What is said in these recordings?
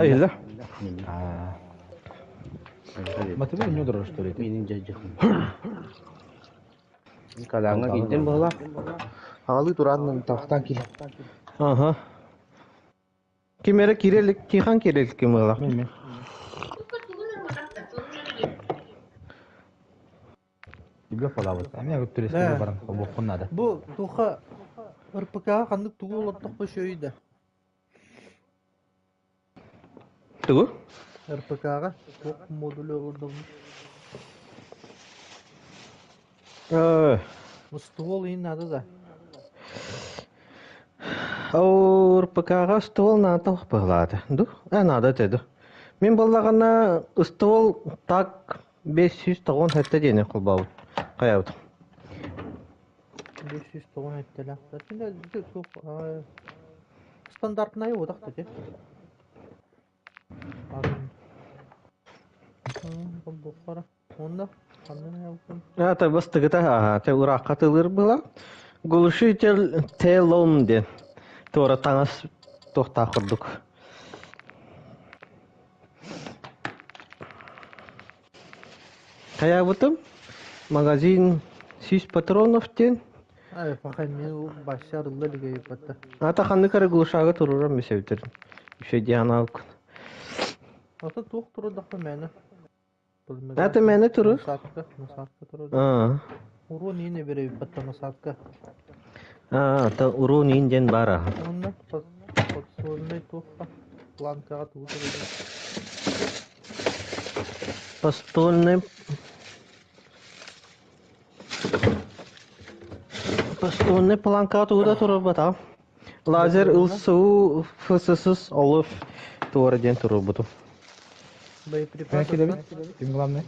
Айылла. Матыбы не удорор, что ли? Минин дьадьахым. Калааҥҥа киирдим буолла. Аҕалыы тураан тахтаан киирэн. Ага. Ким эрэ киирэ Тихан киирэ ким ыла. Мен Тебе палабыт. Эмиэ Да. туристарга баран холбуоххун наада. Бу туха РПК ханнык тугу олордохпо үчүгэй да? Тугу? РПК-ҕа туох модулю олордобун? Э, Ствол иһин наада да? РПК-ҕа ствол наада быһылаата. Ду? Э, наада этэ ду. Мин буоллаҕына ствол так 597 диэни холбообут. Хайабыт. 597-лээх. Туох стандартнай уотах да Это бастыгыта аха, те ураакка тылыр была. Глушитель телом диэн. Туора таҥас туохтаах курдук. Хайаабытым магазин 100 патронов диэн. Ай, паха мен башар ылла илигэ Ата ханнык эрэ глушага турурам мүсэбитерин. Үчүгэй диэн анаабыккын. Ата туох турудахпа мээнэ. Ата мээнэ турur. Насадка, насадка турur. Аа. Урун иин эберебиппатта насадка. Аа, ата урун иин диэн баар аха. Онно подствольнай туохха планкаҕа тугу турар. Постольный Постольный планкаҕа тугу да турарбатаҕым. Лазер ылсуу ФСС олов туора диэн туруорбутум. Боеприпас Кидэбит? Ким главный?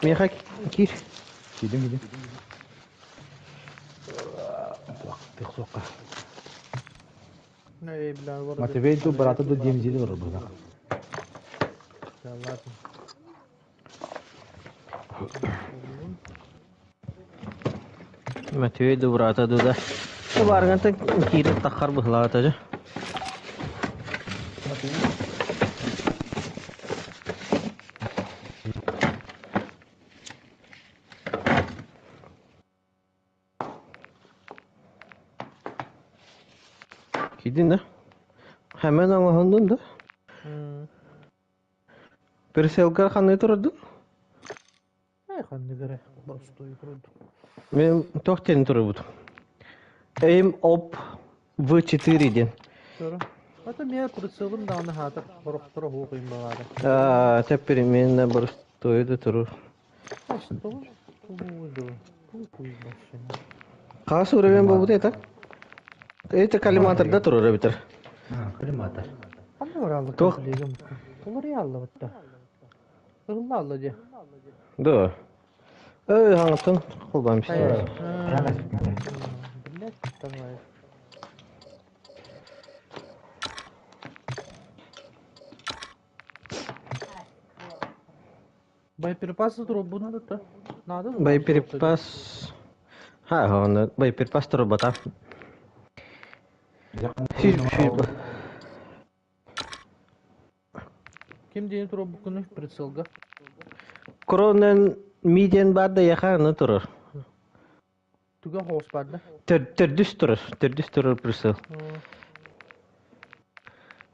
Миэхэ киир. Киирдим, киирдим. Тых суохха. Матвей ду брата ду DMZ-де олорор быһыылаах. Ладно. Матвей ду брата ду да. Баргантан киирэн таххар быһылаата дьэ. Киирдин да? Хэмэн оҥоһуннун да? Переселгар ханыы турардын? Ай ханнык эрэ боростуой курдук. Мен туох диэн турабыт? Эйм оп В4 диэн. Көрө. Ата миэ прицелым даҕаны хаатар хорохторо хуох ыйын баҕаара. Аа, тэпперименно боростуой да турur. Хаас уровень буолбут это? Это коллиматорда турар эбитер. Коллиматор. Туох? Да. Эй, хаҥаттан холбоон истэ. Боеприпасы турбуна да надо. Боеприпас... Ха, оны боеприпас турбата. Сүүс Ким диэн турбуккуну прицелга? Кронен ми диэн баар да яха аны турар. Туга хоос бар да? Төрдүс турар, төрдүс турар прицел.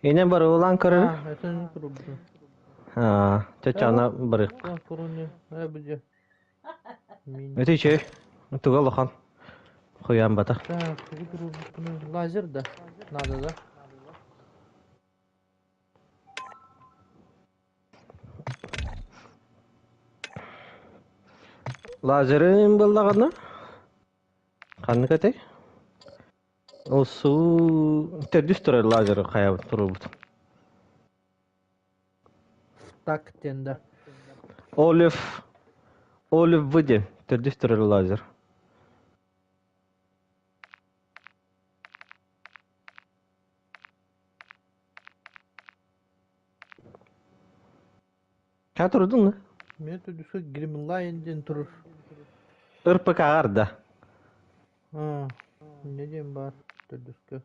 Инен барылаан көрөр. А, это турбутун. Аа, чачана барык. Кроне, э, Өтө үчүгэй. Туга улахан. Хуян бата. Так, тугу турбуккуну лазер да надо да? Лазерын буллаҕына ханнык этэй? Ол суу төрдүс турар лазеры хайабыт туруорбут. Так диэн да. Олив Олив В диэн төрдүс турар лазер. Ха турдуҥ да? Мен төрдүскэ Гримлайн диэн турар. РПК-ҕар да. Аа, инньэ диэн баар төрдүскэ.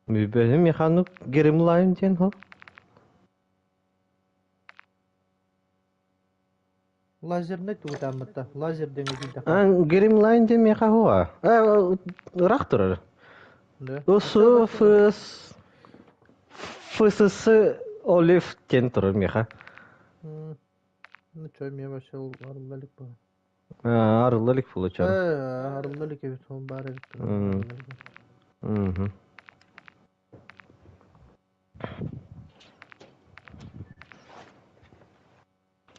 Билбэтим механик Гримлайн диэн хо. Лазернай тугутааммытта. Лазер диэн киирдэххэ. А, Гримлайн диэн меха хуа. Ыраах турар. Да. Ус Ф ФСС Олив диэн турар меха. Ну чё, мне вообще арылла илик буолан. Арылла илик получар. Ээ, арылла илик эбит, ол баар эбит. Мгм.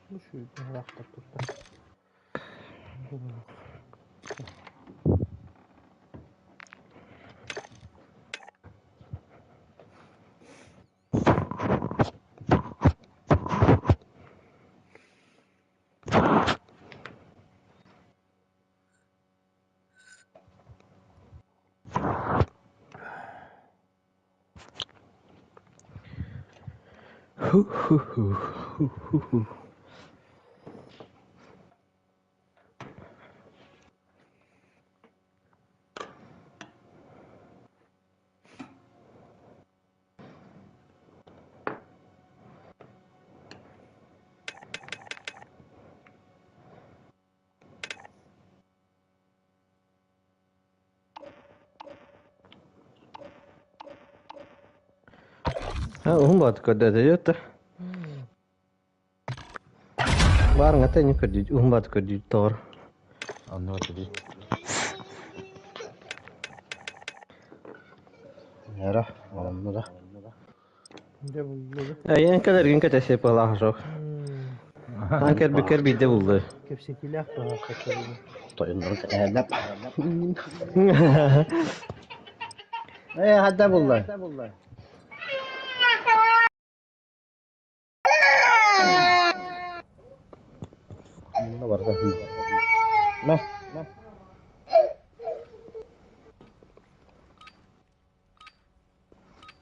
Ну, шүүрдэ турда. Ху-ху-ху, ху-ху-ху. Уһун баат көрдөтө Баарыҥата ини көрдүү уһун баат көрдүү тоҕор. Онно өтөбүй. Эра, онно да. Дьэ буллубут. Эйэн кэлэргин кэтэсиэ пылаах жоқ. Таан кэлбиккэр биирдэ булду. Кэпсэтиилээх быһаахтар Тойоннорун кэтэһэллэр. Ээ, хадда булла. Онно барда. На.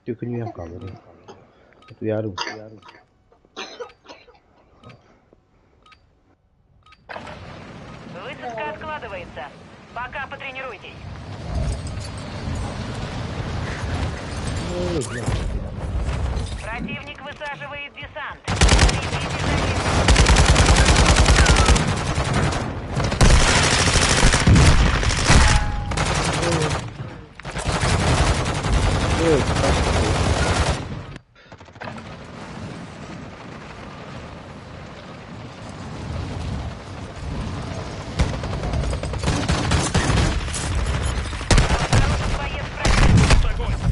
Төкүнүйэн хаалар. Утуйаары. Высадка откладывается. Пока потренируйтесь. Противник высаживает десант. Следите за ним. Обнаружен боец противника.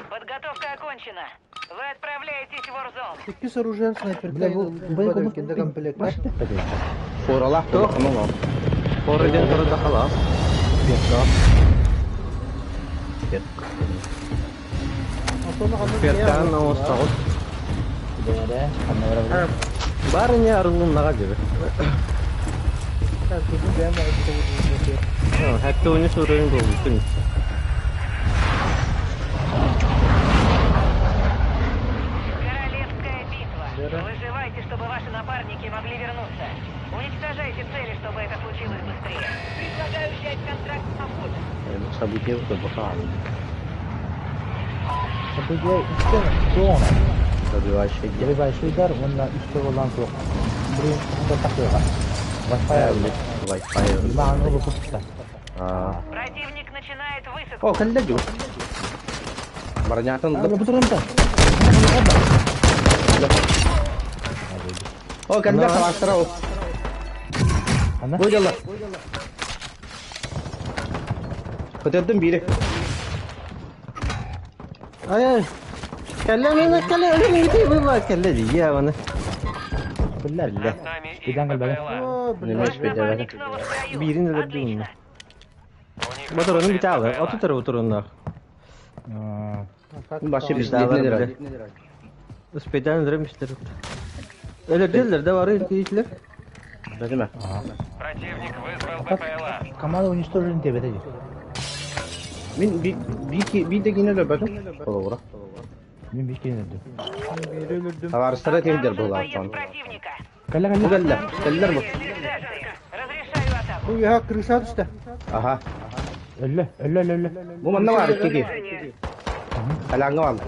Подготовка окончена. Вы отправляетесь в Warzone. Иккис оружие снайперка Бля, бу ылбат эбиккин да комплект. Форалах Туох? Фора диэн турар халаа. Перкаан оҥостоҕут. Бээрэ, ханна барабын? Баар ини арыллыннаҕа дьиби. Хәтта суруйун буолбутун. Королевская битва. Выживайте, чтобы ваши напарники могли вернуться. Уничтожайте цели, чтобы это случилось быстрее. Предлагаю взять контракт на вход. Событие бахаан. Событие үстэ суоҕуна. Добивающий дьэ. Добивающий удар уонна үстэ буолан суох. Блин, тахыаҕа. Wi-Fi Wi-Fi. Мааны олукутта. Аа. Противник начинает высадку. О, кэллэ дьу. Барнятын А, бутурунта. О, кэллэ халаастара ол. Ана? Бу дьалла. Көтөрдүм биири. Ай ай. Кэллэ мені кэллэ өлөн ити була кэллэ дии яны. Биллэр. Биллэ. Бидан кэлбэгэ. Ваш напарник снова в строю. Биирин өлөрдүм. Отлично. Моторун битаалы. Оту тары моторунна. Башы Битаалар бизде. биле. Успедан өлөрмүштер. Өлөрдүлөр да бары илтилер. Бәдеме. Противник вызвал БПЛА. Команда уничтожена тебе эти. Мин би би би дегине лөбөтүм. Холовура. Мин биир киһини өлөрдүм. Мин биири өлөрдүм. Табаарыстара тиэрдэр Обнаружен буолаах боец дьон. противника. Кэллэ Бу кэллэ. кэллэ. Кэллэр бу. Ликвидация. Разрешаю атаку. Бу үөһэ крыша түстэ. Аха. Өллө, өллө, өллө, өллө. Бу манна Крыша баар икки өлөр. киһи. Халааҥҥа бааллар.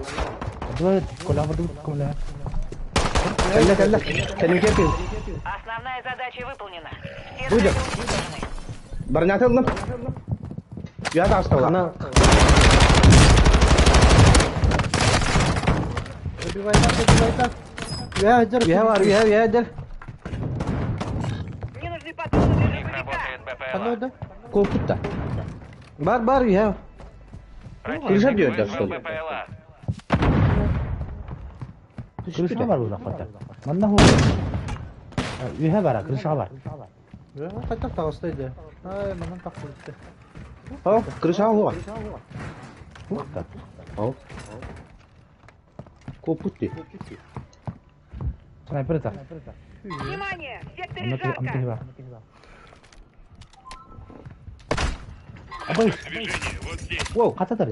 Давай, Коля, бардыбыт көмөлөһө. Үөһэ Кэллэ түстэ. кэллэ. Кэнникэр киһи. Основная задача выполнена. Все Бу цели дьэ. уничтожены. Барнята ыллым. Үөһэ таҕыста буолла. Хана Добивайда, добивайда. Үөһэ дьэр үөһэ бар, киһи. үөһэ үөһэ дэр. Мне нужны патроны У для них дробовика. работает Ханна БПЛА. да? Куоппут да. Бар бар үөһэ. Крыша Противник диэдэр вызвал что ли? БПЛА. Крыша Түспүтэ. бар буолла хата. Манна хуо. Үһэ бара, крыша бар. Үөһэ хайдах таҕыста ди. Ай, манан тахсыбытты. О, крыша хуа. Ух та. О. Куоппут дии. Снайпер это. Внимание! В секторе Онно жарко! киһи бар. Абай, Воу. хата тар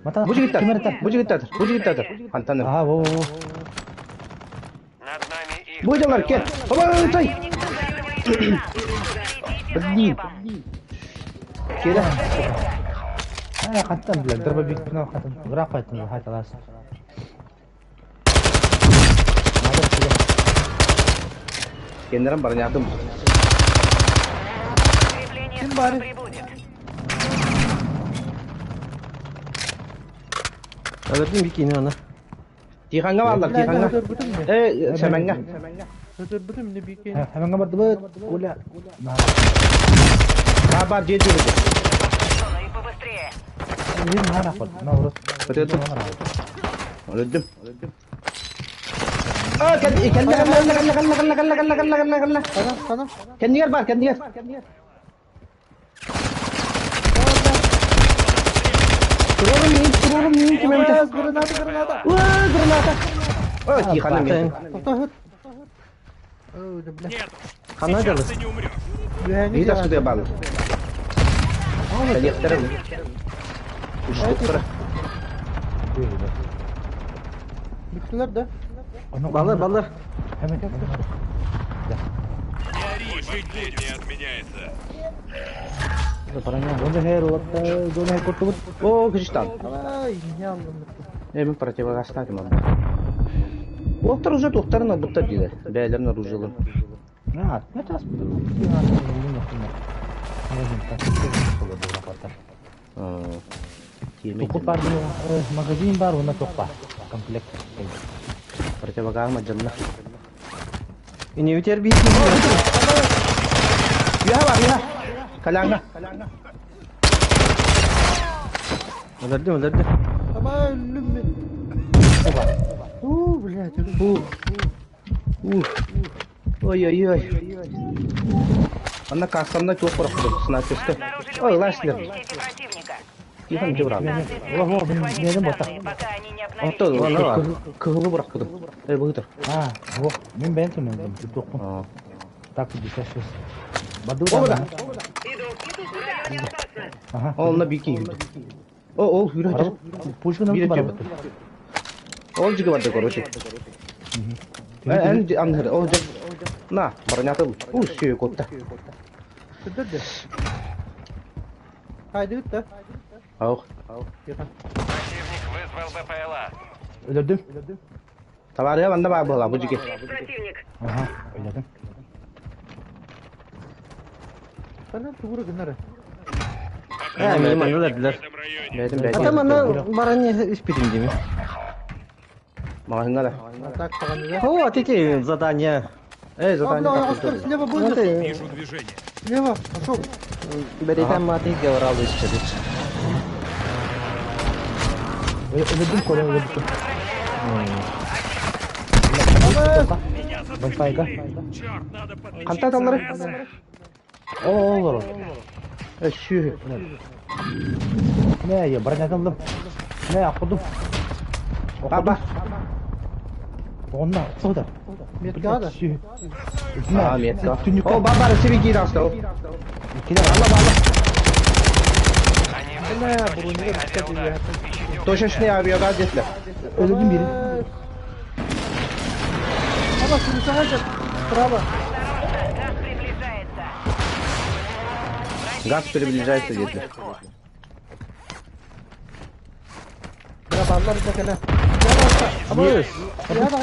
Мата Бу ким жигиттэр. эрэ Бу жигиттэр. Бу жигиттэр. Хантан. Аха, во, во, во. Над нами их Бу дьалар БПЛА. кел. Абай, тай. Противник нацеливает на нас. Следите за Блин. небом. Келе. Аа, хаттан билэр, дробовикпин хаттан. Ыраах хаттан хаталаас. Надо сюда. Кеннерен барнятым. Подкрепление Ким скоро бары? прибудет. Өлөрдүм бир киһини аны. Тиханга бааллар, Бля, тиханга. өлөрбүтүм не? Э, Сэмэнгэ. Өлөрбүтүм не бикин. Хэмэнгэ бардыбыт. Коля. Баар бар дьиэ дьиэ. Зона и побыстрее. Үһүн наара хот. Наурыз. Өтөтүм. Өлөрдүм. А, кэллэ кэллэ кэллэ кэллэ кэллэ кэллэ кэллэ кэллэ кэллэ кэллэ кэллэ. Хана, хана. Кэннигэр бар, кэннигэр. Турорум мин, турорум мин ким эмитэ. Абас, граната, граната. Уа, граната. Ой, тихана мен. Тоқтат. Ой, да бля. Хана дьалы. Үөһэни Биир дьаҕар. аскыдыга бааллар. Кэлиэхтэрэ. Үстүктэрэ. Бүттүлэр да. Баллар баллар. Хэмэн. Последний отменяется. Бараня. Онда хэр олатта. Зона хэр куртубут. О, кыжыштан. Ай, не алдым. Э, мен противогазтаатым онно. Уолтар уже туохтарын ылбыттар диилэр. Бэйэлэрин оружиеларын. Аа, это ас. Туку бар магазин бар, уна топпа. Комплект. Противогаз мадьанна. Инибитер биир киһи. Үөһэ бар, үөһэ. Калаҥҥа. Өлөрдүм өлөрдүм. Абай, өллүм мин. У, блядь, өллүм. Ух. Ой-ой-ой. Анна кассамна туох бырахпытым, снайперскэ. Обнаружили Ой, уязвимость ласлер. в сети противника. Тихон Займите дьыбыраан. станции О, связи о, и захватите бэйэм бота. данные, пока они не Онто обновили. Онно бар. кыһылы бырахпытым. Э, быһытыр. Аа, во, мен бэйэм түнэдим, тутуохпун. Так, 56. Баду. О, да. Иду, иду сюда, не опасно. Аха. Ол на бики хүрдэ. О, ол хүрэ. Пушканы Биир бар. өттө. Ол жиги барды, короче. Э, эн анхыр, ол жак. На, барнятыл. У, сүйө котта. Сүрдэр де. Хайдыгыт да. Аух. Тихон. Противник вызвал БПЛА. Өлөрдүм. Табарыга банда бар буола, бу жиги. Здесь противник. Аха, өлөрдүм. Хана тугура гыннары. Э, мени манна өлөрдүлэр. Бэйэтин Ата бэйэтин. манна баран испитим дими. Маҕаһыҥҥа да. Так, таганы да. О, эти задания. Э, А, задание бля, тахсыбыт. Оскар, слева будет. Слева, пошел. Беретен маты гевралы испитим. Өлөрдүм, Коля өлөрдүм. Байфайга. Ханта таллары? О, олор. Э, сүйө. Не, я броняталдым. Не, акудум. Ба, ба. Онна, сода. Метка да. А, метка. О, ба, бар, себе киир аста. Киде, алла, алла. Они Бля, вызвали броневик, точечный кстати, авиаудар. Ищите Точечный авиагаз диэтилэр. Өлөрдүм бири. Ама крышаҕа дьэ. Справа. Осторожно, газ приближается. Газ Противник приближается начинает диэтилэр. высадку. Бля, баллар да кэлэ. Абыс! Я да.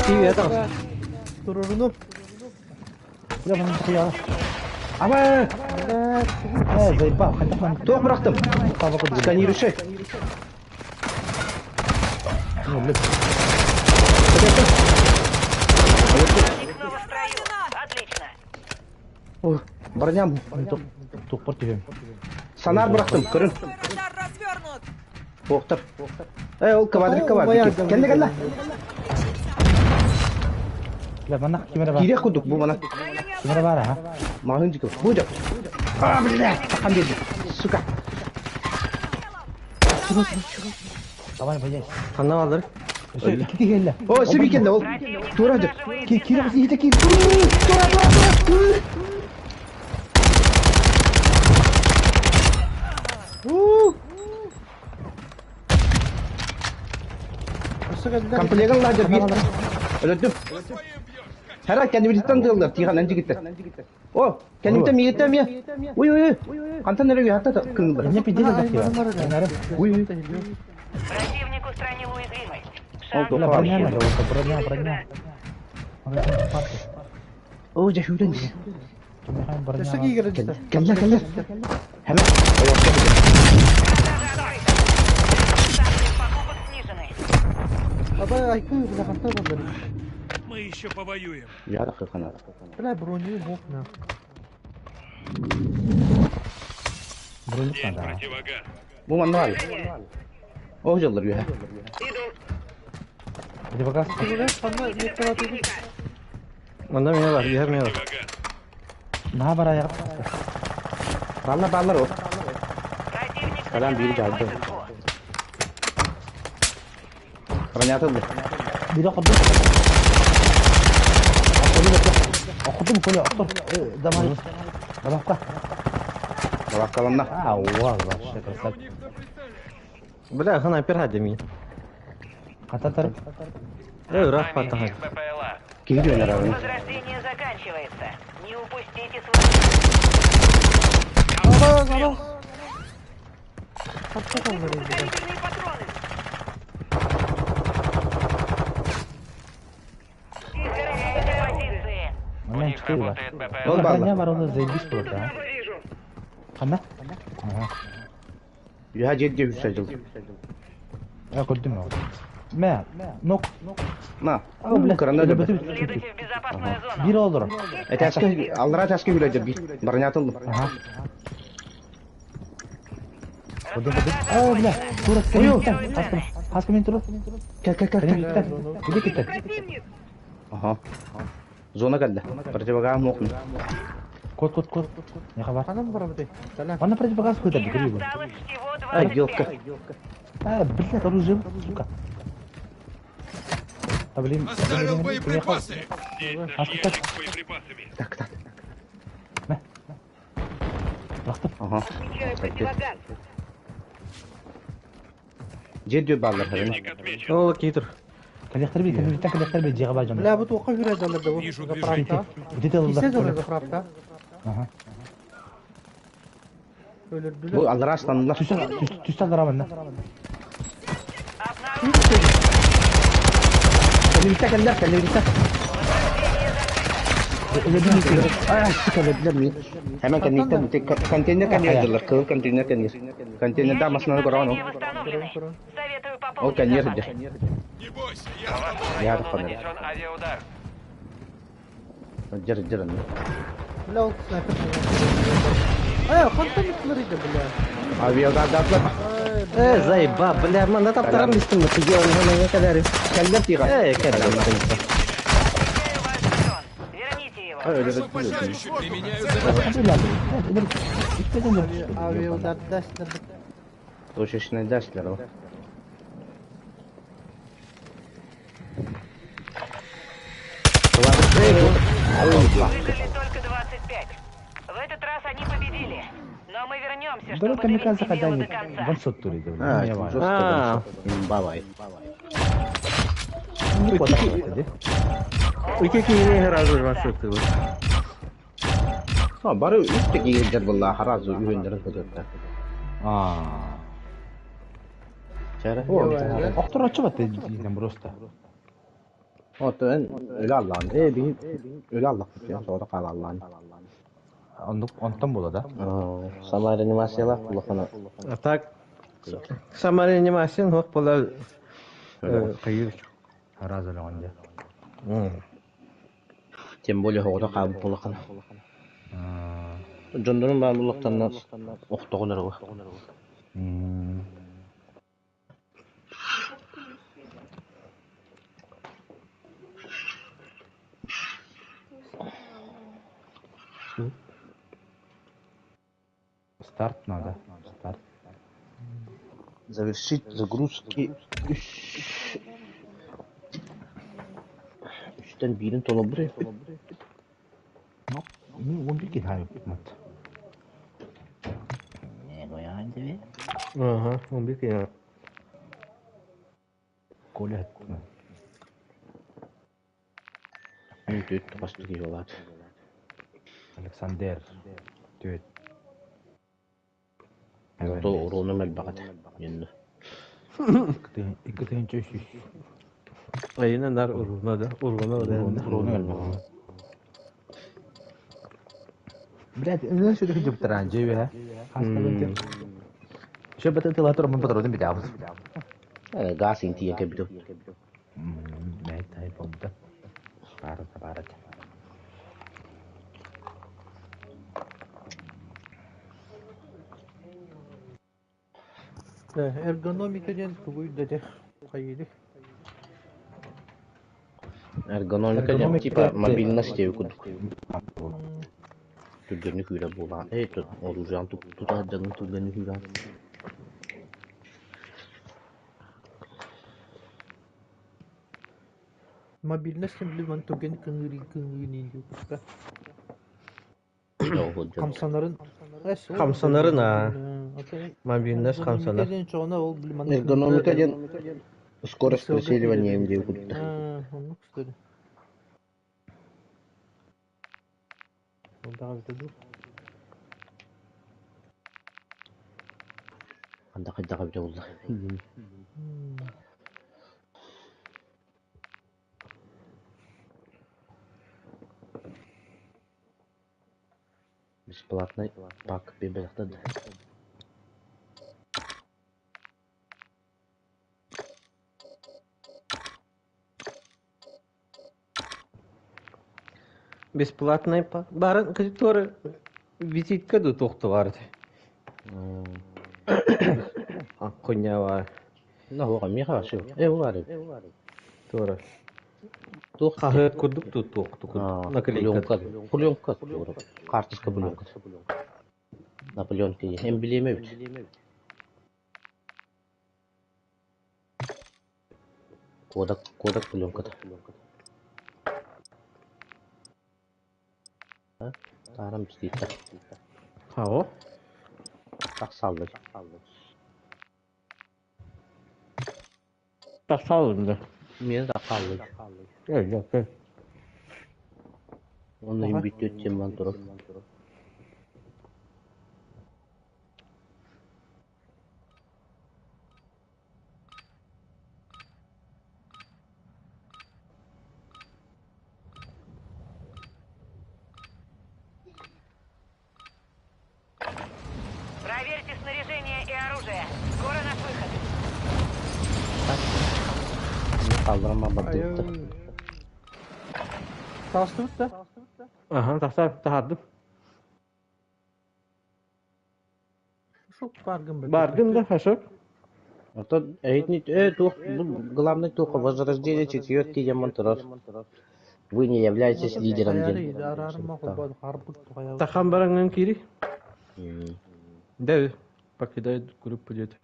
Тиийэ таҕыс. Турурунум. Бля, маны хуяла. Аба! Бля, Э, заебал, хотя бы Туох бырахтым? Пава куду. Сканирующий. Не, блядь. Противник снова в строю. Отлично. О, броням. Тупор түһүм. Сонар бырахтым, көрүн. Радар развернут! Суохтар. Э, ол квадрикка бар. Кэллэ кэллэ. Бля, манна ким эрэ бар. Киириэх курдук бу мана. Ким эрэ бар, аха. Маҕаһыын дьикэ. Бу дьэ. А, бля, тахан биэрдим. Сука. Давай, боясь. Ханна бааллар? Өссө икки киһи кэллэ. О, сиби кэллэ ол. Противник Тура дьэ. обнаруживает Ки киирэ десант. иһитэ киир. Тура, тура, тура. У, Өссө кэллэ. Комплегын ладер биир. Өлөрдүм. Хара кэннибититтэн тыаллар, тиихан эн жигиттэр. О, кэнниттэн миигиттэн эмиэ. Уй, уй, уй. Хантан эрэ үһэ кыҥыллар. Мне пиздец это Уй, уй. Противник устранил уязвимость. Ол Шанс Бля, туох броня баар. надо, броня, броня. О, дьэ сүүрэн. Броня. Өссө киирэн истэ. Кэллэ, кэллэ. Хэмэ. Продажа открыта. Ставки покупок снижены. Аба айкы бля ханта баллар. Мы еще повоюем. Я да хана. Бля, броню мог на. Броня надо. Противогаз. Бу манна баар. О, дьаллар үһэ. Противогаз. Бля, ханна метр Манна миэ бар, үһэ миэ бар. Противогаз. Наһаа бар аяқ. Бааллар, бааллар ол. Противник Салам, биир начинает дьаалды. высадку. Бронята ылла. Бире хордум. Охотум коля, охтор. Давай. Давай. Лаккаланна. А, уа, вообще красавчик. Бля, снайпер хадеми. Хататар. Э, ыраах Нами паттаха. их БПЛА. Киһи дьүөнэр Период абын. возрождения заканчивается. Не упустите свой... Аба, аба. Ханта баллар. Крупнокалиберные патроны! Теряете позиции. У Мына них четыре бар. работает БПЛА. Ол Броня бааллар. бар, оны заебись болады, а. Ханна? Ага. Үһэ дьиэ үһэ жыл. Я көрдүм ол. Мә, нок. На. О, бля. Кыранда дьэ. Следуйте в безопасную зону. Бир олдур. Этээскэ аллара этээскэ үлэдэр биир. Бронята ыллым. Ага. Распродажа О, бля. окончена. Тура, Ой, кэлин. Хаскым, хаскым мен тура. Кэл, кэл, кэл. Кэлин киттен. Киде киттен. Аха. Зона кэллэ. Противогаз муох. Кот, кот, кот. Не хабар. Ханам барабыты. Салам. Ана противогаз көтөрдү, Их көрүү. осталось всего Ай, 25. елка. А, блядь, оружие, сука. А, блин. Оставил боеприпасы. Здесь наш А что ящик с боеприпасами. Так, так. Бырахтым. Аха. Дьиэ дьүө бааллар. Противник отмечен. Ол киитер. Коллектор би, коллектор, коллектор би, жега бар жона. Бля, бу туохха хүрэ даллар да бу. Вижу Заправка. Где Киссе алла? дьаллар заправка. Ага. Өлөрдүлэр. Бу аллара астаннылар. Түстә аллара манна. Обнаружен Кэллибиттэ кэллэр, кэллибиттэ. Ай, кэллилэр ми. Хэмэн кэнниттэн контейнер кэнниэр дылар, кыл контейнер кэнниэр. Контейнерда машинаны көрөҕүн ол. Ящики восстановлены. Советую Ол пополнить кэнниэр запасы. дьэ. Не бойся, я с тобой. Я По вашему рахпанар. району нанесен авиаудар. Дьэр дьэр. Бля, ол снайпер. Ай, ханта митлер иде, бля. Авиаудардаатылар. Ай, Э, заеба, бля, манна таптарам бистим. Тыгы оны кэлэр. Кэллэр тига. Э, кэлэр. Отмечаю ваш жетон. Верните его. Применяю авиаудар дастер. Точечный дастер ол. Выжили только 25. В этот раз они победили. Но мы вернемся. Вернемся, Бары чтобы камикадзе довести дело хадани до конца. ван соттур иди, А, не бар. жестко А. ваншот. Бабай. Не куда иди. Ики киһини сразу ваншоттыыбыт. А, бары үс текиге буолла харазу үһүндэрин көтөттө. А. Чара. Охтор оччо дии просто. Ото эн өлө аллаан. Э биһи өлө аллахпыт я соҕото хаалаллаан. Оннук онтон буола да. Сама реанимациялаах улахана. А так самореанимация суох буолар кыйыр. Сразу өлөҕүн дьэ. Тем более оҕото хаалбыт улахана. Дьоннорун баан буллахтарына охтоҕун эрэ. Старт надо. Старт. Завершить загрузки үс үстэн биирин толорбут Ну, ну, он бики хай мат. Ага, он бики. Коля. Түт хастык жолат. Александр. Түөт. То уруну мэлбэҕит. Инна. Икки тыһыынча үс үс. Айына нар уруна да, уруна да. Уруну өлбөҕө. Блядь, ну что ты хотел таранжи, а? Еще бы ты латор мы патроны битабыз. Э газ интиен кэбитэ. Мэй тай бомба. Барат барат. Эргономика диэн тугуй да дьэ хайыылык. Эргономика диэн типа мобильность диэби курдук. Түргэнник күүрэ буолаан. Э тут оружиан тутар дьонун түргэнник күүрэн. Мобильность билиман түргэн кыҥыырын кыҥыырын диэн Хамсанарын Хамсанарын, а. Мобильность хамсанар. Эргономика диэн скорость прицеливания диэби курдук. Оннук кстати. Ол Анда хайдаҕа бүтэ булла. Бесплатный пак бибэхтэ да. Бесплатный пак. Барын который визитка ду тохту бар. А коня бар. На хуга миха шо. Э баар. Тора. Туох Хаһыат курдук ту туохту курдук. Наклейка. Пленка. Пленка. Карточка пленка. Наполеон кии. Эмблема бит. Кодак кодак пленката. Тарам биститтэ. Хао. Тахсаллар. Тахсалында. Мен да қалды. Э, yok, э. Оны им бүттөттен бан турар. Проверьте снаряжение и оружие. Скоро наш выход. Қалдырама бардыбытта. Таастыбыт да? Аха, тахсар тахардым. Шок баргын бер. Бардым да, хашок. Ото эйтни э туох бу главный туох возрождение четверки диэн турар. Вы не являетесь лидером диэн. Тахан бараңан кири. Да, покидает группу где-то.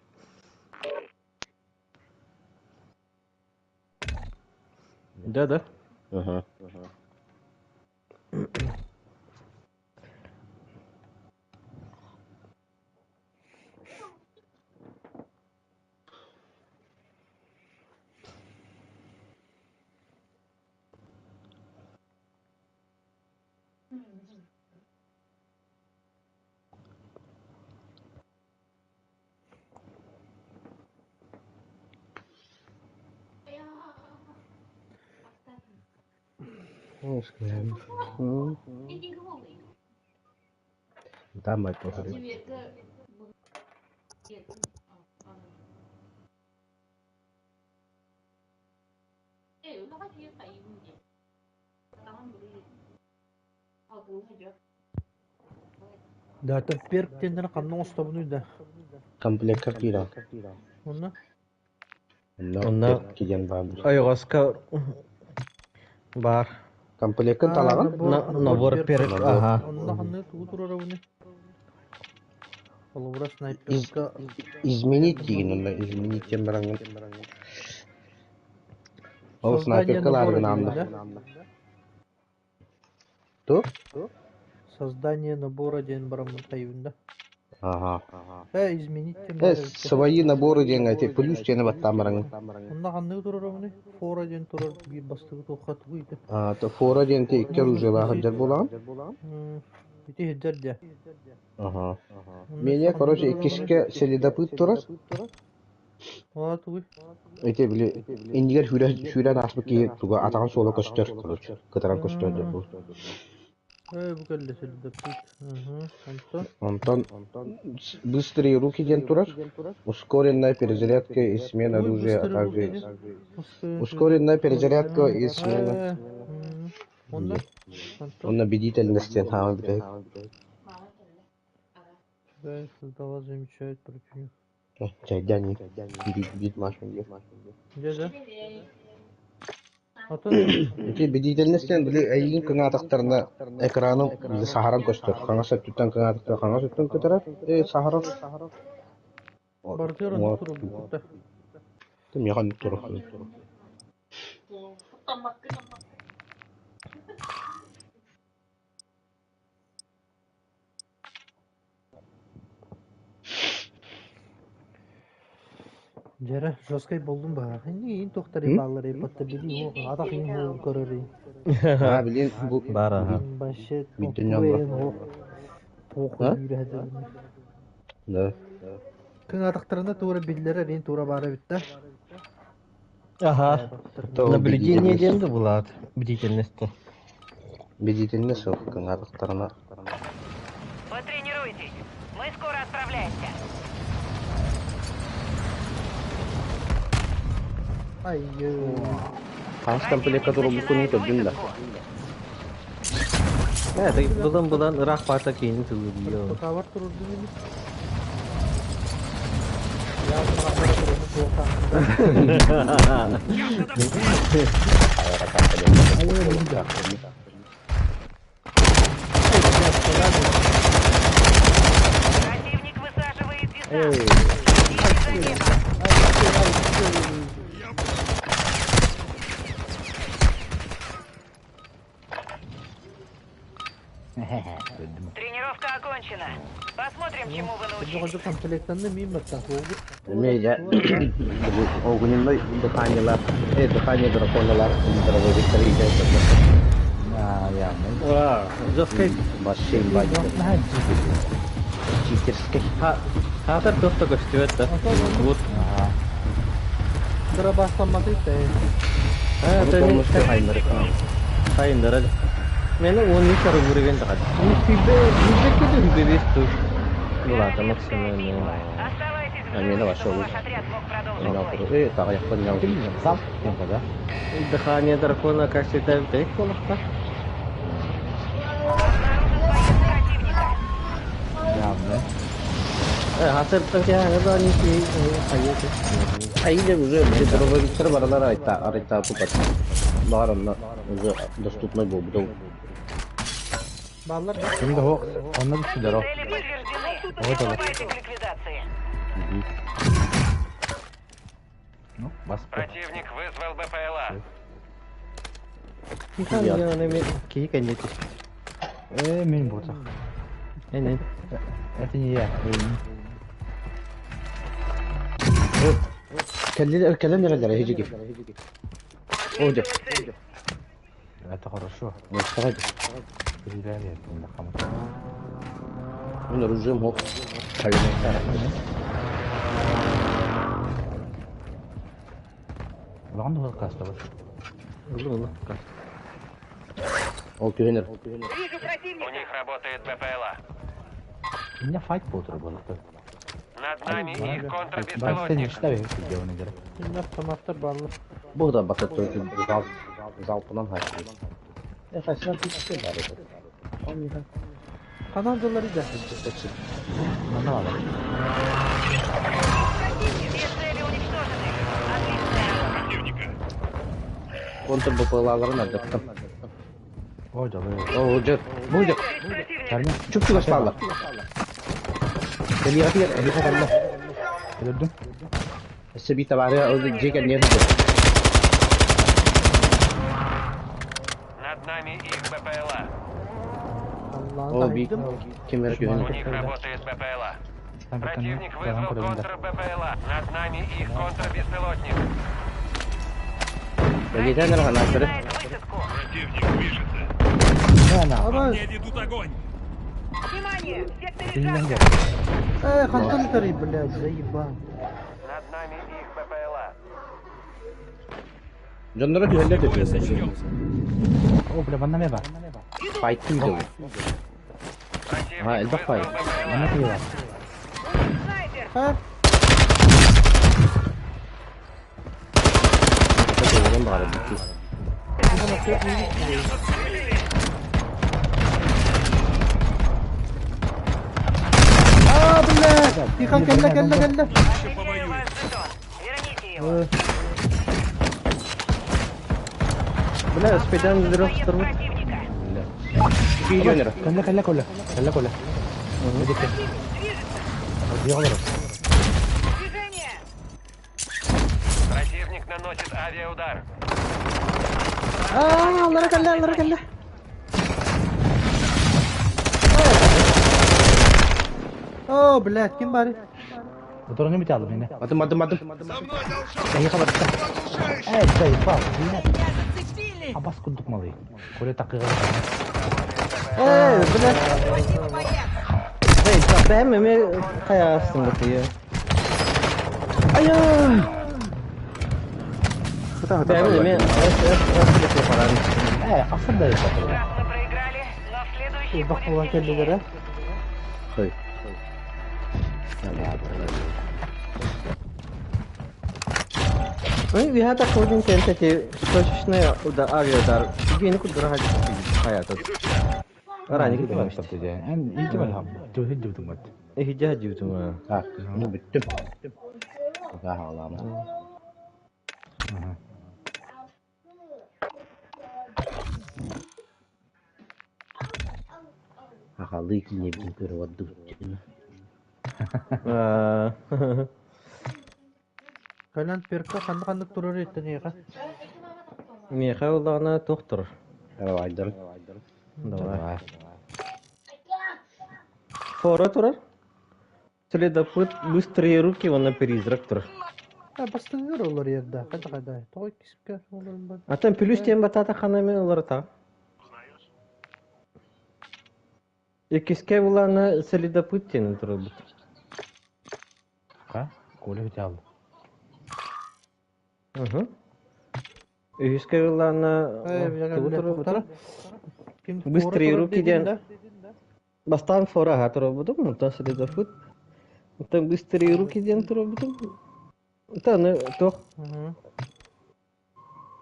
Да, да. Ага. Там это Да, это перк тендер ханна оҥостобунуй да. Комплекка киирэн. Онно Онно Онно перк киирэн баар. Ойоҕоско баар. Комплеккын талаҕын? Набор перк, аха. Онно ханна тугу турарабыный? Холобура снайперка Изменить диигин онно изменить диэн бараҥҥын. Ол Создание снайперка набора лаарыгын диэн аанда. да? Ту? Создание набора диэн бараммын хайыыбын да? Аха. Изменить диэн Э, баар эбит. свои наборы диэн эти плюс диэни баттаан бараҥҥын. Онно ханныгы турарабыный? Фора диэн турар биир бастакы туохха тугуй да? А, то фора диэн те икки Можно оружиелаах включить. сылдьар буолаҕын. Ити иһдэр дьэ. Аха. Онно Меня, ханныгы короче, турарабыный? иккискэ следопыт турар. Ола тугуй? Ити били иннигэр сүүрэ сүүрэн ааспыт киһи туга атаҕын суола көстөр, короче, кытаран көстөр М, бу. Бу кэллэ следопыт. Мгм. Онтон Онтон быстрые руки диэн турар. Ускоренная перезарядка и смена тугуй оружия, а быстрый также руки диэн? Ускоренная ускоренная перезарядка и смена. Онно онтон Онно бдительность диэн хаама бүтэһик. Да, создала замечает противник. Чайдан бит бит машин диэн. Дьэ да. Отон Ити бдительность диэн били эйигин кыҥаатахтарына экраны били саһаран көстөр. Хаҥас өттүттэн кыҥаатахтар хаҥас өттүн кытарар, саһарар. Барытыгар оннук турар да. Миэхэ оннук турар. Дьэрэ, жесткай болдум баҕар. Иин туохтары бааллар эппатта билии уох атах иин көрөр А, билин бу Баар аха. Вообще Бүттүн ньалла. туох А? үүрэ Да. Күн атахтарына туора биллэрэр иин туора баара битта. Аха. То Наблюдение бдительность. диэн да булаат. Бдительность. Бдительность ол кыҥаатахтарына. Потренируйтесь. Мы скоро отправляемся. Ай, Хас комплекка Противник турбуккун начинает көрдүм да. высадку. Э, былан-былан ыраах паата киини тылы Покавар турурду мени. Я саҕахтара турурду туохтаах. Противник высаживает десант. Эй, Следите за ним. Тренировка окончена. Посмотрим, чему вы научились. Жоҕолдьу комплектанны миин баттах буолбут. Медиа огненной дыханиелар, дыхание драконалар, здоровый А, явно. Ура, жесткай. Вообще читерский. Хаатар туох да көстүбэт да. Вот. Ага. Дырабастамматы тэ. Э, Onu это полностью хайнары. хайындара. Мені 13 арыгы үреген тағады. Хүбе, хүбе хүбе бес тур. Булата Королевская максимально. битва. Оставайтесь в А, мне живых, давай, чтобы шо ваш лучше. отряд мог продолжить бой. Так, я понял. Сам? Да? Дыхание дракона, как всегда, бек болықта. Обнаружен боец противника. Явно. Хасырттан кеһаҥа да ни хайы. Айда уже дробовиктар баралар айта, арайта тупат. Бар онно уже доступный был был. Баллар Şimdi o onunla bir şeyler o. Цели подтверждены. Вот она. Приступайте к ликвидации. Ну, бас. Противник вызвал БПЛА. Тихан яны мен кии кэннэ Мен burada. Энен. Это не я. Кэллин кэлэн эрэллэр эһиги. Оде. Это хорошо. Мустаҕа. Мин оружием суох. Улахан да кастабыт. Ыллым ыллым. Ол түһэн эрэ. Вижу У противника. них работает БПЛА. Инне файт болтур болуктар. Над нами их Бары контрбеспилотник. Кинилэр автоматтар бааллар. Бу да бата зал залпынан хайты. Э хайсынан тише бары. Ханан дьыллар идэ. Манна баар. Все цели уничтожены. Отличная работа. Контр БПЛАларын алдыктым. О, дьолу. О, жер. Бу жер. Цель противника. Карми. Чуп-чугас бааллар. Кэлиэҕэ тигэр, эһиэхэ кэллэ. Өлөрдүм. Өссө биир табаары ол дьиэ кэннигэр сылдьар. Над нами их БПЛА. Аллаһын Ол биир таһыйдым. ким эрэ түһэн У них работает БПЛА. Противник вызвал контр БПЛА. Над нами их контрбеспилотник. Бэлиэтээн эрэ ханааттары. Начинает высадку. Противник движется. Арай, Мне ведут огонь. Внимание! В секторе Джаку. э, хантан ытарый, блядь, заебал. Над нами их БПЛА. Дьонноро түһэллэр Двое да сочтемся. О, бля, манна ме бар. Файттың дьолу. Противник А, элбэх вызвал файт. БПЛА. Манна киһи бар. Снайпер! Ха? Бата баҕара бүттү. А, блядь! Тихон, кэллэ, кэллэ, кэллэ. Еще Отмечаю повоюем. ваш жетон. Верните его. Бля, успейдан Обнаружен өлөрө боец охторбут. противника. Киһи дьон эрэ. Кэллэ, кэллэ, кэллэ. Кэллэ, кэллэ. Противник движется. Дьиэҕэ Движение! Противник наносит авиаудар. Аа, аллара кэллэ, аллара кэллэ. О, блядь, ким баарый? Моторunu бит алдым инне. Атым атым атым. За мной должок. Эһиэхэ барда. Оглушающий. Э, заебал. Абас курдук малый. Коля такыга. Э, блядь. Эй, бэм эме хайаастын бытыйы. Айа! Бэм эме эс паран. Э, хасан да Раз мы проиграли, но в следующий Бах будем буолан кэллилэр, сильнее. э? Хой. Ну, я так один кстати, точечный удар, авиаудар. Гейн кудра хаят. Ранее Эн иди бар. Жу хиджи бутуҥ Иһдя дьүүтүҥ. Так, ну бүттүм. Куда хаалаама. Хахалыы киниэбин көрө бардыбыт. Кэлэн перка ханнык-ханнык турар эттэн эйиэхэ. Миэхэ улаҕына туох турар? Давайдар. Давай. Фора турар. Следопыт, быстрые руки, он призрак турар. А, бастыҥнар олор ерда. Хайда-хайда. Тоҕо иккискэ олорун бар. А там плюс тем батата ханами олорта. Иккиске булана следопыт тен турар. Ха? Коля бит алды. Угу. Үһүскэ булана Э, бля, туохтара? Ким фора Быстрые турар руки диэтиҥ диэн. да? Бастаан фора аха турар онтон следопыт. Онтон быстрые руки диэн турар Онтон туох Мгм.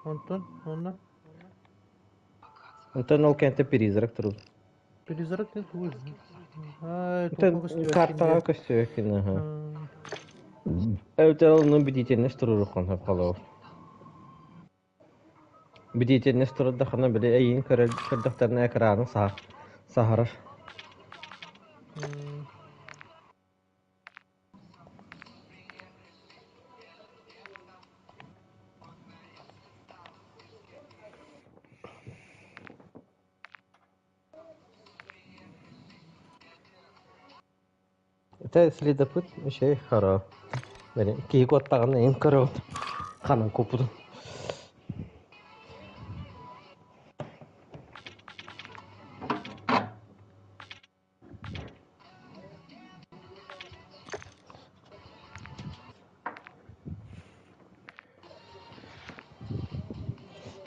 Онтон, онно. Онтон ол кэнтэ призрак турар. Призрак диэн тугуй? Ай, Онтон туохха көстүбэт картаҕа кинигэ. көстүбэккин аха. Эбэтэр онно бдительность турурухон холоор. Бдительность турардахына били эйиин көрөр көрдөхтөрүнэ экраны саһар саһарар. Это следопыт үчүгэй хоро. Били киһи куоттаҕына эйиин көрөҕүт ханан куоппутун.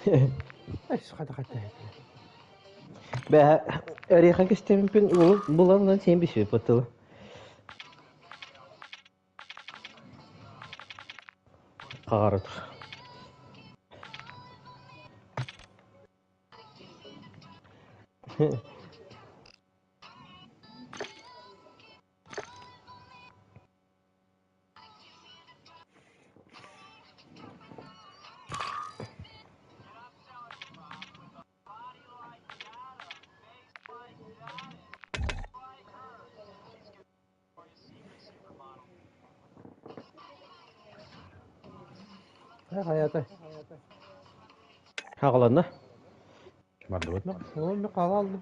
Хата-хата. Бэһэ эриэхэ кистэммиппин булан ылан сиэн биспит тылы. Хаҕара тур. Хайата. Хаҕаланна. Бардыбыт. Ол хаалаллым.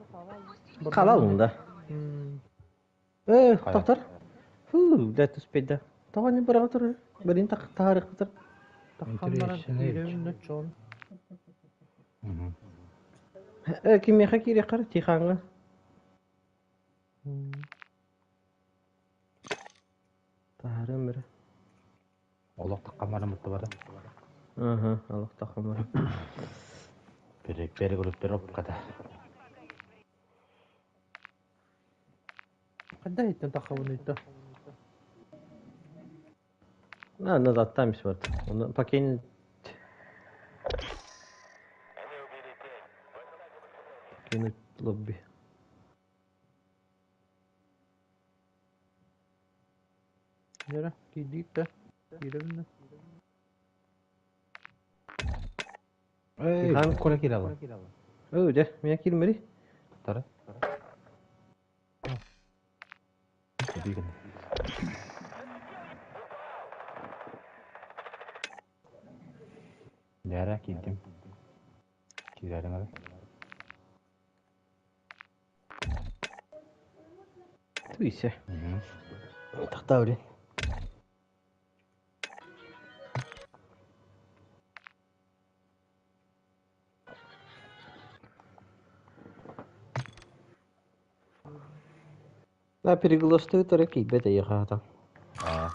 Хаалаллым да. Э, тохтор. Фу, да түспэйдэ. Тоҕо не быраҕа турар? Бэрин таһаарыахпытыр. Таххан баран киирэбин чон. Э, кимиэхэ киириэххэр Тихаҥҥа. Таһаарыам эрэ. Олох таххан бара. Аха, олох таххан бара. Перегруппер опката. Хайда иттен таххабын ыйта. На, назад там вот. Он покинет. Покинуть лобби. Дьэрэ, киирдик да. Киирэбин да. Эй, Тихан коля киирэ Өө, дьэ, меня киирмэри. Тара. Бигэн. Дьэрэ киирдим. Киирэрим ары. Туйся. Тахта блин. На перегластыы тара киирбэт эйиэхэ Аа.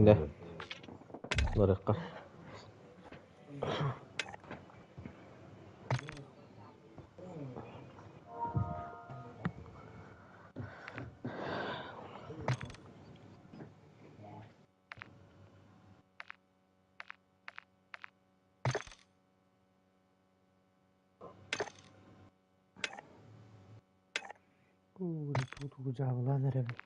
Да. Барыахха. Тугу дьаабылаан эрэбин.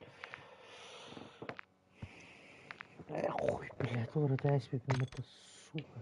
Э, хуй, блядь, олорото ээспиппин батта, сука.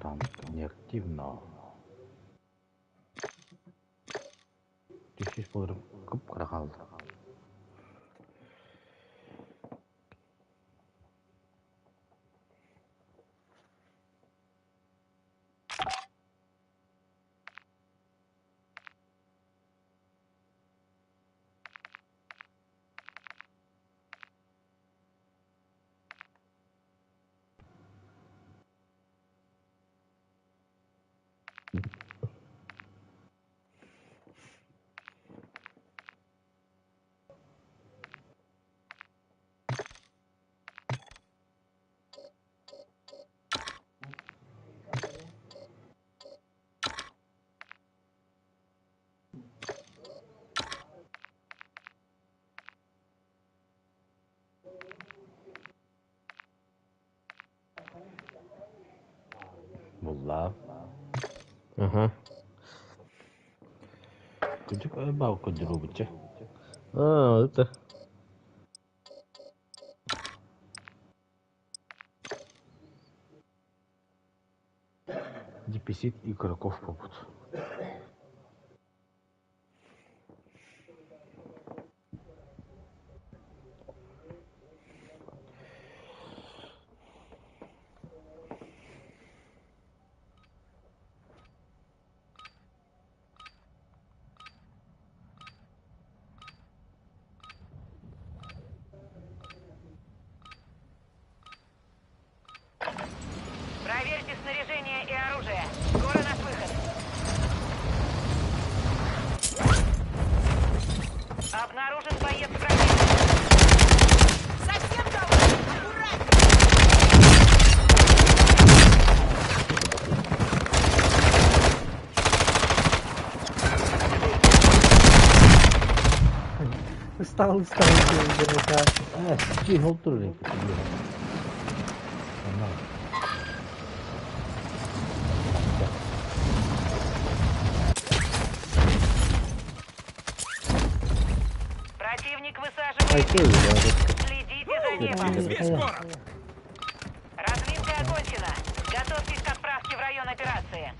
Рамка неактивно. Түшүш болырым кып-кыра хаалла. Буллаам. Аха. Кырдьык баа көрдөрүүбүтчэ. А, это. Дефицит игроков буолбут. Проверьте снаряжение и оружие. Скоро наш выход. Обнаружен боец противника. Совсем довольны? Аккуратнее! Устал, устал, устал. Ээ, сичи ол турар эбит. Онно. Противник высаживает. Окей, да, Следите за небом. Весь город! Разминка окончена. Готовьтесь к отправке в район операции.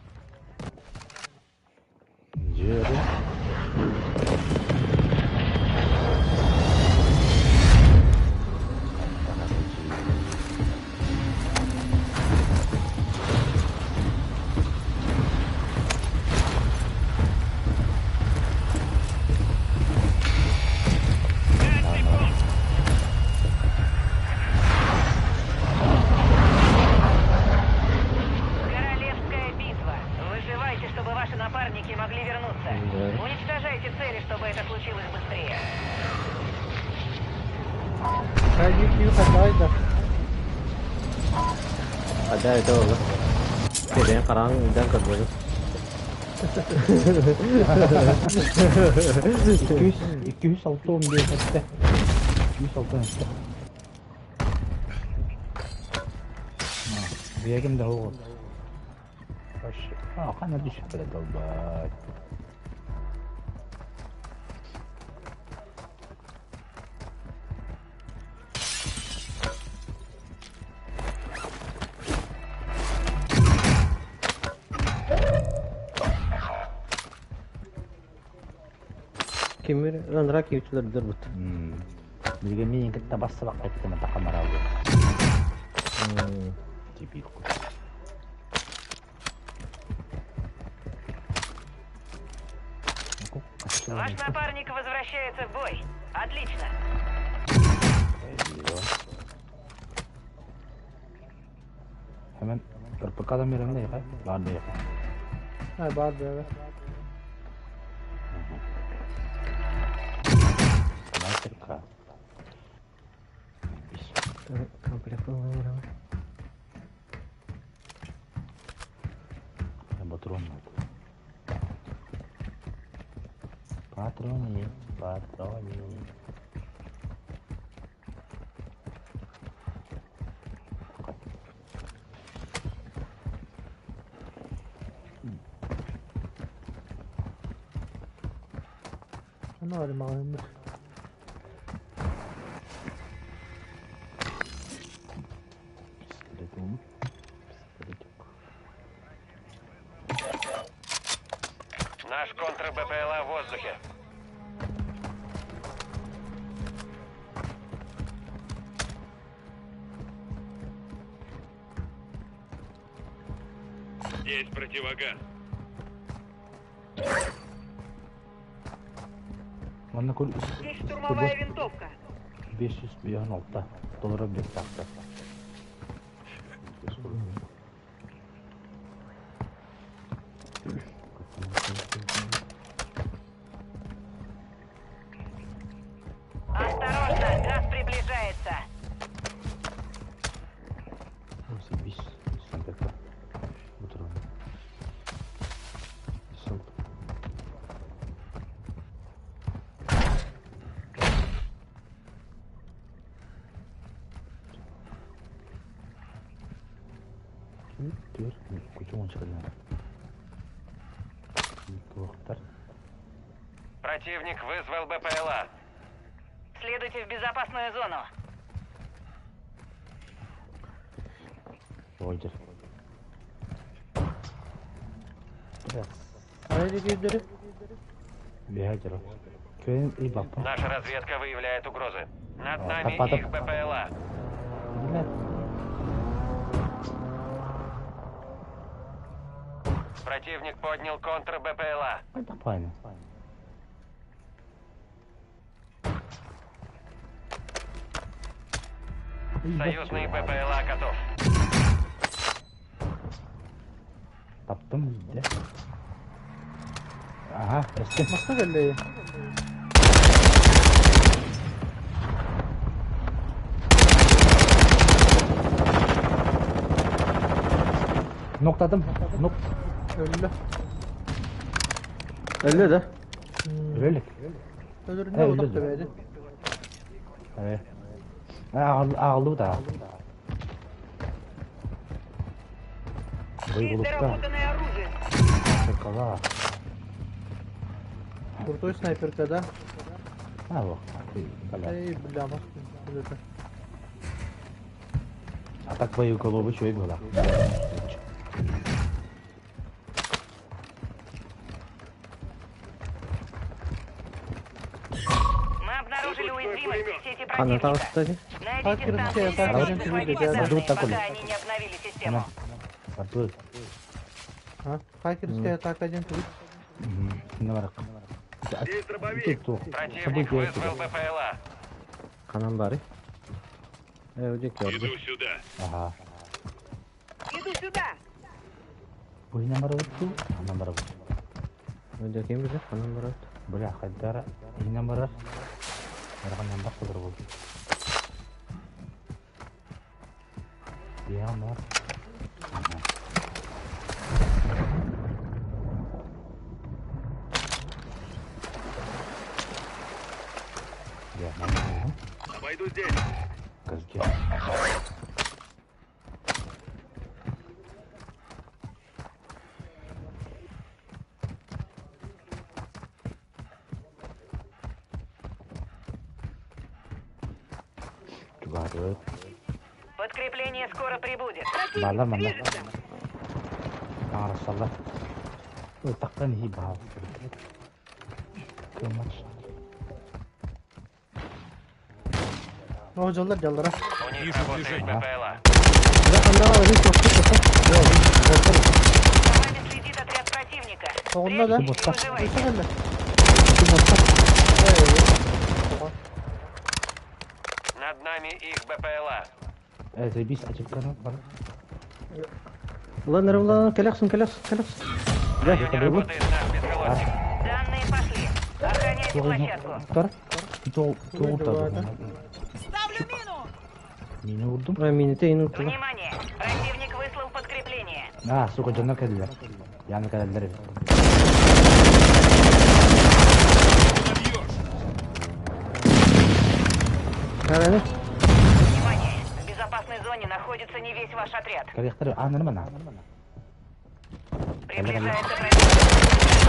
Дьиэ. Королевская битва. Выживайте, чтобы ваши напарники могли вернуться. Да. Уничтожайте цели, чтобы это случилось быстрее. Хайдик хадайда. А да, это ол. Кэлэн хараҥ идан көрбөтүм. 206 этте. 206 этте. Биэгим да ол. А, хана түсіп келе долбай. Кимир анра кивчилер бут. Билге мен кытта бассабак айттым тақамаралы. Типик. Ваш напарник возвращается в бой. Отлично. Hemen РПК-дан берем да яка? Бар да яка. Ай, бар да. Снайперка. Комплект ылан. Патрон надо. Патроны, патроны. Аны арымагым. Пистолетом. Пистолетик. Наш контр-БПЛА в воздухе. Здесь противогаз. Манна көл Здесь штурмовая винтовка. 500 миллион доллар бир такта. Осторожно, газ приближается. Бис, снайперка. Патрон. Солт. Түр, кучу онча Туохтар. Противник вызвал БПЛА. Следуйте в безопасную зону. Ольдер. Haydi gidelim. Бегадер. Көн и бапа. Наша разведка выявляет угрозы. Над А, нами тапа- их БПЛА. Билет. Противник поднял контр БПЛА. Это правильно. Союзный БПЛА готов. Таптым да. Ага, эсте. Nasıl geldi? Noktladım. Nok. Öldü. Öldü de. Öyle. Öldürün He, ne odak öldü. dövedi. Evet. Ağlı da. Boy Есть bulutta. доработанное оружие. Şakala. Крутой снайперка, да? Ha bak. Kala. Ey бля, мас. Öldü. Atak boyu kolu bu şöyle böyle. Мы обнаружили уязвимость в сети Ханна противника. таҕыста дии. Найдите Хакерская станции атака и один захватите выглядит, да. данные, Такой. пока они не обновили систему. Sardı. А? Хакерская атака один твит. Ne var? Есть дробовик! Противник вызвал БПЛА. Ханан бары. Э, көрдү. Иду сюда. Aha. Иду сюда! Bu yine var oldu. Anam var. Öyle kim bilir ханан бары. Бля, хайдара. Yine var. Arkadan bak olur bu. Ya var. Ya, Обойду здесь. Казки. Чугары. Подкрепление скоро прибудет. Балар манда. Арасалар. Ой, тақтан хи бал. Кымач. О, жаллар жаллар. У них Вижу работает движение. БПЛА. Да, ханна бары За вами следит отряд противника. Оғында да. Прячьтесь и выживайте. Nasıl geldi? Над нами их БПЛА. Э, заебись, ачып кана бар. Ulan ulan келексин келексин келексин. В районе работает наш беспилотник. Данные пошли. Охраняйте площадку. Тор. То, то, то. Ставлю мину! Мені vurdum. Ой, мините инуттула. Внимание! Противник выслал подкрепление. А, сука, жанна келдилер. Яны келдилер. Добьешь! Караны. Внимание! В безопасной зоне находится не весь ваш отряд. Келектер, а, нормально. Приближается противник.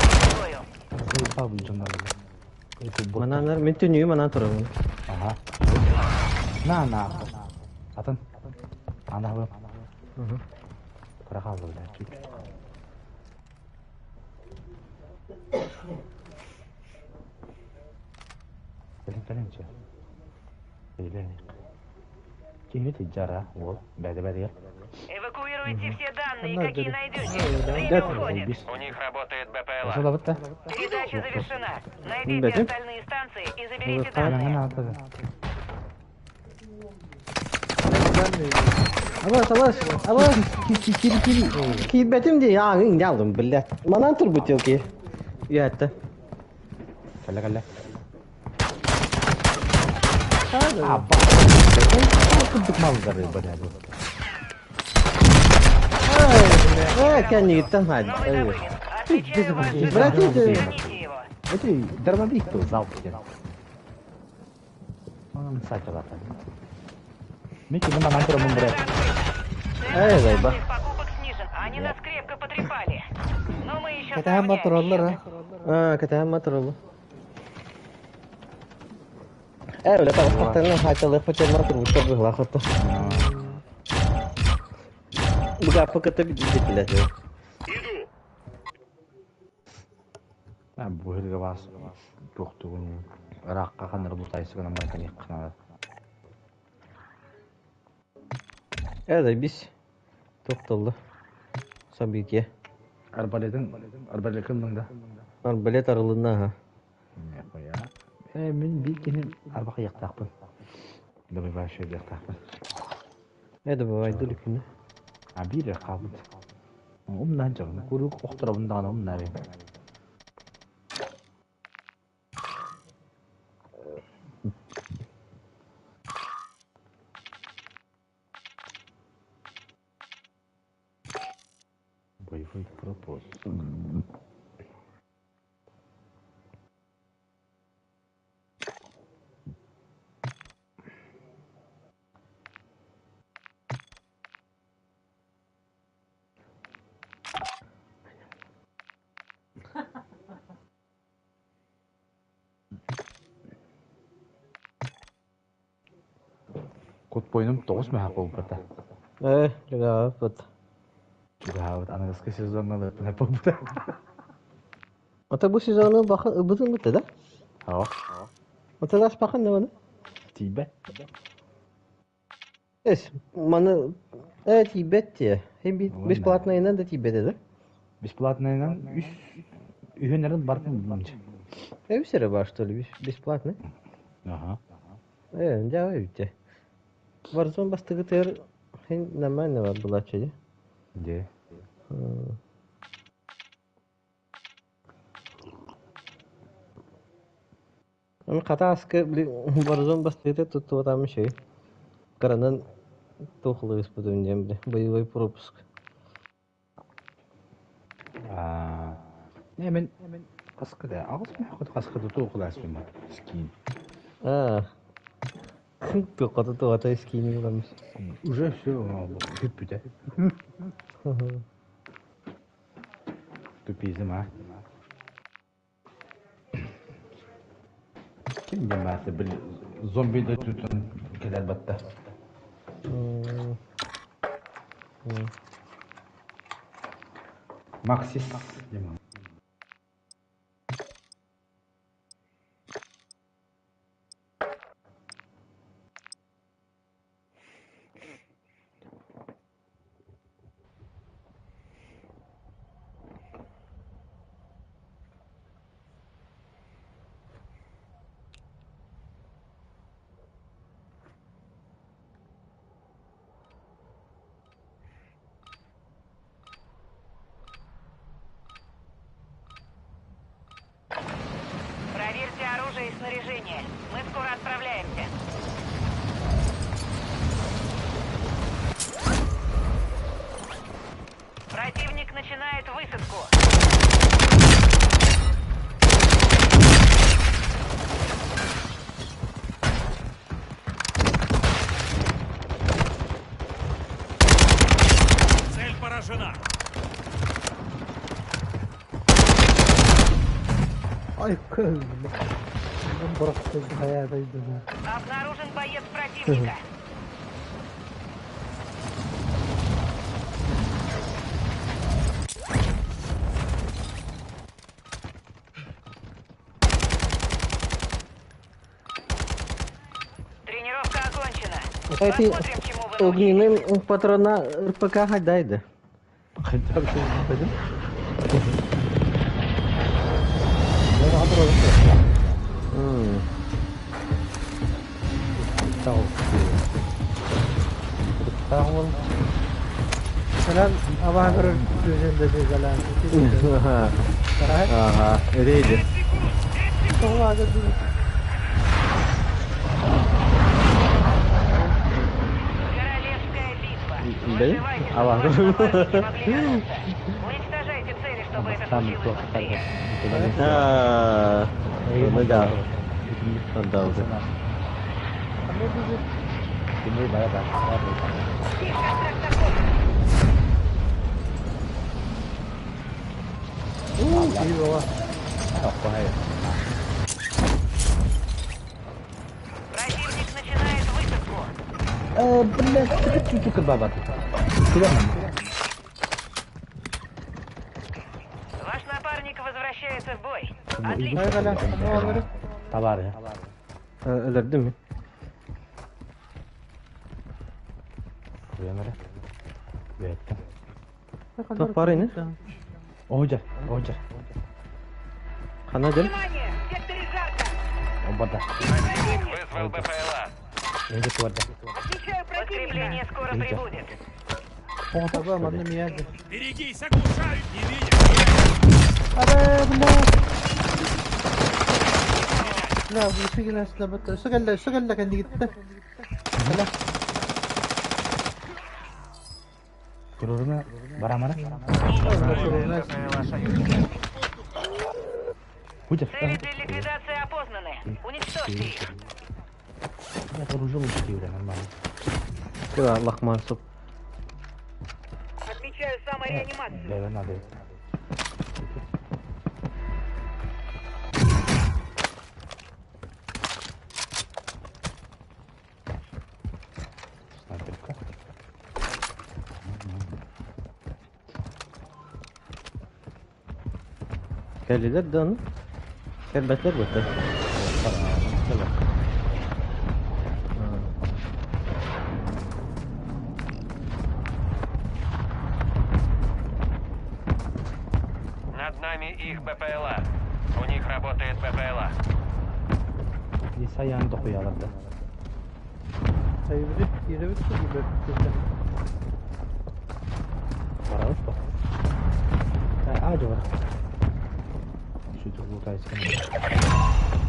Готовы к бою. Заебал жанна. Мананар мен түнүү манан турабын. Ага. На, на. Атын. Ана bu. Кыра калды, бля. Кэлин кэлинче. Билен. Кими тиджара, ол, бәде бәде. Эвакуируйте все данные, Одна какие дырка. найдете. Да, Время уходит. У них работает БПЛА. Ошол бітті. Передача завершена. Найдите Бәдем. остальные станции и заберите Да. данные. Абас, абас, абас. Кийбетим ди, аңың ялдым, блядь. Манан тур бутылки. Уятты. Кәле кәле. Hadi. Аба. Кырдык малдары бля. Э, кәнигиттен хadi. Новый добылин. Отмечаю ваш жетон. Брат, это- Храните его. Это дробовик то залп деген. Оның сакалата. Мен кимін анан тұрамын Продажа брат. открыта. Цены Эй, на зайба. всех покупок Они нас крепко потрепали. Но мы еще Кэтэһэн сравняем тураллар счеты. а. Аа, кэтэһэн матырылы. Ээ, үлэ таҕыстахтарына хаачалыахпыт дьоннор турбуттар быһыылаах отто. Быгааппы кытта билбэтилэр. Иду. Бу сиргэ баас туохтугун ыраахха ханнары лутайсы гынан баран кэлиэххэ наада. Ээ, заебись. Туох Событие. Арбалетын арбалекын ыллыҥ да? Арбалет арылынна аха. Нехуя. Ээ, мин биир киһи арбахайыахтаахпын. Добивающий диэхтаахпын. Ээ, добивайдыр күнү. А биир эрэ хаалбыт. Умнаан дьоҕун, куруук охторобун даҕаны умнаарыым. Боевой пропуск. Кут бойнум тоҕус мэһэ буолбата. Ээ, чугаһаабыт. Чугаһаабыт аныгыскы сезоҥҥа ылыахпына буолбута. Ата бу сезону бахан ыбытын бытта да? Оо. Ата бахан да маны? Тиийбэт. Эс, маны ээ тиийбэт дии. Бесплатныйынан да тиийбэт да? Бесплатныйынан үс үһүннэрин бартын булмунча. Э, үс эрэ бар, что ли, бесплатный? Ага. Э, дьэ, үтте. Warzone бастыгытыгар хин нормально бар булааччы дии. Дьэ. Аны хата аска били Warzone бастыгыта туттубатаам үчүгэй. Кыранан туохулуйуспутум диэн били боевой пропуск. Аа, мен хаскыда аҕыс мөхөт хаскыда туохулааспын скин. Аа, туоххата туохата скини ыламмыт. Уже все бүппүтэ. Тупизм а. Ким диэн баата били зомби дойдутун кэлэр батта. Максис диэн. Проверьте оружие и снаряжение. Мы скоро отправляемся. Противник начинает высадку. Цель поражена. Ай, көл. Бырахты хайа дойдуна. Обнаружен боец противника. Тренировка окончена. Эти Посмотрим, чему вы научились. огненным патрона РПК хадайды. Хотя бы пойдем. Falan ama көрөр düzende falan. Ага, рейди. Тоҕо ага Королевская битва. Да? Выживайте, А чтобы ладно. ваши напарники могли вернуться. Уничтожайте цели, чтобы это случилось быстрее. Аа, ну да. Отдал. Их контракт закончен. Киһи бөҕө. Оххой. Противник начинает высадку. Блядь, чуть-чуть баба. Куда нам? Ваш напарник возвращается в бой. Отлично. Ай кэлэн, оҕолору. Товары. Өлөрдүм мин. Күөмөрө. Үөттüm. Туох баар ини? Оһужар, оһужар. Хана дьэн? Внимание! В секторе жарко! Обада. Противник вызвал БПЛА. Эйге туарда. Отмечаю противника! Подкрепление скоро Видите? прибудет. Таба манна мияды. Берегись, оглушают! Не видишь? Арэ, бля. Бля, бу сигин аслабат. Сыгалла, сыгалла кэннигиттэн. Кэлэ. Туруруна барамара. Худя. Цели для ликвидации опознаны. Уничтожьте их. Я оружие лучше киевре, нормально. Кыра лахман суп. Отмечаю самореанимацию. Бэбэ надо. Снайперка. Кэллилэр да ону? Кэлбэтилэр буолта. Над нами их БПЛА. У них работает БПЛА. Лиса янында хуялар да. Айбыды, киирэбит киирбэппит. Барабыт ба. А, жор. Сүтү лутайскан.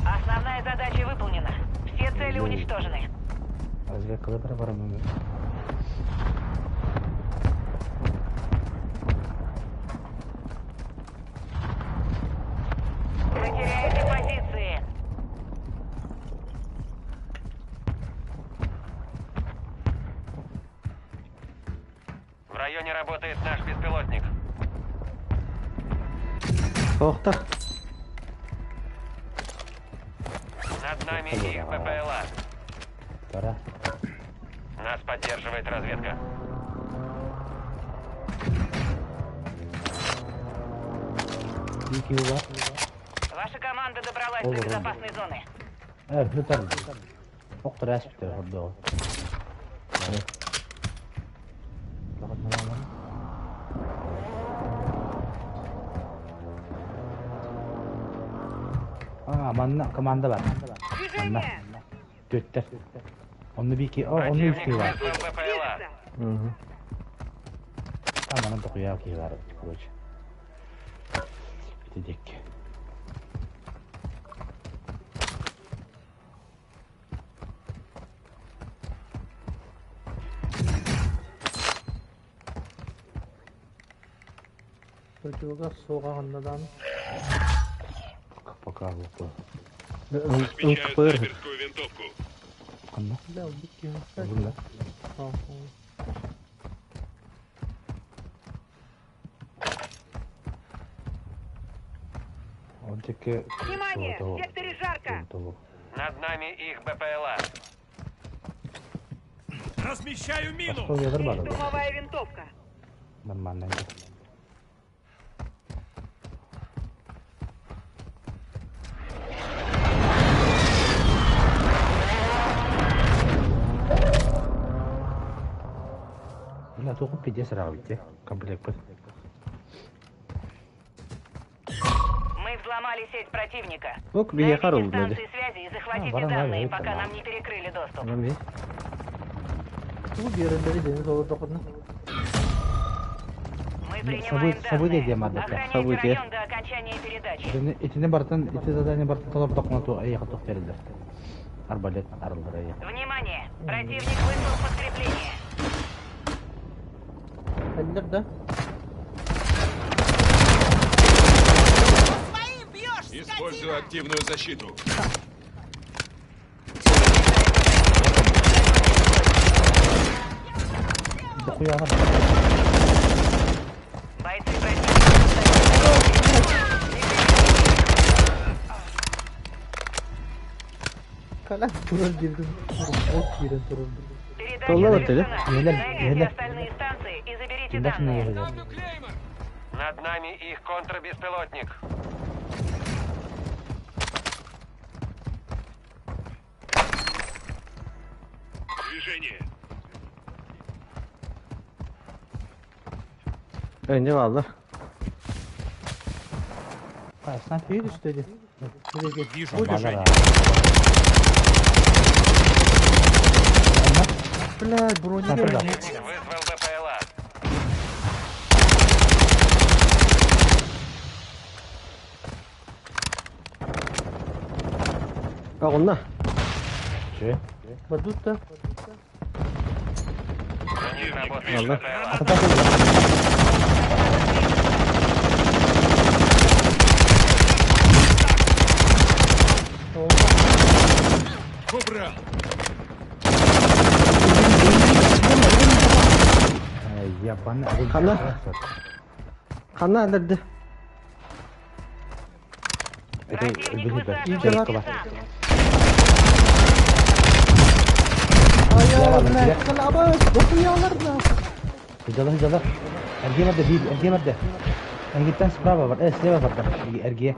Основная задача выполнена. Все цели уничтожены. Разведкада бара барам. Вы теряете позиции. В районе работает наш беспилотник. Тоохтар. Над нами их БПЛА. Бара. Нас поддерживает разведка. Ики бар. Ваша команда добралась до Олар, безопасной зоны. Э, лутар. Октор әспитер хордоо. А, манна команда бар. Манна. Төттер. Онны бики, о, онны Противник үсти бар. вызвал БПЛА. Мгм. Там анан токуя ки бар, короче. Битедек. Противогаз суоҕаҕыннадан. Пока вот. Отмечаю ЛКПР. снайперскую винтовку. Канна. Бля, убить киһи. Узунда. Он теке. Внимание! В секторе жарко! Над нами их БПЛА. Размещаю мину! Что я бар. Штурмовая винтовка. Нормально. Бля, только пиздец рауте. Комплект. Мы взломали сеть противника. Ок, Найдите биһиэхэ арыллыбыт. станции связи и захватите А, баран данные, лайвы, пока там. нам не перекрыли доступ. Мами. Тугу биэрэллэри дени толордоххуна. Мы Не, принимаем события данные. демадыка. Охраняйте События. район до окончания передачи. Итини бартын, ити задание бартын толор документу аяғы тоқ берілді. Арбалет арылдыр аяқ. Внимание! Противник вызвал подкрепление. Кэллэр да. Своим бьешь, Использую активную защиту. Дохуя Бойцы противника. Калан турар диэбитим, урукку киирэн турар. Передача Толла вот завершена. Еле, Найдите еле. остальные станции и заберите Кимдах данные. не Ставлю клеймор. Над нами их контрбеспилотник. Движение. Önce valla. Киһи түстэ дии. Вижу движение. Блядь, броня Снайпер броня. Противник вызвал БПЛА. Оҕунна. Бадут да. У них работает Ладно. БПЛА. Убрал. Ябан. Ханна? Ханна өлөрдө. Противник высаживает Идёт. десант. Айа, блядь, калабас, дохуялар да. Hıcalı hıcalı. Ergeğe vardı değil, ergeğe vardı. Ergekten справа var, слева var. Ergeğe.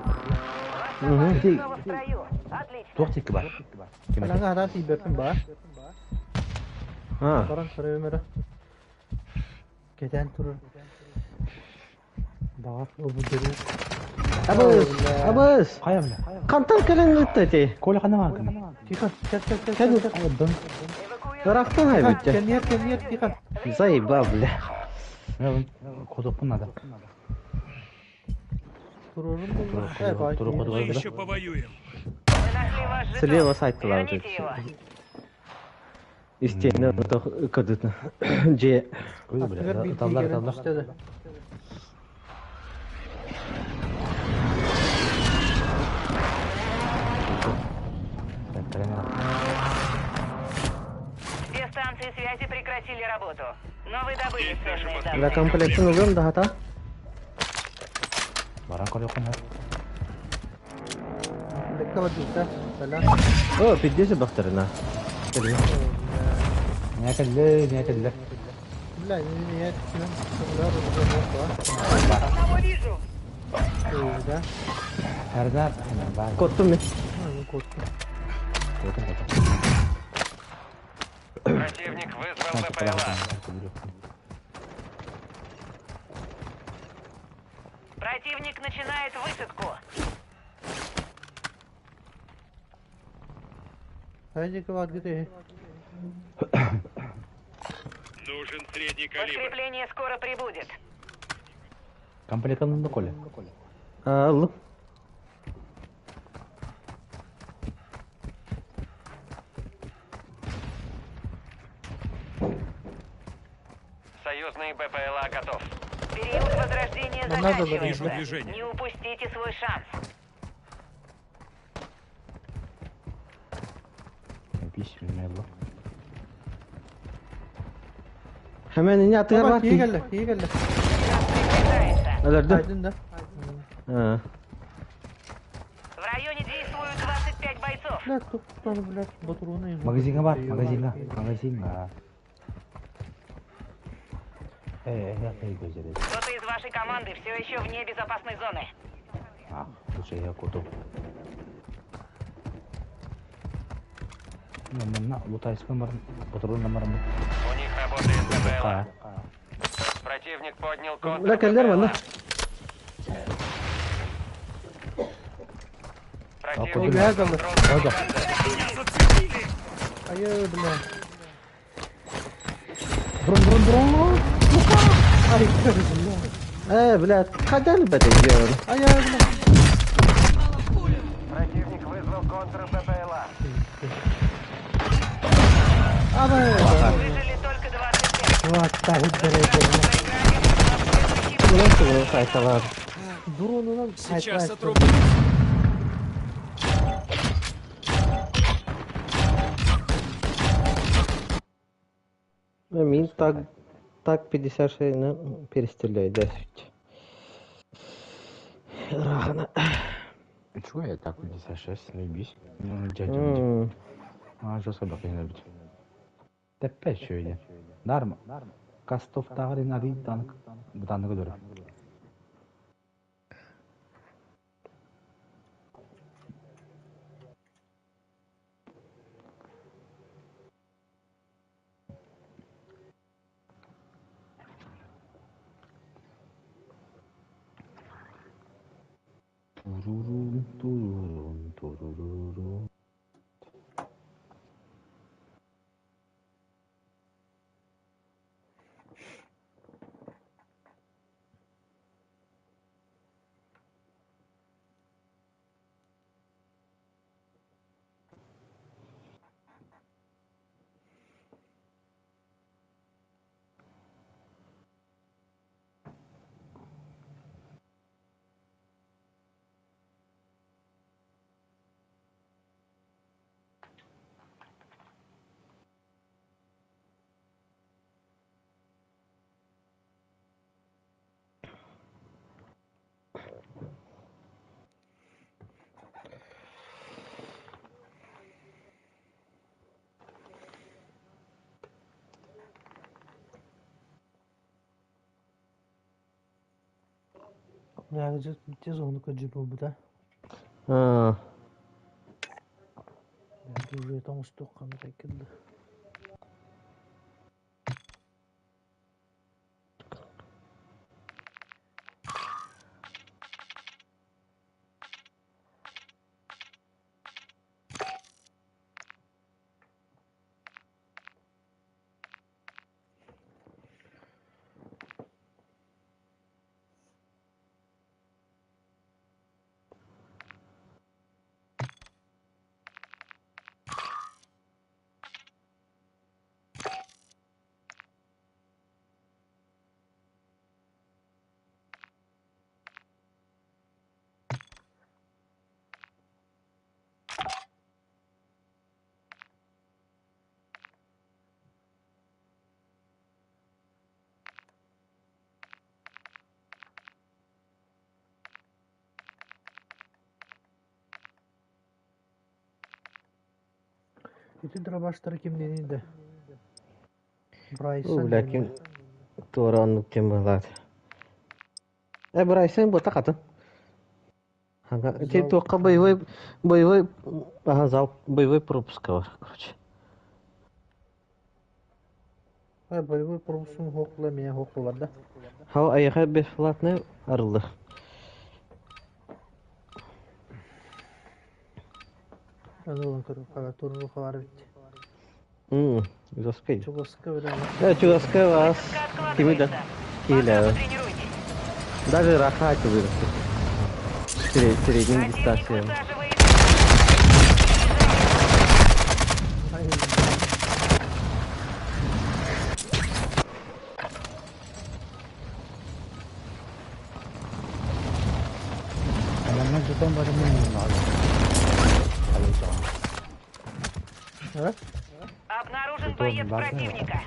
Снова в строю. Отлично. Туох тики бар. Алаңа хараа тиийбэппин баар. Ha. Баран көрөйүм эрэ. Кэтээн турар. Баҕар, ылбыт Абыс, абыс. Хайа бля. Хантан кэлэн ытта этэй. Коля ханна бар кына. Тихо, кэл, кэл, кэл, кэл, кэл. Дон. Ыраахтан хайбыт. Кэнниэр, кэнниэр, тихо. Заеба, бля. Кодоппун надо. Турорум булла. Э, бай. Туру Мы кодуга еще повоюем. Мы нашли ваш жетон. Слева сайттылар. Верните его. Истиэнэ кодутна. Же. Аттыгар биир Таллар тиийгэрэн таллар. түстэ да. Все станции связи прекратили работу. Но вы добыли Здесь наша ценные Бля данные. комплектын ылыам да хата. Баран көрөккүн. Лекка бадыта. Салам. О, пиздец бахтарына. Не келле, не келле. Бля, не, не, ким турар Одного вижу. Да. Хәрдә бар. Коттум мен. Ну, кот. Противник вызвал БПЛА. Противник начинает высадку. Хайдик вадгыты. Нужен средний калибр. Подкрепление скоро прибудет. Комплектын Коля. Аллы. Союзный БПЛА готов. Период возрождения Нам надо заканчивается. Вижу движение. Не упустите свой шанс. Пиш, мело. Hemen не атыгар бар. Киһи кэллэ, киһи кэллэ. Приближается. Өлөрдү. Айдын да. Ha. В районе действуют 25 бойцов. Блядь, туптар, блядь, батуруна. Магазинга бар, магазинга, магазинга. Э, көзере. Кто-то из вашей команды все еще вне безопасной зоны. А, лучше я куту. Манна лутайспын бар, патрон бар. У них работает БПЛА. Противник поднял контр Бля, кэллэр манна. Противник Бля, вызвал далы. дрон Ой, да. Меня зацепили! Айы, бля. Дрон, дрон, дрон. Ай, бля. Э, бля, кадал бәтә гөр. Ай, бля. Противник вызвал контр БПЛА. Абы. Выжили только 25. Вот, так, Проиграли, но следующий Улан тугу сайталар. Дронунан Сейчас отрублю. Мин так так 56 на перестреляй, да. Рахана. Чего я так 56, заебись. Ну, дядя. М. Жестко бакыйын эбит. Тэппэ үчүгэй. Нарма. Кастовтааҕар ин арый танк бытааннык өлөрөр. Турурун, турурун, турурурун. Тез ону көрдьү буолбута. Уже тоҥустук ханнык кэллэ. Ити дробаштары кимнени да? Брайсон. Ләкин туора оннук ким быһылаат. Брайсон бута хатын. Ити туохха боевой боевой ага зал боевой пропуска бар, короче. Боевой пропускун хоқла меня хоқлар да. Хау аяха бесплатный арылды. Аны көрүп кала туру хабар бит. Жесткий. Чугаска белән. Чугаска вас. Кими да? Киля. Потренируйтесь. Даже рахат вырастет. Средним Противник дистанциям. высаживает. Аламна жетон бар мен А? Обнаружен Жетон боец бар, да. противника.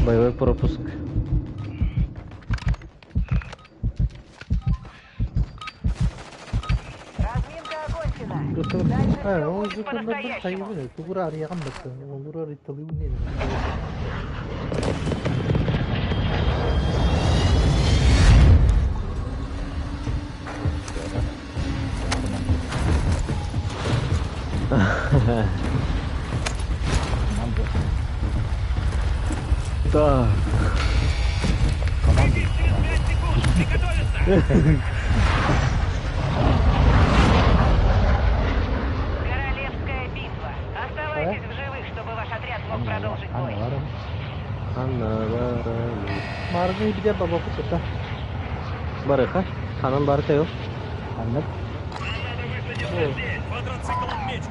Боевой пропуск. Разминка окончена. Дальше Ha, всё o будет жетондар по-настоящему. хайбы. Тугура арыяган бакты. Олур арыйталы не. Да. Через 5 секунд! Приготовиться! Королевская битва. Оставайтесь в живых, чтобы ваш отряд мог продолжить бой. Анна Марны bir de baba kutuda. Барыха. Ханан барыта yok. Аннак Граната высадился здесь! Квадроциклом меч!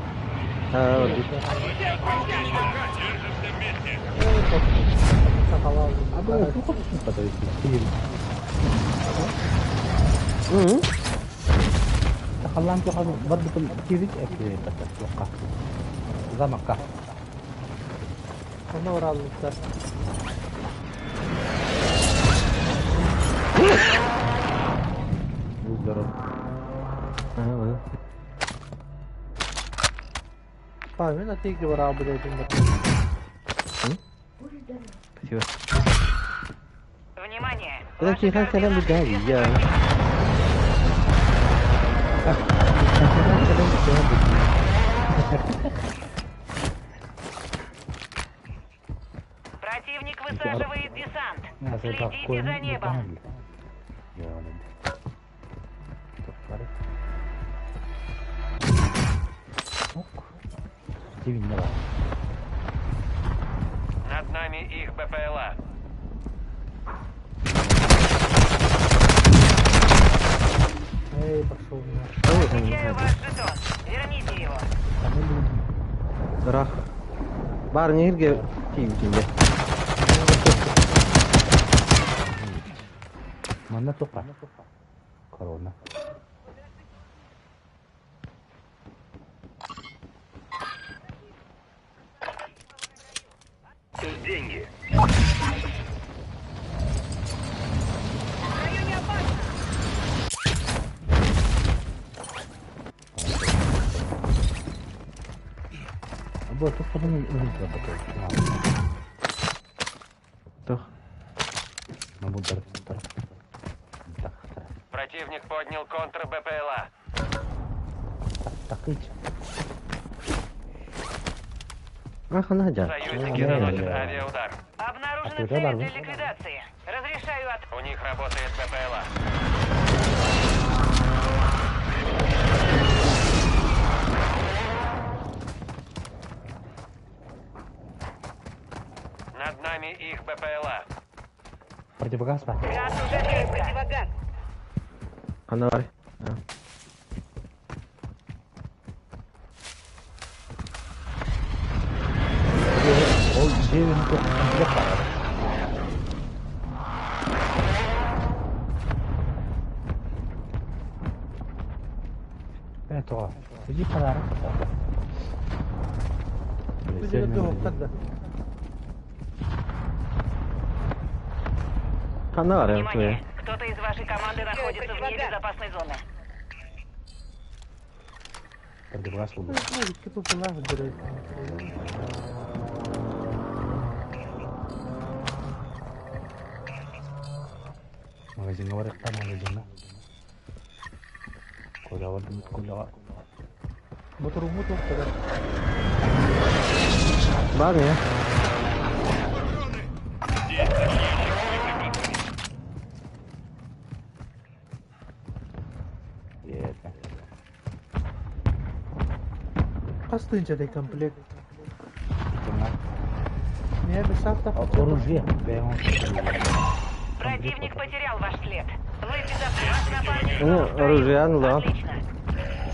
Ha, Держимся вместе! Sakal Абы туқып пата киир. Hı. Тахаллан туха барбытым кирит эпи пата туққа. Замакка. Onu orallıkta. Павел, а ты говорил, блядь, Спасибо. Внимание! Это Ваши Тихон Салям координаты Бугари, известны я. противнику. Противник высаживает десант. Следите за небом. Над нами их БПЛА. Эй, пошел на. Отмечаю ваш жетон. Верните его. Рах. Бар нерге тиим тиимде. Манна тоқа. Корона. Тут деньги. В районе опасно. Бу тоққадан өлді бата. Тох. Мабу дар дар. Так, Противник поднял контр БПЛА. такыч. Ах, Надя. Союзники наносят авиаудар. Обнаружены А ты цели удар, для да? ликвидации. Разрешаю от... У них работает БПЛА. Над нами их БПЛА. Противогаз ба. Газ уже близко. Противогаз. Ана бар. Ол жерін тоқ бар. Э, тоға. Иди подарок. Хана бар. Внимание! Кто-то из вашей команды находится вне безопасной зоны. Противогаз болды. Магазинге барайық та магазинге. Коля бардым, коляға. Мотор тоқтады. Бар не? Здесь наш ящик с боеприпасами. Е, Қастынча комплект. Жаңа Не, без авто. оружие. Бәйон. Противник потерял ваш след. Вы в безопасности. Ваш напарник Ну, снова в строю. оружие, ну да. Отлично.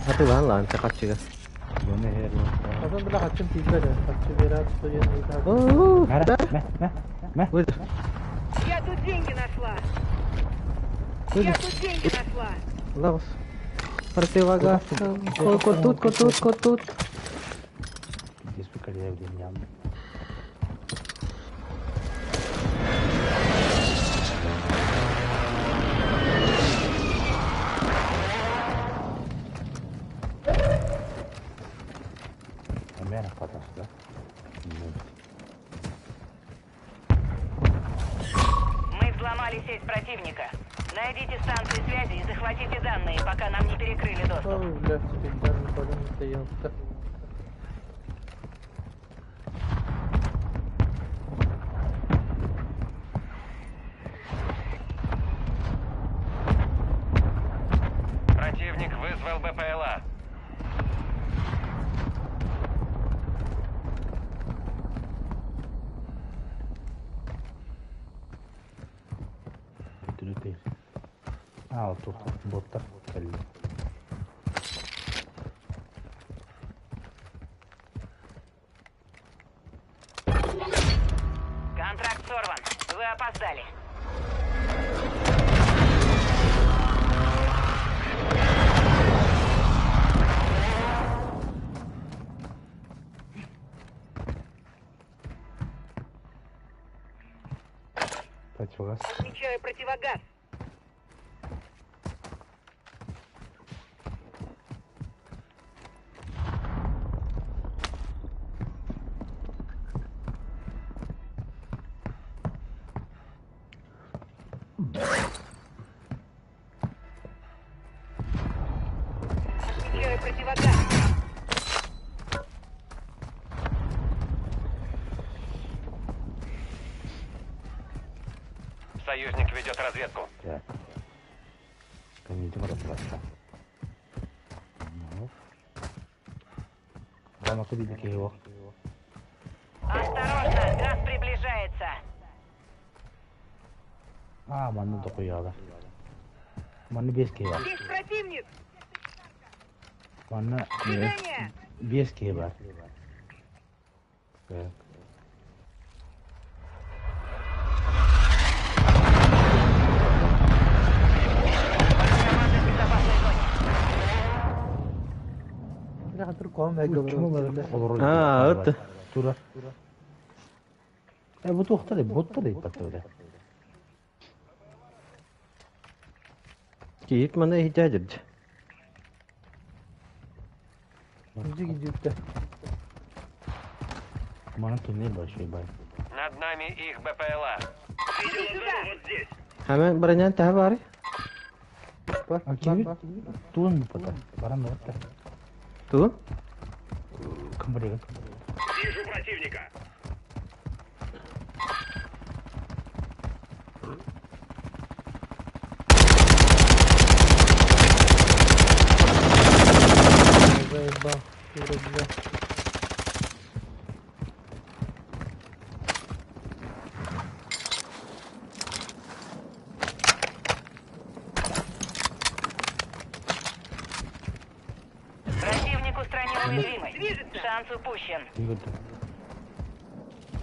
Атылан лан, тақатчыга. Йоны хер. Адам била хачым тиздері. Хачы берат, студент айтады. Оо, Мә, да. мә, мә, мә. Выйди. Я тут деньги нашла. Выйди. Я тут деньги нашла. Лавс. Противогаз. Ко тут, ко тут, ко тут. Здесь поколебли меня. Мена хватает, да? Мы взломали сеть противника. Найдите станции связи и захватите данные, пока нам не перекрыли доступ. Ой, бля, специально подумал, стоял. Противник вызвал БПЛА. Түрі А, вот тут боттар. Контракт сорван. Вы опоздали. Противогаз. Отмечаю противогаз. Противогаз. Союзник ведет разведку. Так. Кэнники барытыласта. Рамака биир киһи суох. Осторожно, газ приближается. Аа, манна дохуйаала. Манна биэс киһи баар. Здесь противник! Манна Движение! биэс киһи баар. Так. Ваша команда в безопасной зоне. Бля, хатыр ком эгэ Олорор. Аа, ыт. Тура. Э, бу туохтар, боттар иппаттар. Киит маны иһитээдирдь. Иди Манан туннель большой бай. Над нами их БПЛА. Видел зону вот здесь. Hemen броням таһа баары. Бар, А бар, кими? бар. Туун буппата. Баран да Тугун? Кым билигин. Вижу противника. Заебал. Дура, бля. Противник устранил уязвимость. Шанс упущен. Тиги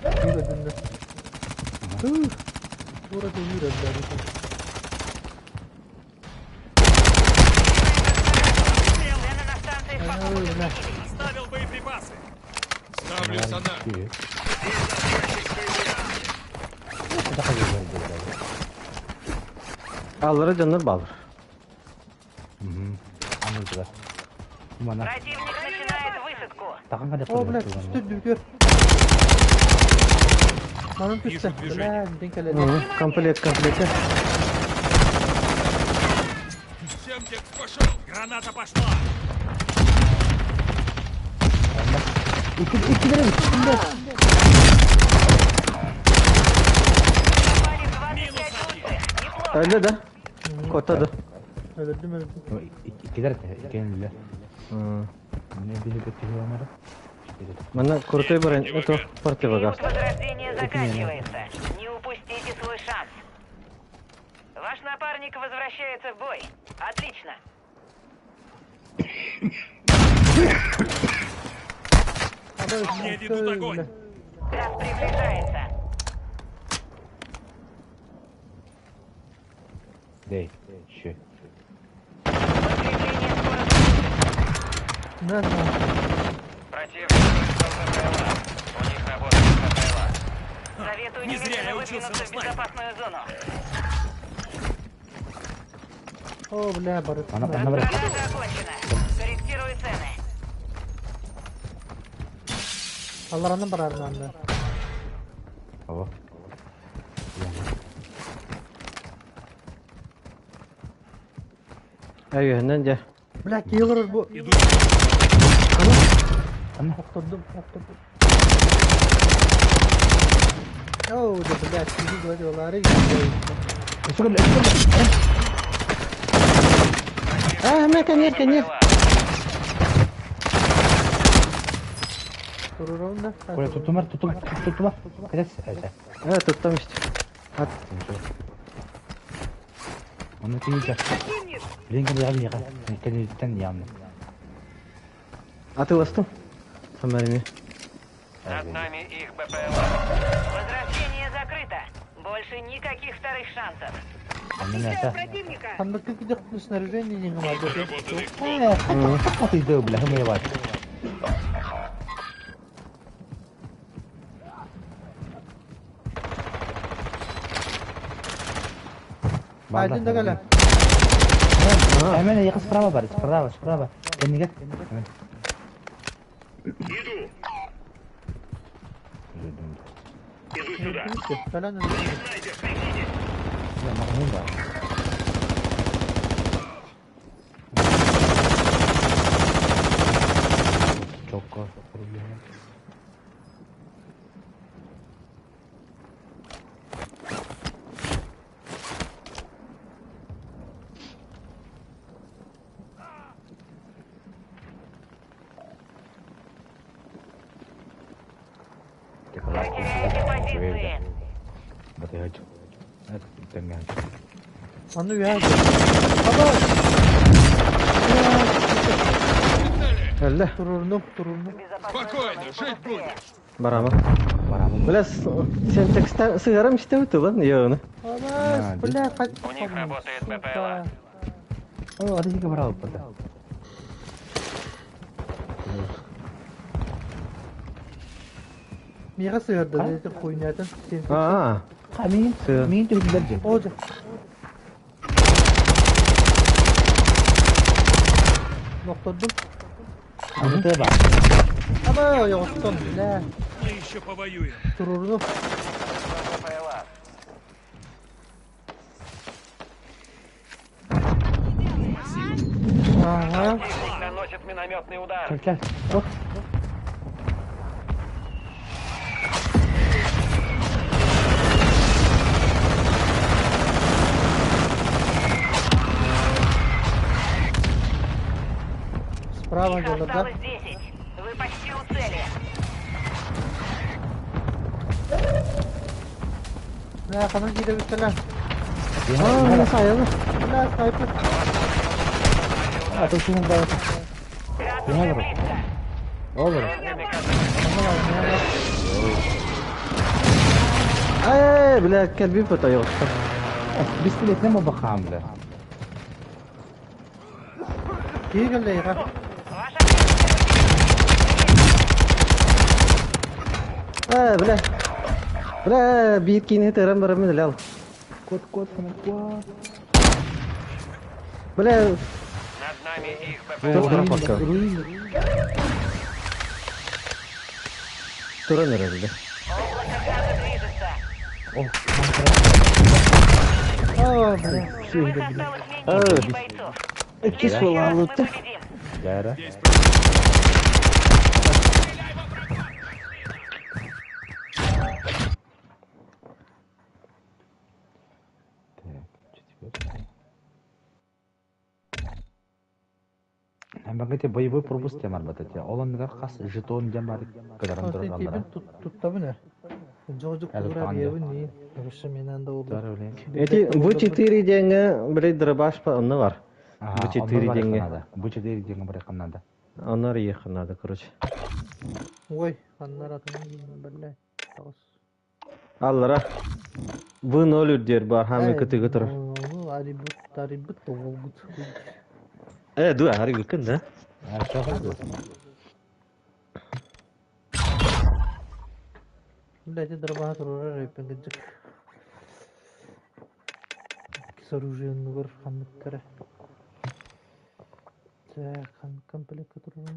Дура, бля. Дура, ты дура, бля. Цены на станциях покупок изменились. Ставил боеприпасы. Ставлю сонар. Тиги. Аллара дьоннор баалар. Аны тура. Мана. Противник начинает высадку. Тагын кадап О, бля, түстэ дүгер. Манан Вижу түстэ. движение. Бля, ден кэлэлэ. Комплект, комплект. Семтекс пошел. Граната пошла. Попали в 25 лучших. Неплохо. Öyle да. Кота да. Өлөрдүм, өлөрдүм. Иккилер иккилер. Мне били бит киһи Мана крутой бронь. Это противогаз. Период возрождения заканчивается. Не упустите свой шанс. Ваш напарник возвращается в бой. Отлично. Мне ведут огонь. Газ приближается. Дей, еще. Подкрепление скоро закончится. На, на. Противник вызвал БПЛА. У них работает БПЛА. Советую Не зря немедленно я учился выдвинуться на в снайпера. безопасную зону. О, бля, бары. Она, она, она. Распродажа окончена. Корректирую цены. Алларанан барарынан да. Ого. Әйүһүнэн дьэ. Бля, киһи бу. Иду. Охтордум, охтордум. Оу, да, бля, киһи говорил, Аа, мэ кэннир кэннир. БПЛА. Турурун да. Коля, тутумар, тутума, тутума. Кадес, это. Ээ, туттам işte. Ат. Оны тиги Блин, кем яга яга. Кенеттен ямны. Атыластым. Самарими. Над нами их БПЛА. Возвращение закрыто. Больше никаких вторых шансов. Аны нәрсә? Ханнык кидек снаряжение не гамады. Отработанный код. Э, хат иде, бля, хм ебать. Айдын да кэлэ. Әмән яка справа бар, справа, справа. Кеннеге. Әмән. Иду. Иду сюда. Кэлэн. Снайпер, пригнитесь. Я магазин бар. позиции. Батыһач. Тэҥҥэ. Аны үһэ. Аба! Өллө. Турурнум, турурнум. Спокойно, жить будешь. Барама. Барамын. Бля, сен сыгарам истеби тылын, йоны. Абас, бля, У қайтып них работает БПЛА. О, аты жеке бара алып барды. Миға сығырды, деді қойнатын. Сен Аа. Ха, мин, Сыгыр. мин түһүллэр дьэ. О, жа. Ноқтырдым. Аны бар. Аба, yoğuştum, бля. Мы еще повоюем. Турурнум. БПЛА. Ага. Противник наносит минометный удар. Кел, кел. От. Справа Их жолда. осталось 10. Вы почти у цели. Бля, қанан кейде біттілі. Аа, мен сайылы. Бля, снайпер. Аты шуның бар. Град Не уже надо. близко. Olur. Ай, бля, келбим фото йоғыштым. Бистилетне мо бахам бля. Кейгілді, иға. Ваша Ай, бля. Бля, бир кине терем барам мен ал. Кот, кот, кот. Бля, Над нами их БПЛА. Тура пока. Тура nerede? Облако газа движется. А, бля. Живых осталось менее А. 10 бойцов. В Кис следующий раз мы алыпты. победим. Жара. Так, что теперь? Багате боевой пропуск темар батате. Олон хас жетон дем бар кадаран Сен турар тебін туттабын ә. Жожук Әлі тура таңда. биебин ни. Вообще менен да oldu. Эти В4 деньги, блядь, дробаш по онно бар. В4 деньги. В4 деньги бар надо. Онор ехать надо, короче. Ой, аннар атын бля. Тағыс. Аллара. В0 дер бар, хами кытыгы тур. Ну, арибут, арибут олгут. Э, дуа, ари бүкін, да? Бля, эти дробаха турар репен гыджык. Кис оружие нугар ханныктара. Так, хан комплект турар.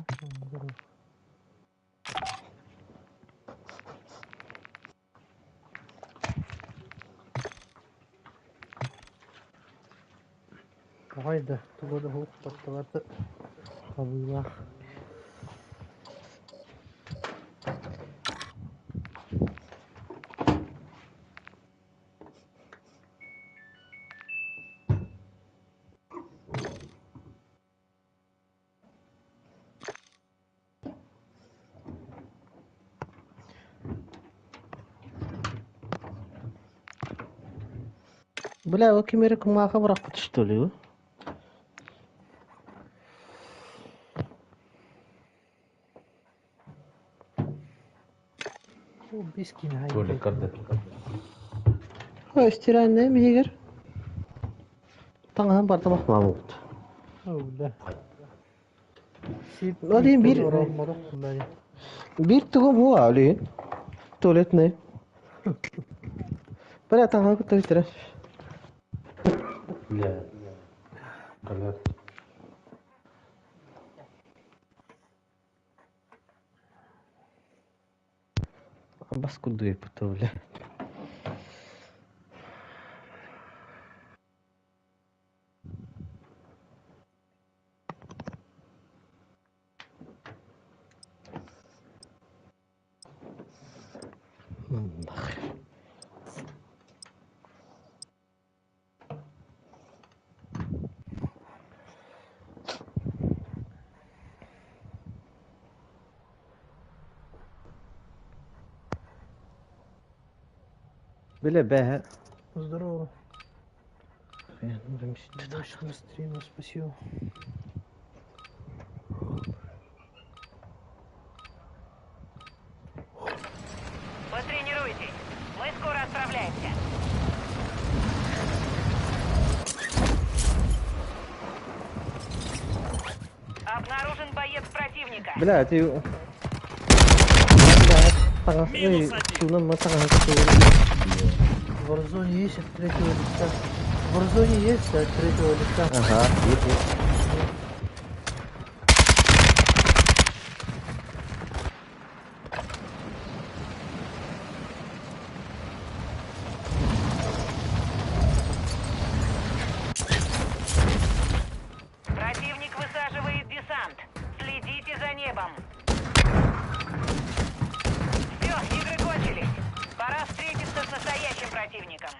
Hayda, тугада хук патталарды кабыйлах. Бля, о кемере кумаха бырак что ли? О, бискин хай. Туалет карды. Ой, стиральная мигер. Таңхан барды бақма болды. О, бля. Сип. Один бир- Бир тугу бу али. Туалет не. Бля, таңхан күтіп стирай. Бля. Туалет. Бас куды путу, бля. Нахер. Бля, бэ. Здорово. Удачного стрима, спасибо. Потренируйтесь. Мы скоро отправляемся. Обнаружен боец противника. Бля, ты... Минус один. В Warzone есть от третьего лица. В Warzone есть от третьего лица. Ага, есть, есть. Противник высаживает десант. Следите за небом. Все, игры кончились. Пора встретиться с настоящим противником.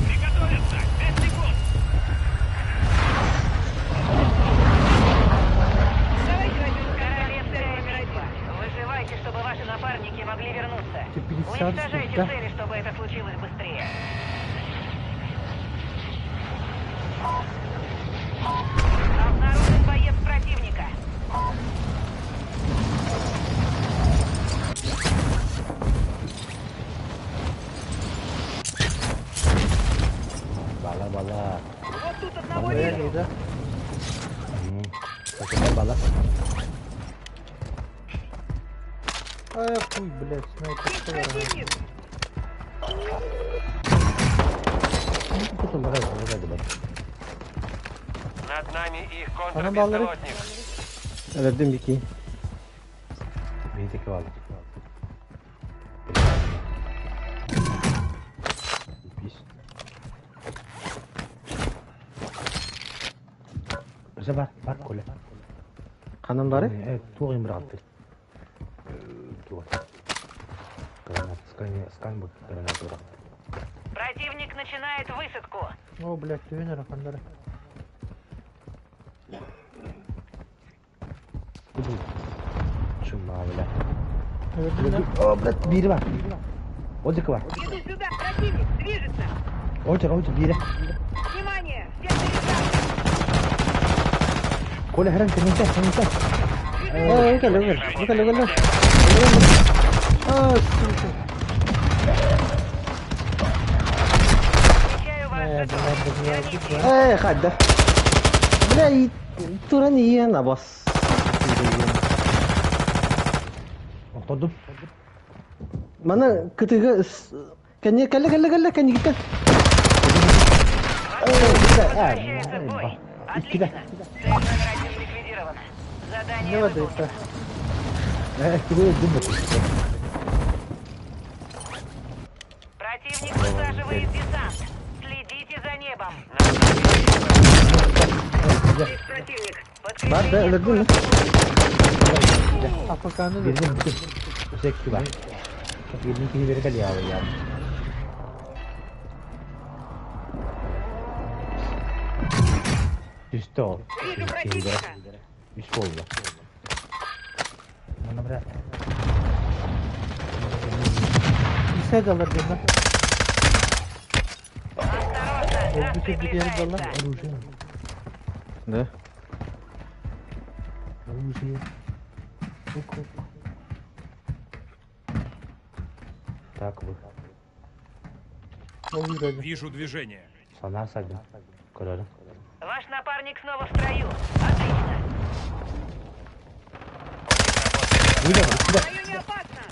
Приготовиться! 5 секунд! Королевская битва. Выживайте, чтобы ваши напарники могли вернуться. Ты 50 Уничтожайте да? цели, чтобы это случилось быстрее. Обнаружен боец противника. Бала бала. Вот тут одного Реально, вижу. да? Такая бала. А я хуй, блядь, снайпер. Есть что я противник. Кутул бара бара бара. Над нами их Ана баллары. контрбеспилотник. Өлөрдүм бики. Бейдеки бала. Бис. Өсө бар, бар Коля. Ханан бары? Э, туох им бырахты. Туох. Гранат, скан, скан бу гранат бырахты. Противник начинает высадку. О, блядь, тренера, хандара. Куду. Чума, бля. Өлөрдүм да? О, блядь, бири бар. Одик бар. Иду сюда, противник движется. Очер, очер, бири. Внимание, все пересадки. Коля, хрен, кенте, кенте. Э, кэллэ, кэллэ, кэллэ, кэллэ. А, сука. Включаю ваш Э, жетон. блядь, блядь, Верните. Э, хадда. Бля, и туран иен абас. Охтордум. Мана кытыга кәне кәлле кәлле кәлле кәне китте. Возвращается в бой. Иккиде. Отлично. Цель номер один ликвидирована. Задание Не воды, выполнено. Э, кире дым. Противник высаживает десант. Следите за небом. Есть противник. Бар да Подкрепление өлөрдүм. АФК-ны Бирдим битим. Өсөк бар. Бирдим кини бери кал яа я. Түстө ол. Вижу противника. Үс болду. Мана бра. İse kalır diyorum Осторожно, газ Öldü bir diğeri kalır. приближается. Оружие. Да. Оружие. Ук, ук. Так вы. Ол yürüdü. Вижу движение. Санаа сагдым. Көрөрүм. Ваш напарник снова в строю. Отлично. Уйда, уйда. В районе опасно.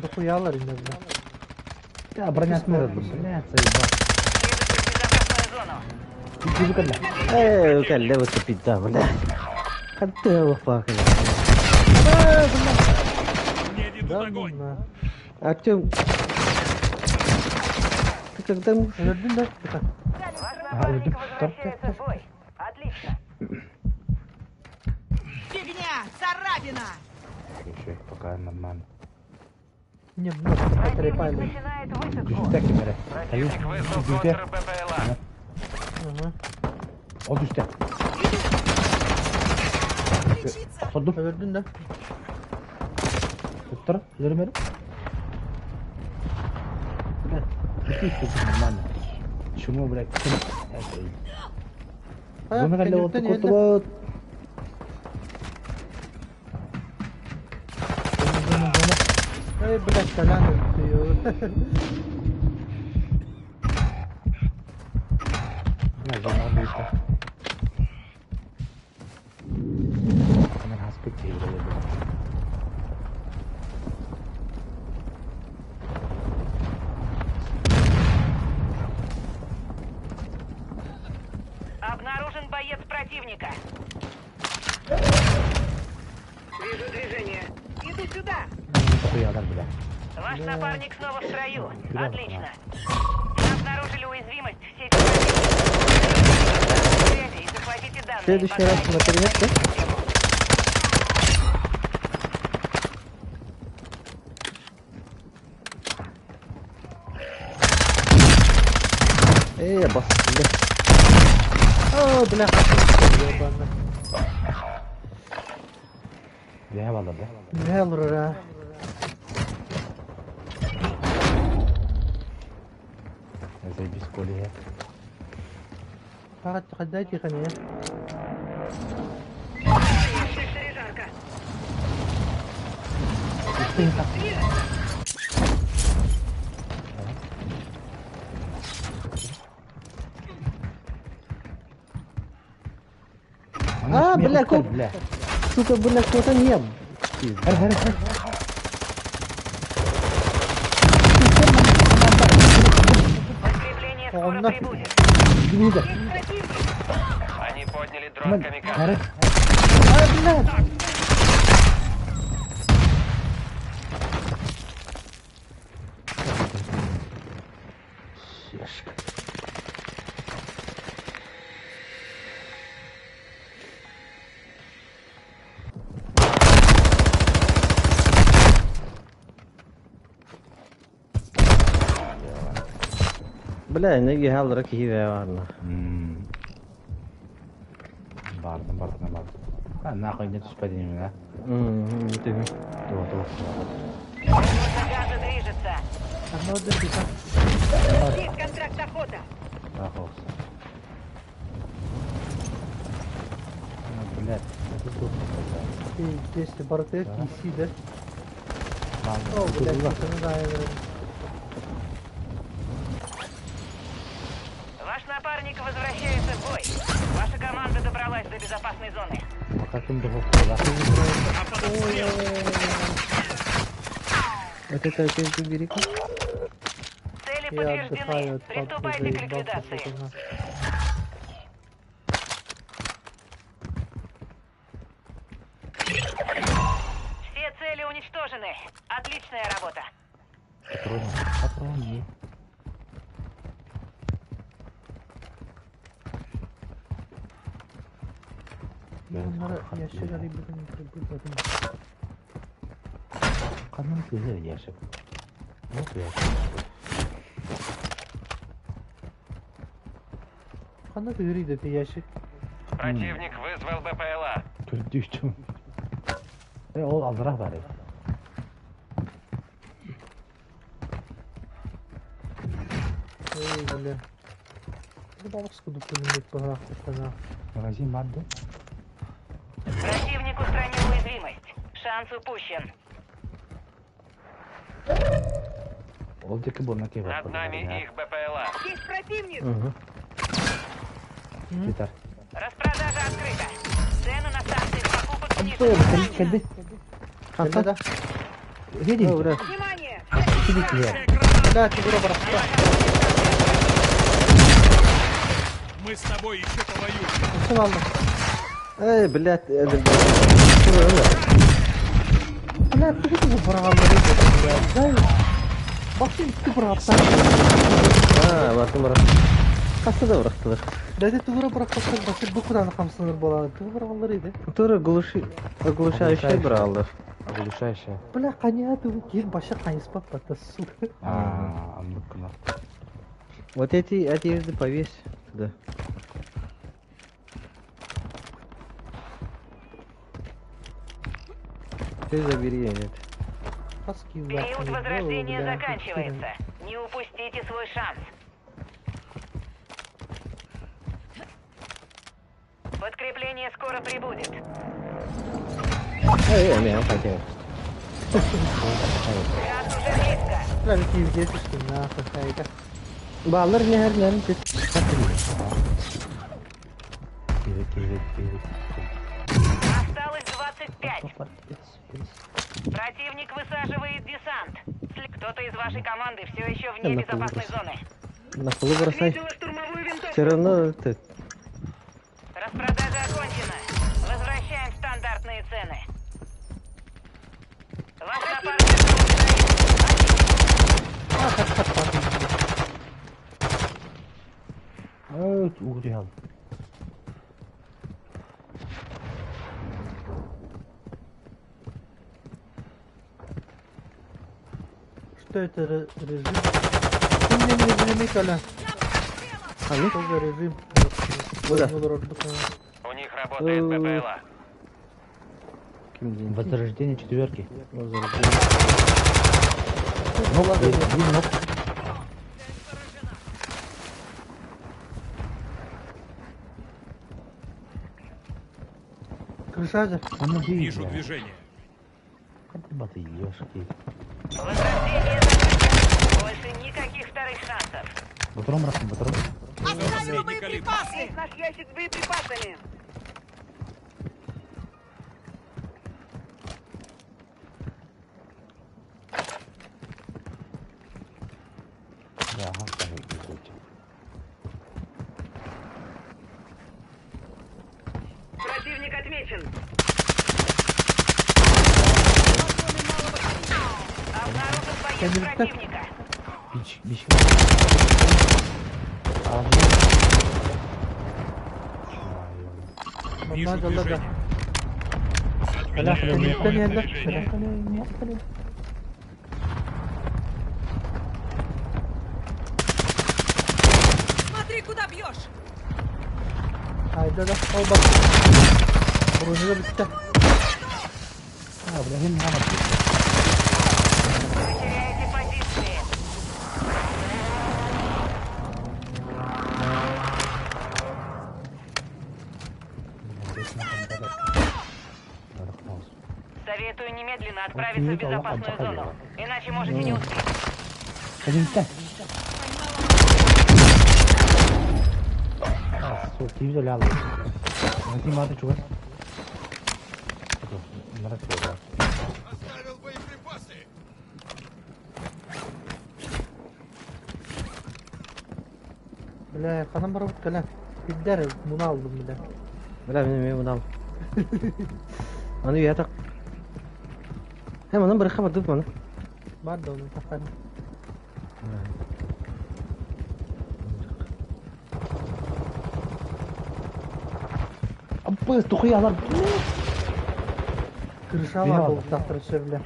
Дохуялар иногда. Я броня отмерла, блядь, заебал. Следуйте в безопасную зону. Иди выкадля. Э, кәлле вот пизда, бля. Хадда вафа Мне ведут Да, огонь. ну, Артем, ты когда Өлөрдүн да? Бута. Ваш напарник возвращается в бой. Отлично. Фигня! Царапина! Еще пока нормально. Немножко Противник потрепали. начинает высадку. Түстэ ким эрэ. Противник вызвал Түстэ. контр-БПЛА. Ага. Ол түстэ. Лечиться! Сордум. Өлөрдүн да? Туттар. Өлөрүм эрэ. Блядь, түстэ түстэ нормально. Чему, блядь, ким? Хайа, Зона кэллэ кэнниттэн иһэллэр. куртубут. Зона, зона, зона. Эй, блядь, Колян өлтү. Бля, зона бүйті. Мен хаспыт кейбір Обнаружен боец противника. Вижу движение. Иду сюда! Хуялар, бля. Ваш напарник снова в строю. Сюда, Отлично. Мы обнаружили уязвимость в сети противника. Связи и захватите данные. В следующий пока раз они на переметке? не систему. Э, бас, бля. О, бля, ебаный. Бля, валла, бля. Не алыр, Заебись, коли Фақат қандай тихоне. В секторе жарко. А, бля, коп. Бля. Сука, бля, кто-то не. Хэр, хэр, хэр. Подкрепление скоро Онно. прибудет. Гнида. Есть противник! Они подняли дрон камикадзе. Хэр. А, блядь! Шешка. Бля, не гелдер киһи varna. Бардым, бардым, бардым. А, нахуй не түспәдім, а? Мм, Туа, туа. Угроза газа движется. Одно тихо. Есть контракт охота! Нахуй. А, блядь, это тут. Здесь барытык иси да. Ладно, О, блядь, тихоны да, Ваш напарник возвращается в бой. Ваша команда добралась до безопасной зоны. Пока ким духов да? Вот это опять убери-ка. Цели Я отдыхаю подтверждены. от PUBG, Приступайте к заебался, ликвидации. сатана. Все цели уничтожены. Отличная работа. Патроны. Патроны. Bunlara yaşar arayı bugün Канал тыгыр яшек. Вот яшек. Қандай үйрейді те ящик? Противник вызвал БПЛА. Түрдүүчүм. Э, ол алдарақ бар. Ой, бля. Bu балық скудып күнімдек бағырақ сатана. Магазин бар да? Противник устранил уязвимость. Шанс упущен. Ол деки болна кей Над нами их БПЛА. Есть противник! Угу. Жетар. Распродажа открыта. Цены на станциях покупок снижены. Келди. Келді да? Видите? Ура. Внимание! Видите? Бля, тигра барақта. Мы с тобой еще повоюем. Үсін алдым. Эй, блядь, это... Бля, тугу тугу бұрағалар еді, бля. Дай. Бақсы үсті бұрағапта. А, бартым бара. Қасы да бұрақтылар. Дәде тугура бұрақтасақ басы бұл құданы қамсыныр болады. Тугу бұрағалар еді. Тура глуши... Оглушающий бралдар. Оглушающая. Бля, коня ты кир баша хайыспат бата, сука. А, оннук гынар. Вот эти одежды повесь туда. Ты забери этот. Период возрождения заканчивается. Не упустите свой шанс. Подкрепление скоро прибудет. Эй, меня хотел. Газ уже близко. Бля, киевге түстүм, нахуй, хайда. Баллар не хернер. Осталось 25. Противник высаживает десант. Кто-то из вашей команды все еще вне На безопасной полу зоны. На полу бросай. Отметила штурмовую винтовку. Все равно ты. Распродажа окончена. Возвращаем стандартные цены. Ваш напарник Ой, угрял. Что это режим? Ты мне не режим, Коля. А, ну? Что за режим? Куда? У них работает БПЛА. Возрождение четверки. Возрождение. Нок, один нок. Крыша же. Вижу движение. Ёшки. Возрождение закрыто. Больше никаких вторых шансов. Батром, брат, батром. Оставила боеприпасы! Есть наш ящик с боеприпасами. Да, ага, так, Противник отмечен. Обнаружен боец противника. Бич, бич. Вижу движение. Отмечаю. Смотри, куда бьешь! Hayda da al bak. Burunu da bitti. А, бля, не надо. Вы теряете позиции. Советую немедленно отправиться в безопасную зону. Иначе можете не успеть. Один Телевизор лял. Найти маты чувак. Оставил боеприпасы. Бля, kanam barabut kala. Bidder bunu aldım bir de. Бля, мен bunu al. Аны уятак. Hem onun bırakamadık bana. Var da onun kafanı. Абы, тухуялар. Крыша var bu tahtır söyle.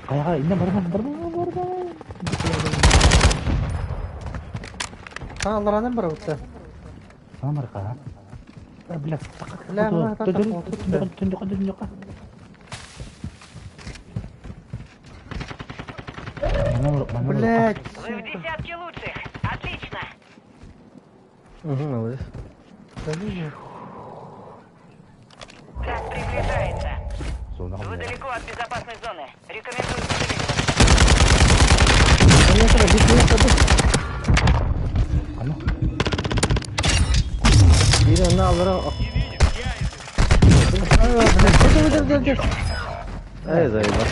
Кайга, инде барма, барма, барма. Ha Allah'ın barabut da. Самарка. Бля, Бля, мына Блять. Вы в десятке лучших. Отлично. Угу, молодец. Газ приближается. Вы далеко от безопасной зоны. Рекомендую Bir onu alır. Эй, заебал.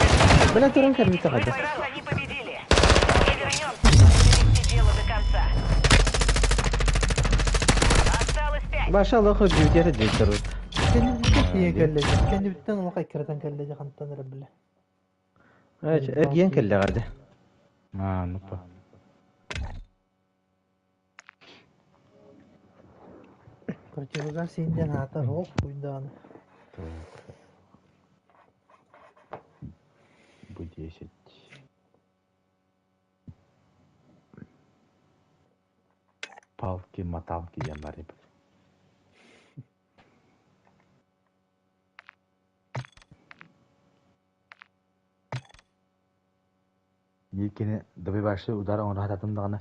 Бля, туран кормить В хотя. этот раз они победили. Мы вернемся, чтобы довести дело до конца. Осталось 5. Баша лохо бьютер директор. Kendi bitten niye geldi? Kendi bitten ola kayıkradan geldi kantan bile. Evet, ergen kelle gardı. А, ну па. Противогаз инден ата hop kuydan. 10. Палки-моталки диэн бар эбит. Биир кини добивающий удар оҥоро сатаатым даҕаны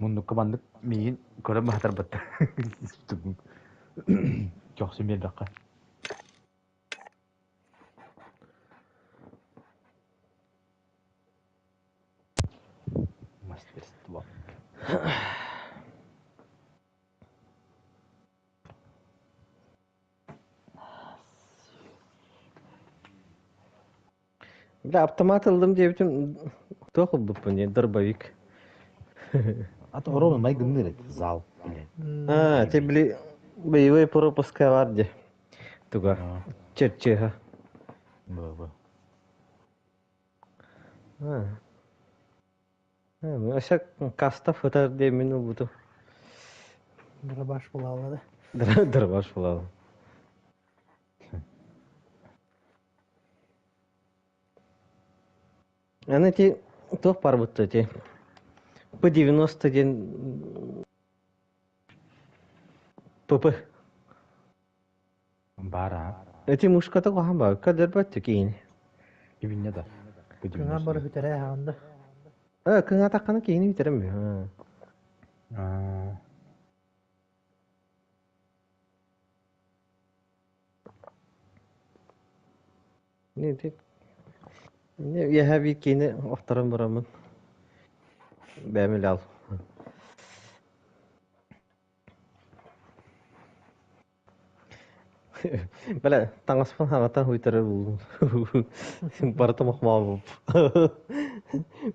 муннукка маннык миигин көрөн баһатарбыттар. Көхсүн биэрбэххэ. Мастерство. Да, автомат ыллым диэбитим туох ылбыппын диэн дробовик. А то ровно майгынныыр эт зал блин. А, ты били боевой пропуска бар дии. Туга чертега. Бу. А. Өссө кастов ытар диэммин ылбытым. Дробаш булааллар да. Дробаш булааллар. Аны ити туох барбыт ити П-90 диэн ПП. Баар аа. Ити мушката куһаҕан баар. Кадырбат киһини. Кибинне да. Кыҥаан бары бүтэрэ аһаҕын да. Э, кыҥаатаххына киһини бүтэрэн бү. Аа. Үөһэ биир киһини охторон бараммын бэйэм илэ ал. Бэлэ таҥаспын хаҥатан хуйтарар буллум. Барыта мохмообуп.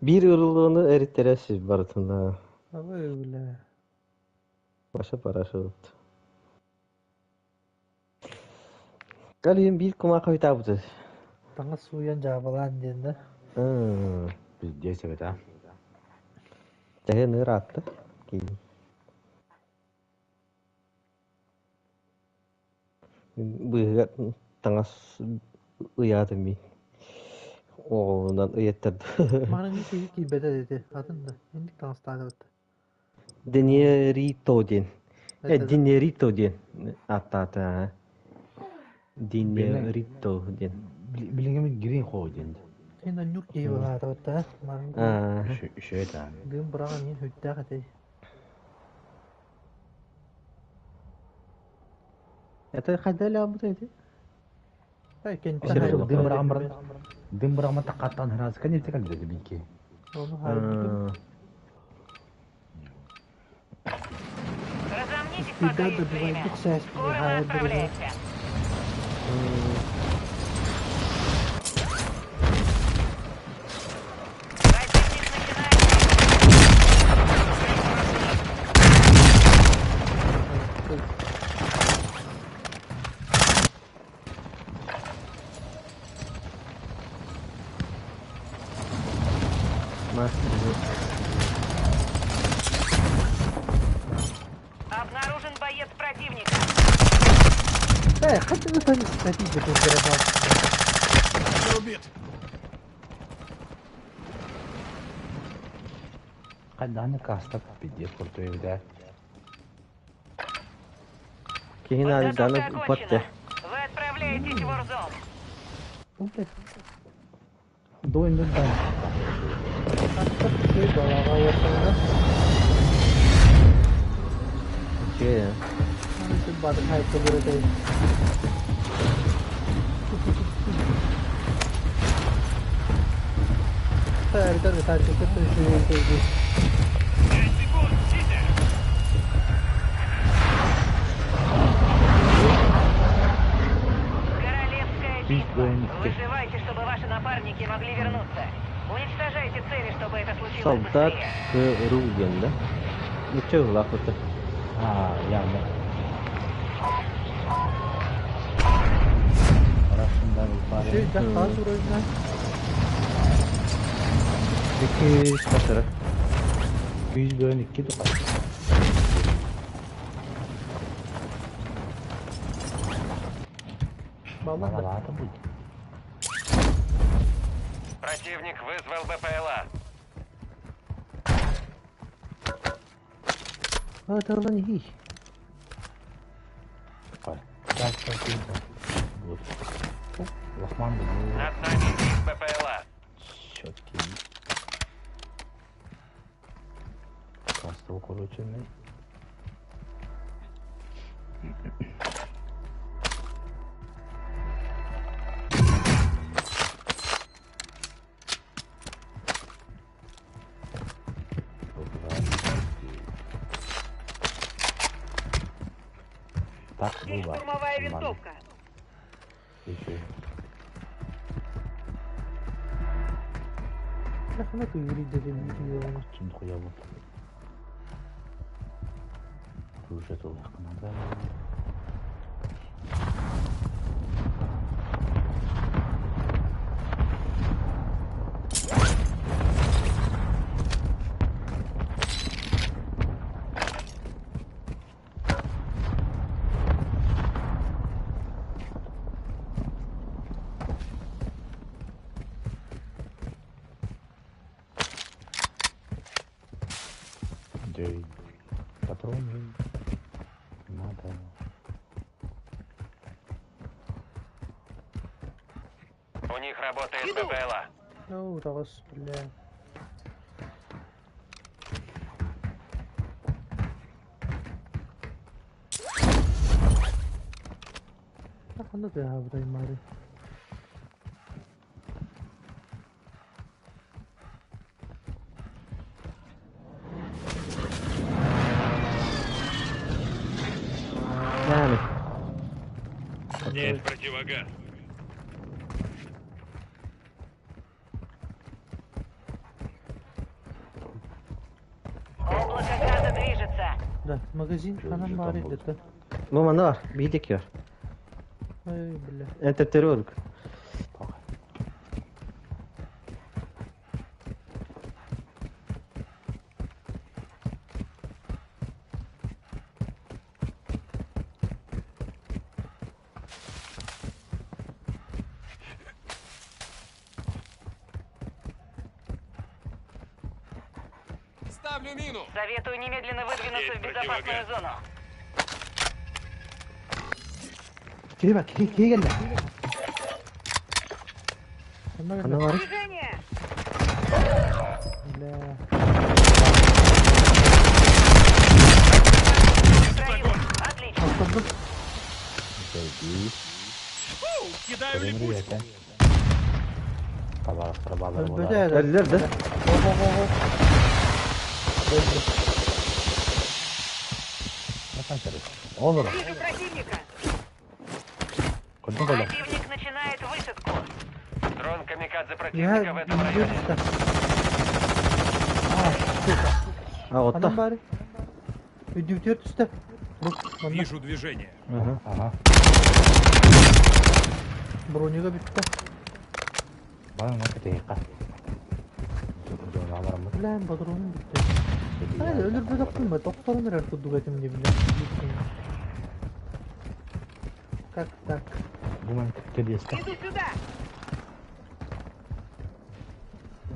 Биир ырыллыыны эриттэрэ сир барытына. Абы бля. Баша парашют. Кэлин биир кумаах хойутаабыты. Таҥас сууйан дьаабылаан диэн да. Пиздец эбит а. Тэһин ыраатта. Киин. Быыһыгар таҥас ыйаатым мин. Оҕолунан ыйаттарды. Маныҥы киһи киирбэтэ ити. Атын да. Инник таҥастаатыбыт. Денерито диэн. Денерито диэн ааттаата. Денерито диэн. Билиҥҥи Грин Холл диэн. Ин оннук киһи быһаатабыт да. Аа. Үчүгэй даҕаны. Дыым быраҕан иин сүрдээх этэй. Это хайда элэҕбит эти? Кэнтэн Дым быраҕан баран дым быраҕан таккаттан хараска нефть кэлбитэ бинки. Ону хайдым. Разомнитесь, пока Спидат есть добивай время. дух сээс Скоро вы хайа бирин. отправляемся. Противник начинает... Обнаружен боец противника. Э, хотя бы там статистику передал. Убит. Хайдааны каста пиздец крутой эбит ээ. Киһин Подготовка аалданы окончена. упатте. Вы отправляетесь в Warzone. Дуйнду да. Балаға ортаңда. Үчүгэй. Батын хайта көрөтөй. Эрдер тачы көтө үшүйөй. 5 секунд, Сити! Королевская Пусть битва. воин Выживайте, чтобы ваши напарники могли вернуться. Уничтожайте цели, чтобы это случилось Солдат быстрее. КРУ диэн да? Ничего лахыта. А, явно. Russian Devil Үшүй парень. жақтан суройна. Ики катара. Күйіз бөлін икки туқа. Балан да. Маловато будет. Противник вызвал БПЛА. Аталан иһий. Лохман Над нами их БПЛА. Четкий. Кастов короче. Так, Есть было. штурмовая винтовка. Еще. Хана күйгүрүйдэ Чын хуя вот. Уже толық надо. Дэй. Патроны. Надо. У них работает БПЛА. Ну, таҕыс, бля. Ханна тыаһаабытай маары. Нами. Есть противогаз. Облако газа движется. Да, магазин Жо- ханан жетон баары болды. дете. Бу манна бар. Биидек бар. Ой, бля. Энтеттери ордук. Пока. Ставлю мину. Советую немедленно выдвинуться Есть в безопасную противогаз. зону. Киһи бар, киһи киһи кэллэ. Ханна Ханна кэллэ? бар. Движение! Бля. Строю. Отлично. Охтордум. Зайди. Фу, кидаю липучку. Табарастар балар Өлбөтө болар. эрэ. Өллөр да. Olur. Вижу противника. Көрдүң коло. Противник начинает высадку. Дрон камикадзе Я противника в этом районе. түстэ. А, сука. А Ханан отта. баары. Үдүктөр түстэ. Бу, манна. Вижу движение. Ага. Ага. Бронига бүттэ. Бана на кетейка. Жона барамыз. Бля, патронум бүттэ. Ай, өлөрбөтөхпүн бе, тохторун эрэр курдук этим дии, бля. Как так? Бу мен келесте. Иду сюда.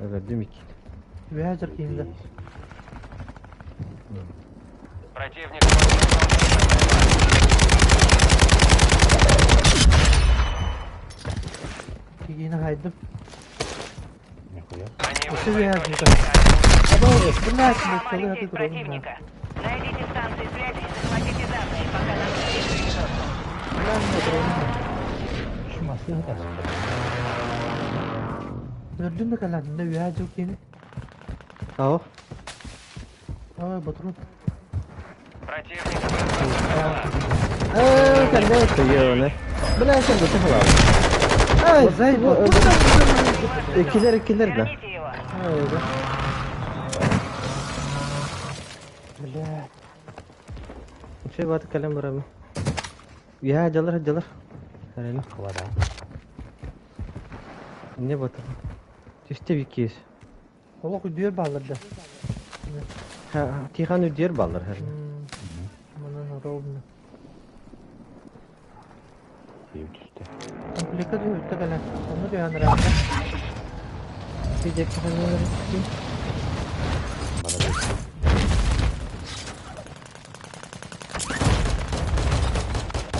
Өлөрдүм икки. Үһэ киинде. Противник вызвал БПЛА. Кигине хайдым. Нихуя. Они Осы вызвали үһэ точечный түстэ. огонь. Блядь, Сломали блядь, сеть противника. Найдите станции связи и захватите данные, пока нам перекрыли доступ. Бля, патронум. Шумасы да. Өлдүм да кэлэн, да үһэ жыл киини. Ао. Ай, патрон. Противник вызвал БПЛА. Э, кэллэ тыйыны. Бля, сен бу тахала. Ай, зай, Иккилер иккилер да. Верните его. Ай, да. Бля. Şey баты кэлэн барамы. Я жалар жалар. Әрәне. Кылара. Не баты. Түстэ биккиес. Олох үдүөр баалар да. Ха, Тихан үдер баллар хэр. Манан ровно. Тип түстө. Комплека дүү өттө кэлэн. Онно дүү ханара.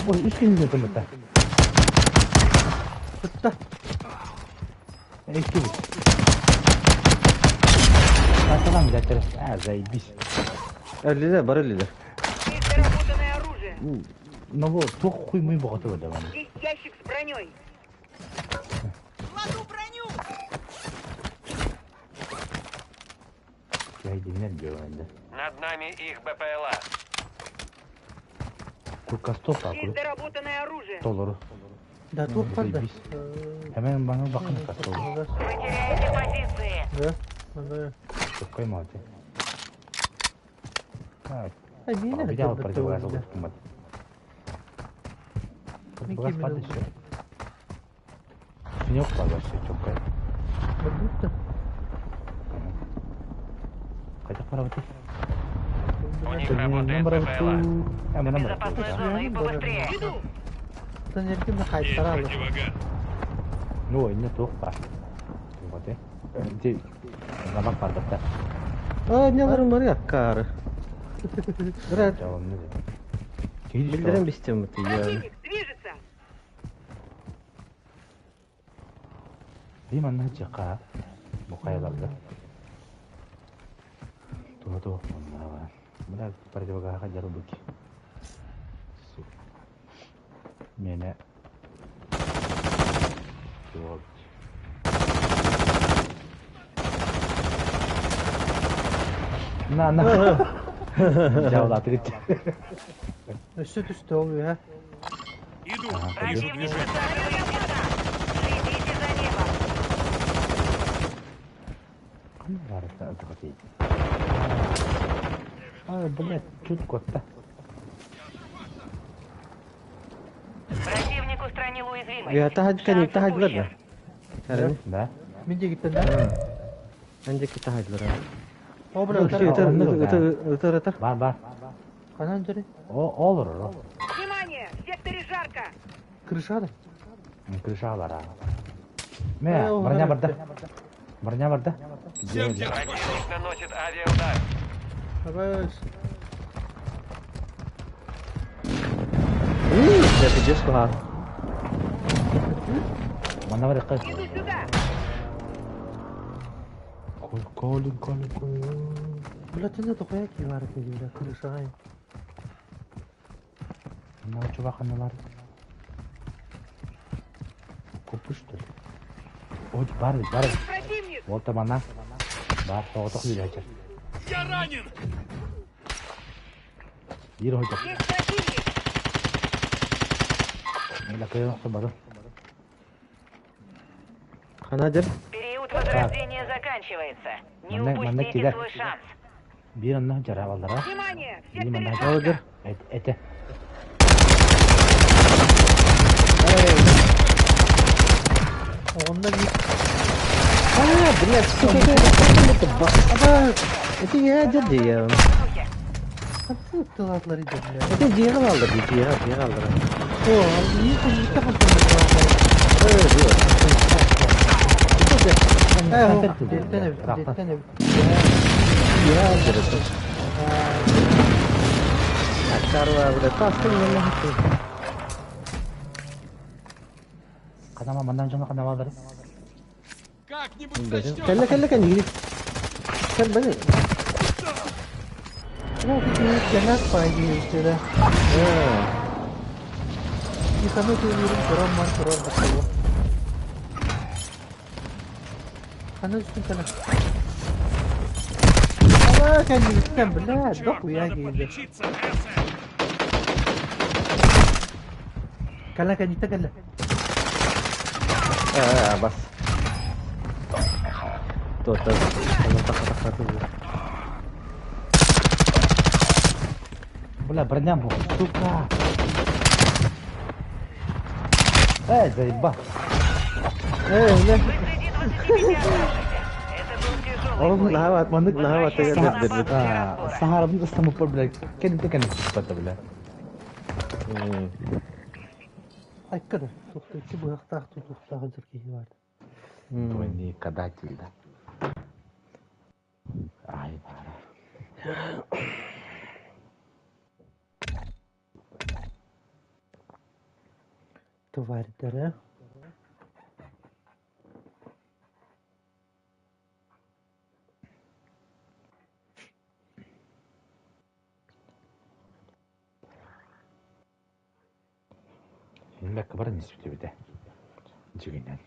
Ой, үс киһини тымыта. Сытта. Икки бит. Аталам билеттер. А, заебись. Өллүлэр, бары өллүлэр. Есть доработанное оружие. Ну вот, туох хуй мый боҕото бөдө баны. Есть ящик с броней. Кладу броню! Кайдинер диyor Над нами их БПЛА. Куркастов Есть акулы. доработанное оружие. Толору. Да туох барда. Заебись. Hemen bana bakın Kastov. Вы теряете позиции. Да. Да. Çok koyma hadi. Ha, Ay миэнэ bir daha противогаз да. oldu. Мен Противогаз кимин бар oldu? еще. Yok var вообще çok kay. Барбытта. Kaçak para batı. У них работает БПЛА. Hemen В numara. безопасную зону и побыстрее. Иду. Тан эргим Есть хайттаралы. противогаз. No, ne to'q бар. Batı. Rabak var da. Aa, ne var ya kar. Брат, Cevabım ne dedi? bildiren bistim bu ya. Противник движется. Değil mi anne çıka? Bu kayalarda. Tuh tuh, mana Buna противогаз jarı buki. Mene. Tuh. На, на. Cevap atı Өссө түстэ ол үһэ. Иду. Вижу Противник движение. высаживает Следите за небом. Ай, блядь, чуть котта. Противник устранил уязвимость. Ya tahad kan Шансы tahad пуще. var da. Да? Мин дегиттен да. Önceki tahadlar. О бля, Ötür өтөр. ötür ötür ötür. Бар, бар. Канан жери. О, olur, olur. Внимание! В секторе жарко. Крышада. Крыша бар, а. Э, Мә, о, броня бар. бар да. Броня бар да. Всем держать пошел. Противник наносит авиаудар. Абас. Yapacağız bu ha. Мана бар кыз. Иду сюда. Кол, колин, колин, колин. Бля, ты не тохуя кивар ты, бля, крышага. Мына чувак аналар. Копуштыр. Ой, бар, бар. Противник! Вот там она. Бар, тоғытық үйрәтер. Я ранен! Бір ойдық. Есть противник! Мейлі қиын бары. Хanadır. Период возрождения заканчивается. Не Манна- манна упустите кидар. свой шанс. Bir онна жара балдара. Внимание! В Bir секторе манна жарко! Эт, эте. Онда бир. Aa, блядь, сука, это бах. Это я dedi ya. Хатты тылатлар иде, бля. Это diğeri aldı, diğeri, diğeri aldı. О, iyi кымыкта калтырды. Evet, evet. Э, деттен эбит, деттен эбит. Diğeri aldı. Akar var burada. Kastım ne yaptı? Канама мандан жона канама балдары. Как-нибудь сочтём! Kelle kelle kelle gidip. Sen beni. Бля, ты жанат пайды да. Тихону ты уверен, көрөм ман көрөм бакылы. Хана үстүн кана. Ала кәндиттен, бля, Черт, дохуя надо киинде. подлечиться, Эссе! Кала кәндитте кала. Aa, bas. Dur dur. Tamam tak tak tak. Бля, броня был. Сука. Эй, заеба. Ee, ne? Вы среди 25 оставшихся. Это был тяжелый Oğlum бой. daha var. Daha var. Возвращайтесь на базу для разбора. Сахарабын ыстамып бар, бля. Кенде кенде бата, бля. Айккада. Тоқты ки буяктак тутуктагы жер киһи бар. Твой никогда да. Тварьдара. Бэккэ баран испитибитэ. Дьигинэн.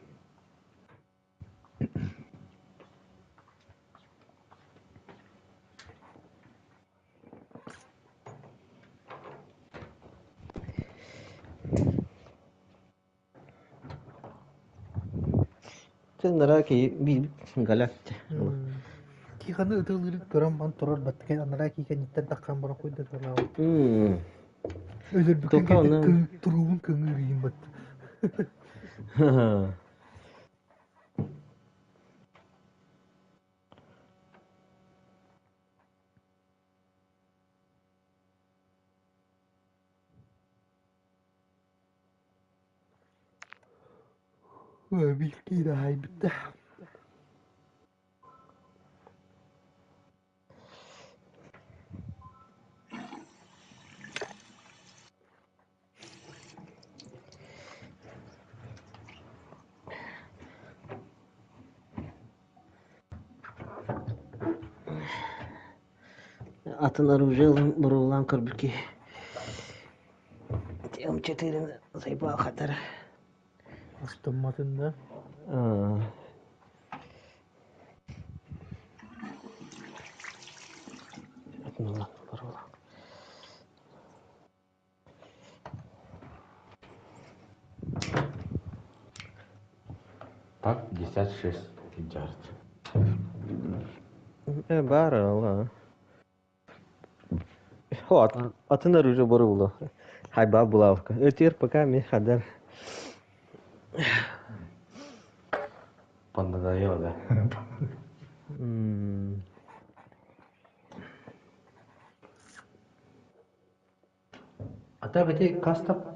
Тыннара ки би галят. Киханы ытылырын көрөн бан турар баттыкен анара кикениттен таххан бара куйда санаабыт. Өлөрбүккүн Тока оны туругун көҥүрүйүн бат. Биир киирэ аһайбыта. Атын оружие буруулаан көрбүт киһи. М4 сайбаа хатара. Астымматын да. Атын буруулаан. Так, 56 жарт. Бар ала. Хо, атын оружие буруула. Хайба булавка. Өтер пока ми хадар. Понадоело, да? А так эти кастап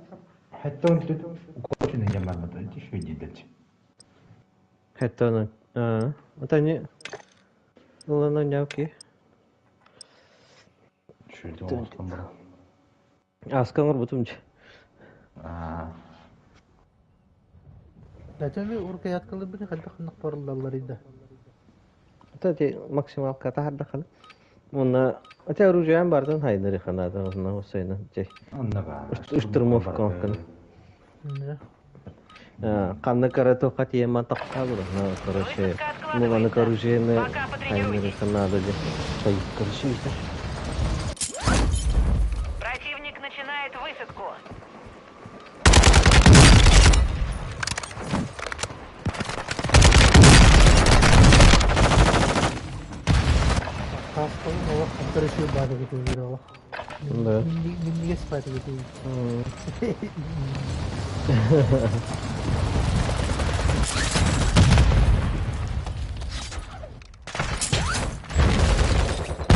хәтта он тут укочуны ямармата, эти еще дидать. Хәтта оны. Это не Улана няки. Что это у там было? Аскаңыр бутумч. А. Дәтәме уркаят кылып бит хәтта ханнык барыллар иде. Это те максималка тахарда хан. Уна это оружие бардын хайдары ханада уна осайна. Те. Аннага. Штурмовка кын. Канны карато хатиема тақта була. На, короче, ну аны оружие хайдары ханада де. Тай, короче, Противник начинает высадку. Каскалын олох көрүшүү баады кетүү олох. Да. Минниге спайты кетүү.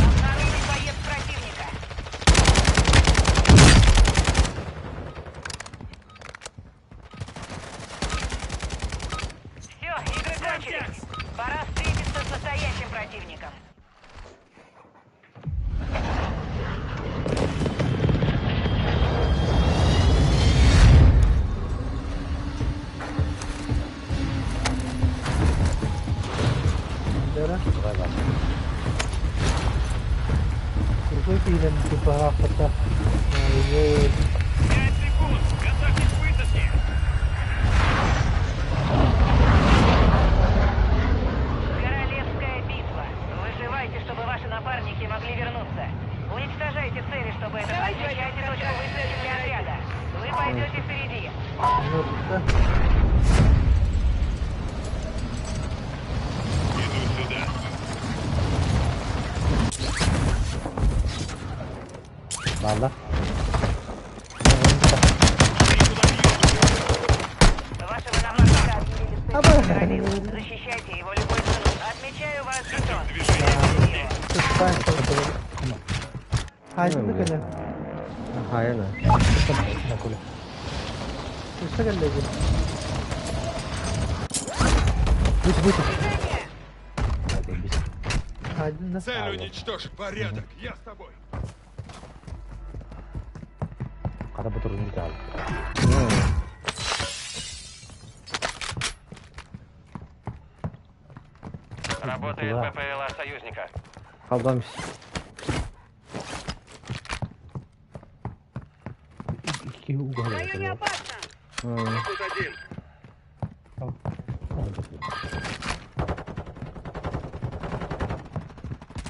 Обнаружен боец противника. Все, игры кончились. Пора встретиться с настоящим противником. Дара. Крутой киирэн тупаахата. 5 секунд! Готовьтесь к высадке! Королевская битва. Выживайте, чтобы ваши напарники могли вернуться. Уничтожайте цели, чтобы это... Отмечайте точку высадки для отряда. Вы пойдете впереди. Иду сюда. Ладно. Вашего напарника объявили целью номер один. Защищайте его любой ценой. Отмечаю ваш жетон. Движение. Хайдыны кэлэ. Хайна. Туста кэллэги. Выйти, выйти. Айдын да. Цель уничтожить. Порядок. Я с тобой. Хата ботурун дал. Работает БПЛА союзника. Халбамс. Икки В районе опасно. Тут один.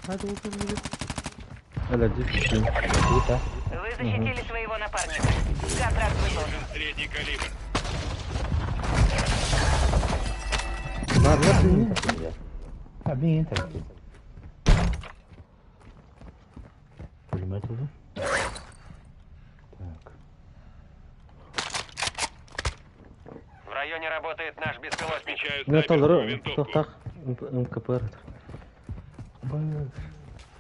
Hadi otur gibi. Өлөрдүм. Вы защитили своего напарника. Контракт выполнен. Средний калибр. Барлар Мин тәкки. Пулемет oldu. Так. В районе работает наш беспилотник. Отмечаю Мен снайперскую толору винтовку. тохтах МКПР.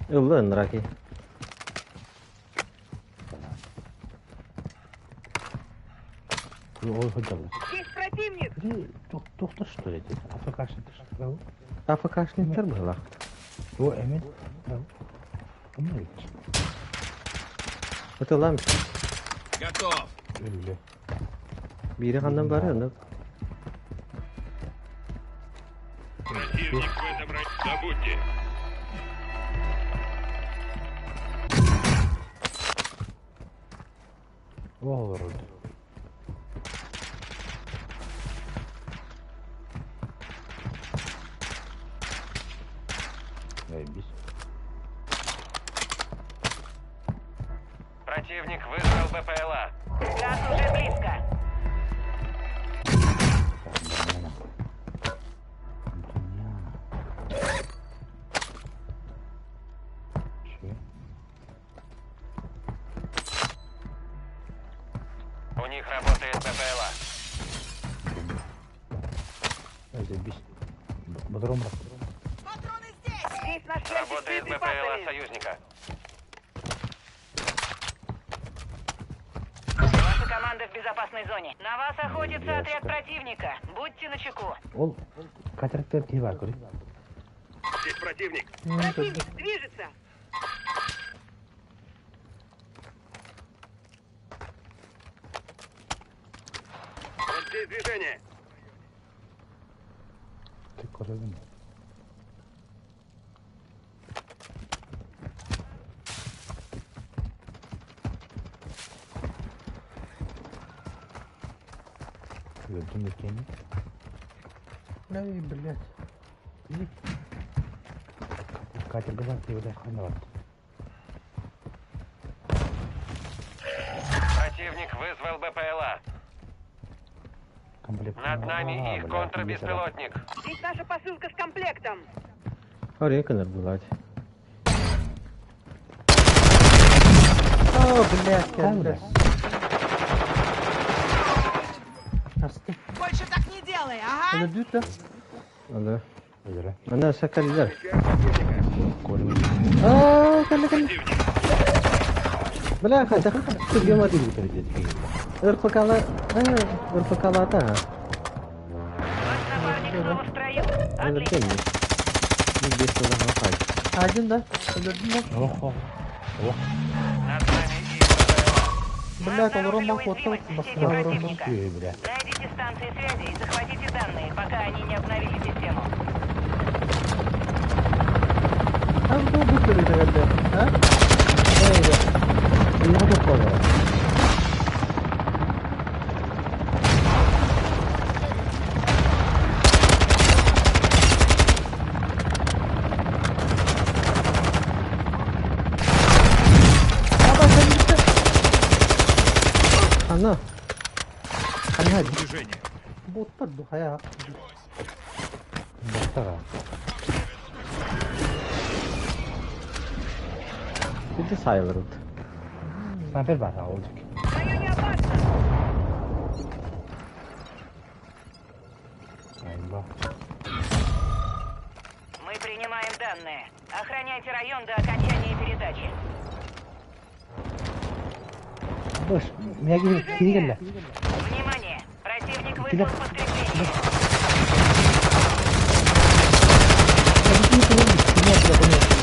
Ылла нраки. Ой, хотел. Есть противник. Доктор что ли? АФКшник что? АФКшниктер была. О, Эмин. Эмин. Это лам. Готов. Өллө. Бири хандан бары, анда. Противник в этом районе. Забудьте. О, вроде. Заебись. Противник вызвал БПЛА. Газ уже близко. Так, броня. Броня. Че? У них работает БПЛА. Ай, заебись. Бодром Патроны здесь. Здесь наш ящик с Работает БПЛА боеприпасами. союзника. Ваша команда в безопасной зоне. На вас охотится отряд противника. Будьте начеку. Ол катер киһи бар көрүй. Здесь противник. Противник движется. Вот здесь движение. Ты көрөбүн. Өлдүм экени. Ай, блядь. Катерге бар киһи хана бар. Противник вызвал БПЛА. Комплект. Над нами их контрбеспилотник. Здесь наша посылка с комплектом. Орен кыныр булат. О, блядь, кэллэ. Асты. Больше так не делай, ага. Өлөрдүт да. Анда. Өзөрө. Анда сакалилер. Көрүм. Аа, кэллэ кэллэ. Бля, хайда. Түгем ати. РПКлар, РПКларда. Ваш напарник снова в строю. Өлөрдүм. Отлично. Бес тозақ хай. Айдын да. Өлөрдүм да. Ох, ох. Ох. Над нами их БПЛА. Мы Блядь, обнаружили олорон мал уязвимость куотта в сети басты. противника. Үй, бля. Найдите станции связи и захватите данные, пока они не обновили систему. А bu bu türü de geldi. Ha? Uyuğa тоқталды. Aba sen gitti. Ана. Ана. Движение. Боттар ду хая. Баттаға. Биди сайылырды. Снайпер бар, олдuk. В районе опасно. Айба. Мы принимаем данные. Охраняйте район до окончания передачи. Бош, меня киһи кэллэ. Внимание! Противник выслал подкрепление. Киһи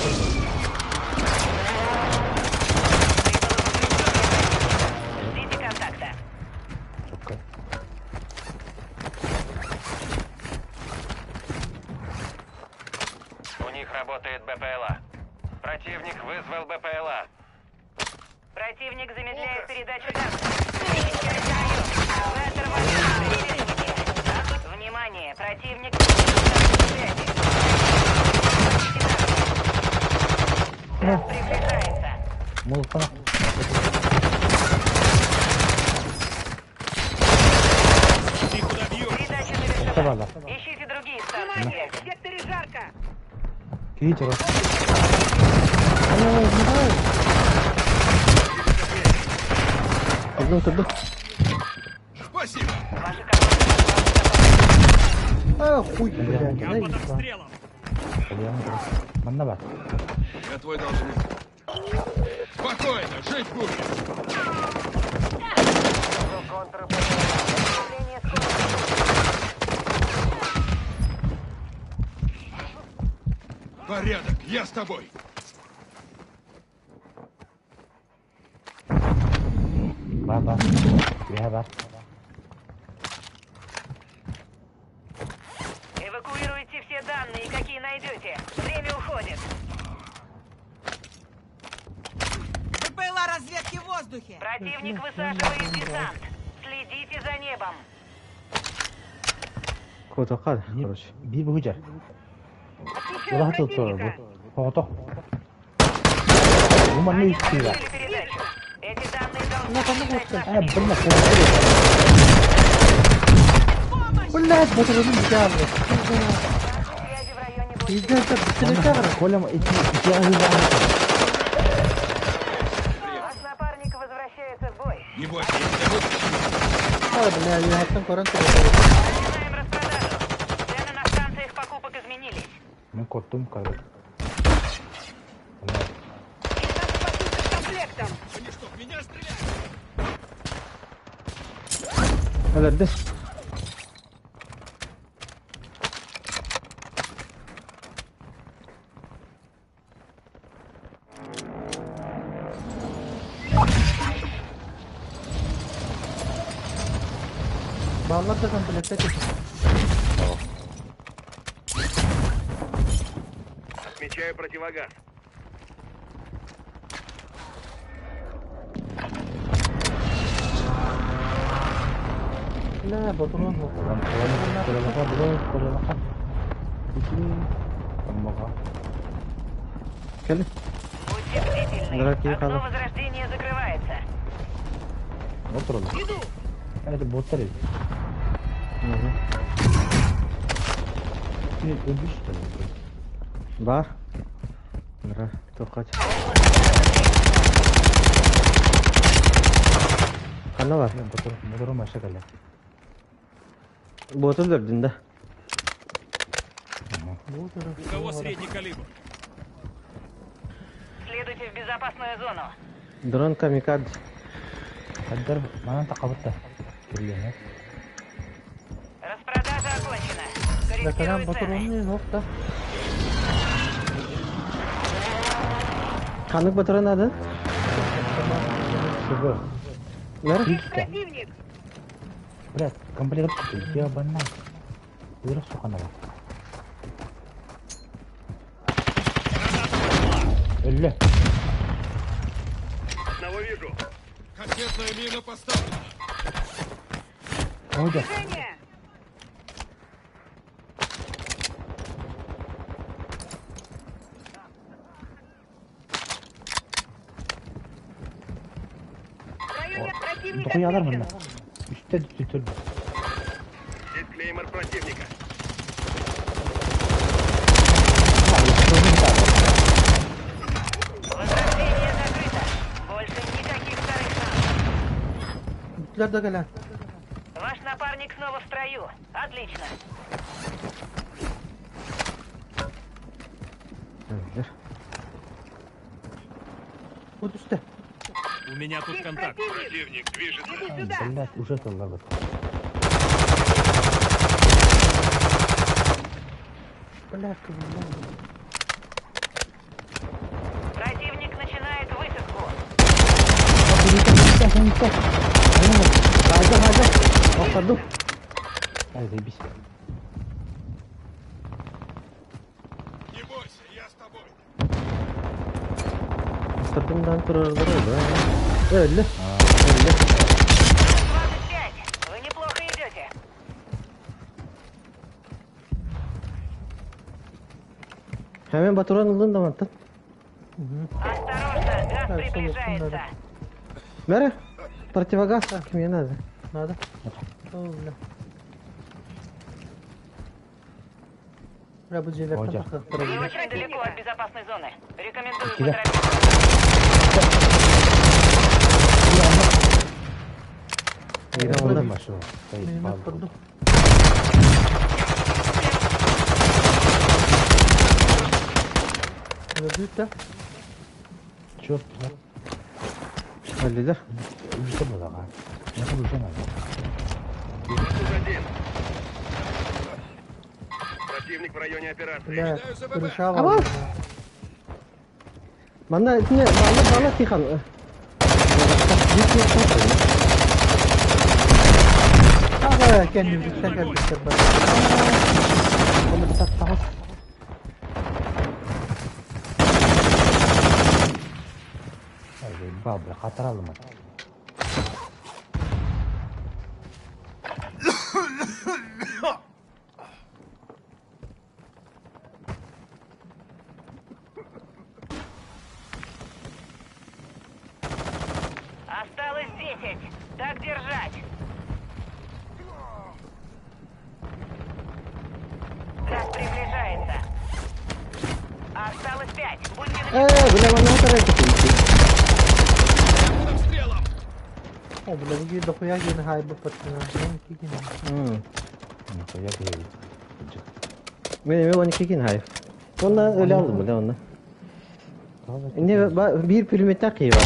работает БПЛА. Противник вызвал БПЛА. Противник замедляет передачу данных. Защищайте район. Вы оторвали от Внимание! Противник связи. Газ приближается. Мулкана. Ты куда бьешь? Передача завершена. Ищите другие станции связи. В секторе жарко! Киһи чоро. Турдум, турдум. Спасибо. Ваша команда А, хуй, блядь, Я под обстрелом. Манна бар. Я твой должник. Спокойно, жить будешь. Подкрепление скоро. Порядок, я с тобой. Бар бар. Үһэ бар. Эвакуируйте все данные, какие найдете. Время уходит. БПЛА разведки в воздухе! Противник высаживает десант. Следите за небом. Куотуохха, короче. Биир быһыжар. Отмечаю Улаха тыл турар противника! бу. Оҕотох. Бу манна Они үстүү бар. завершили передачу. Эти данные должны передать Э, нашим бына Блядь, батарея взяли. связи в районе больше Пиздец, пистолет бар. Колям ити ити аһыы Ваш напарник возвращается в бой. Не бойся, я тебя вытащу. А, бля, я хаттан көрөн турар. Начинаем распродажу. Цены на станциях покупок изменились. Мен корктум короче. Надо подсуться с комплектом! Они что, в меня стреляют? Өлөрдө. Баллар да комплектте. Отмечаю противогаз. Бля, батурон бу. Колям колям колям Тамага. Кэл. Будьте бдительны. Драки Окно хала. возрождения закрывается. Отур. Иду! Это боттар эбит. Кини өлбүш что ли? Бар. Нара, тохач. Ханна бар. Ботур, ботур маша кэлэ. Боту өлөрдүн да. У кого средний калибр? Следуйте в безопасную зону. Дрон камикадзе. Хаддар манан тақабытта. Кирлине. Распродажа окончена. Дакаран Корректирую цены. батуронный нокта. Ханнык батырын ады? Шыбы. Нара? Есть противник! Блядь, комплект я банна. Вырос суханова. Өллө. Одного вижу. Кассетная мина поставлена. Ойда. Движение! В районе противник Дохуялар отмечен! мында. Үстә түтөр. Здесь клеймор противника. Возрождение закрыто. Больше никаких вторых шансов. Бүтлер да кэлэн. Ваш напарник снова в строю. Отлично. Өлөр. Бу түстэ. У меня тут Есть контакт. противник! Противник движется. Иду сюда! Блядь, уже тыллабыт. Бля, бля. Противник начинает высадку. Хайда, хайда. Охтордум. Ай, заебись. Не бойся, я с Сырдымдан турардар да. Өллө. Өллө. 25. Вы неплохо идете. Hemen Baturan ыллын да мантан. Осторожно, газ Так, что приближается. надо? Мэрэ, противогаз кимиэ надо? Надо. О, бля. Бля, бу дьиэлэртэн Ожа. тахсыахтара Вы били. очень далеко от безопасной зоны. Рекомендую Кида. поторопиться. Биирэ онно. Машина. Миномет курдук. Өлөрдүт да. Черт, Өллүлэр. үлүсэ буолаҕа. Миэхэ үлүсэ наада. Минус один. Противник в районе операции. Бля, Кидаю ЗББ. крыша Аба! бар. Манна итиннэ баала баала Тихон. Ага, кэннибититтэн кэлбиттэр бары. Онно битаттаҕас. Ай, бабы, хатаралыма. Осталось 10. Так держать. Газ приближается. Осталось 5. Будьте Ээ, начеку. бля, манна утарай Под обстрелом. О, бля, бу дохуя киһини хаайбыппытына. Он киһини. Нихуя киһи. Мен эми 12 кин хайып. Онна өлө алдым бля онна. Инде биир пулеметтен кыйып бар.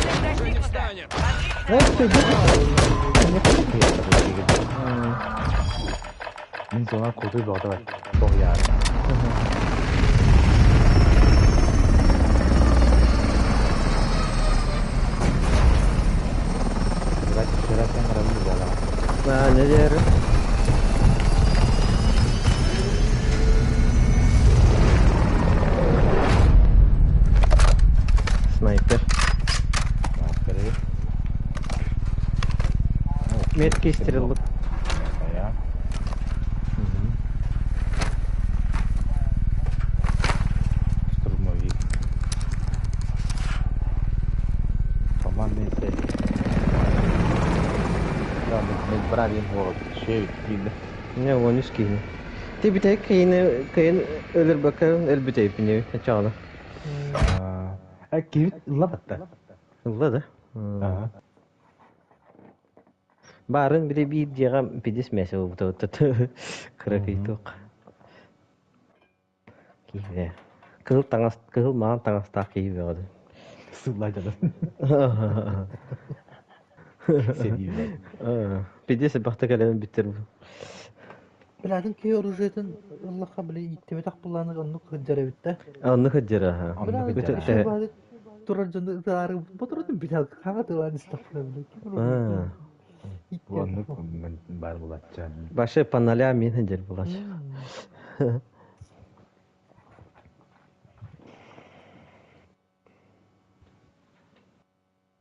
Основная цель Уже не достигнута. встанет. Отлично Э, всё, Мин зона кутуй бөҕөтө бар. Тоҕуйаары. Сыраттан барабын буолаҕа. А, не дер. Снайпер. Снайпери. Меткий стрелок. Хайа. Штурмовик. Командный цель. Да, мы брали город. Шею киинэ. Не, он үс киһини. Ти бүтэ киһини кыйын өлөрбөккө өлбүтэ ачаана. А кибит ылла батта. Ылла да. Ага. Барын бире биир дьиэҕэ пидис мээсэ буолбута кыракый туох. Киһи. Кыһыл таҥас, кыһыл маҥан таҥастаах киһи бөҕөтө. Сылла дьадын. Сэрии. Пидис бахта кэлэн бүттэр бу. Бля, атын киһи оружиетын ыллахха били ииттибэтэх буллааны оннук сылдьар эбит да. Оннук сылдьар аха. Бля, Оннук Бүтэ- сылдьар. баары турар дьону ытаары ботурутун билэ хаҕа тылаан истэхпинэ били. Аа. Оннук бар булачча. Башы паналя мин сылдьар булач.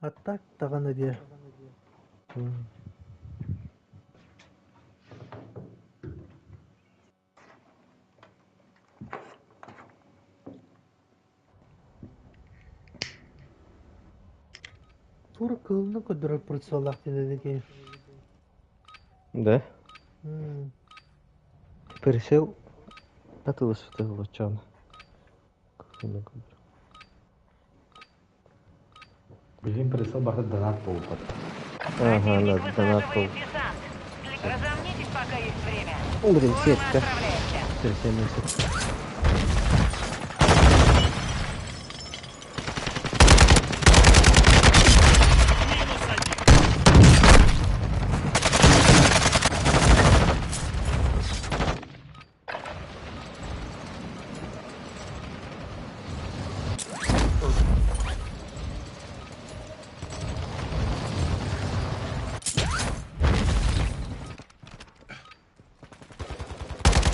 А так даҕаны диэ. Тура кыылынан көрдөрөр прицеллаах диэн киһи. Да. Прицел атылыс тылычан. Билин прицел барда донат буолбат. Ага, Противник да, донат высаживает был. десант. Разомнитесь, пока есть время. Блин, Скоро мы сетка. отправляемся. 370. Минус один.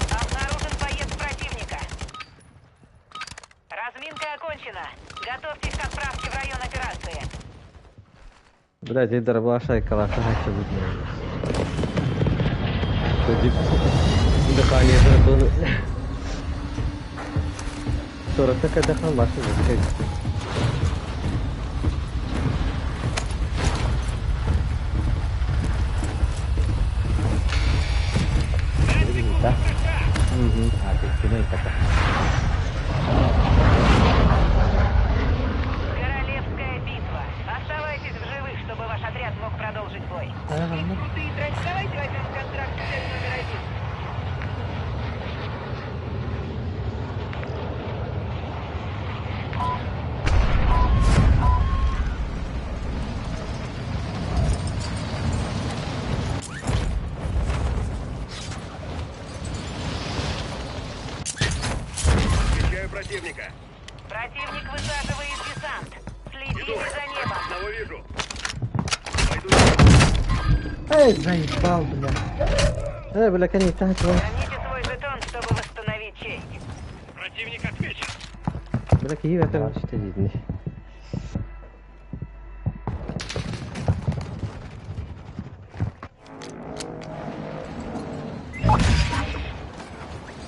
Обнаружен боец противника. закончена. Готовьтесь к отправке в район операции. Блядь, и дробаша и калаша хочу быть. Дыхание дракона. Сорокта кайдахан башы жесткай. Да? Угу. А, ты спиной такая. Королевская битва. Оставайтесь в живых, чтобы ваш отряд мог продолжить бой. Ага, Крутые трофеи. Давайте возьмем контракт цель номер один. Встречаю противника. Противник высаживает десант. Следите за небом. Одного вижу. Эй, заебал, бля. Э, бля, конечно, Верните свой жетон, чтобы восстановить честь. Противник отмечен. Бля, киев это что здесь?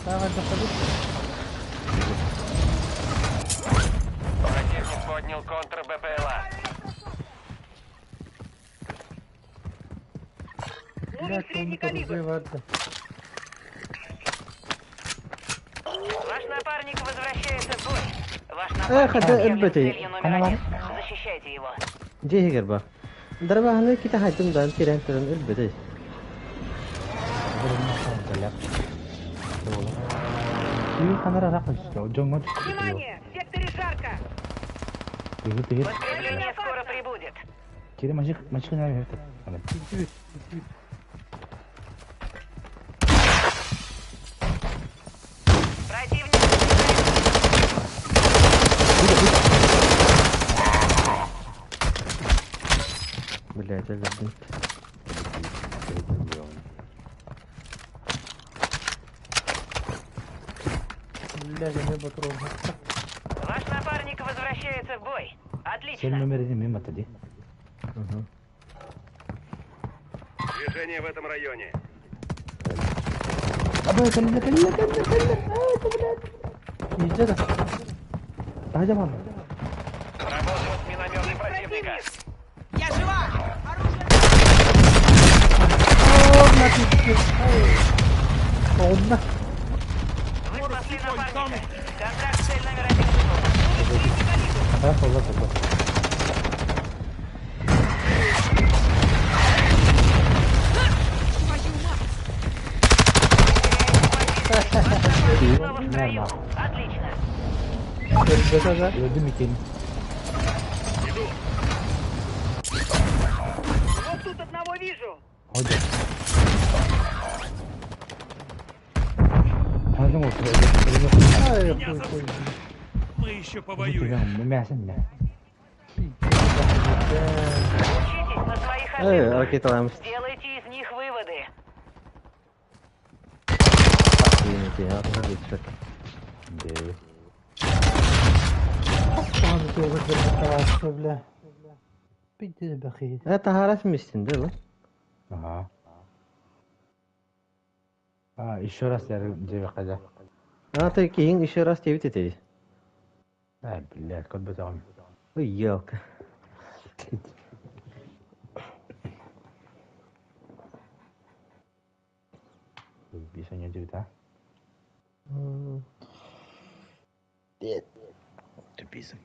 Давай, заходи. Противник поднял контр БПЛА. Бля, средний комната калибр. развиваться. Ваш напарник возвращается в бой. Ваш Эх, напарник это объявлен ЛБТ. целью номер один. Защищайте его. Дьиэ бар. Дарбаһаны кита хайдым дан тирен туран өлбөтөй. Внимание! В секторе жарко! Подкрепление скоро прибудет. Противник Блядь, өлбөтөй. Бля, не патрон. Ваш напарник возвращается в бой. Отлично. Движение в этом районе. Иди да. Работают минометы противника. Я жива! Оружие! О, бля, пиздец. Онна. Вы спасли напарника. Контракт цель номер один выполнен. Твою мать! Ваш напарник снова в строю. Отлично. Өлбөтө да. Вот тут одного вижу! Ай, хуй, хуй. Мы еще повоюем. Учитесь на своих Э, ошибках. ракеталамыз. Делайте из них выводы. Аны тугыз бер тарасы, бля. Пиздец, бахи. Это харас мистин, да, Ага. А, еще раз я тебе хотя. А ты киин еще раз тебе теперь. Ай, блядь, как бы там. Ой, елка. Бисоня тебе, да? Тупица.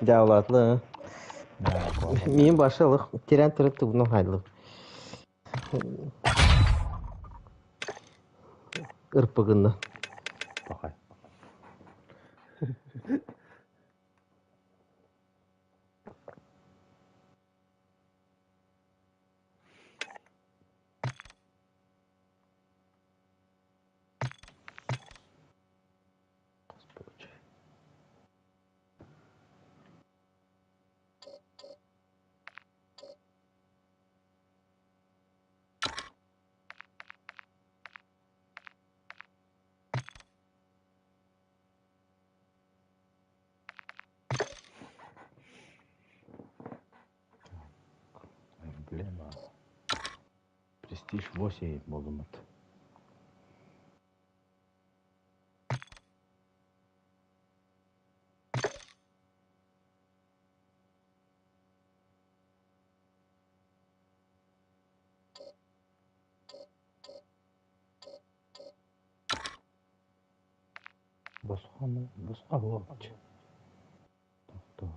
Дявлатлы. Мин башылык тирән торып тугны хайлык. Ырпыгынны. Пахай. 10 тысяч 8 буоллуммут. Босхону босхо буолчу. Тохтоо.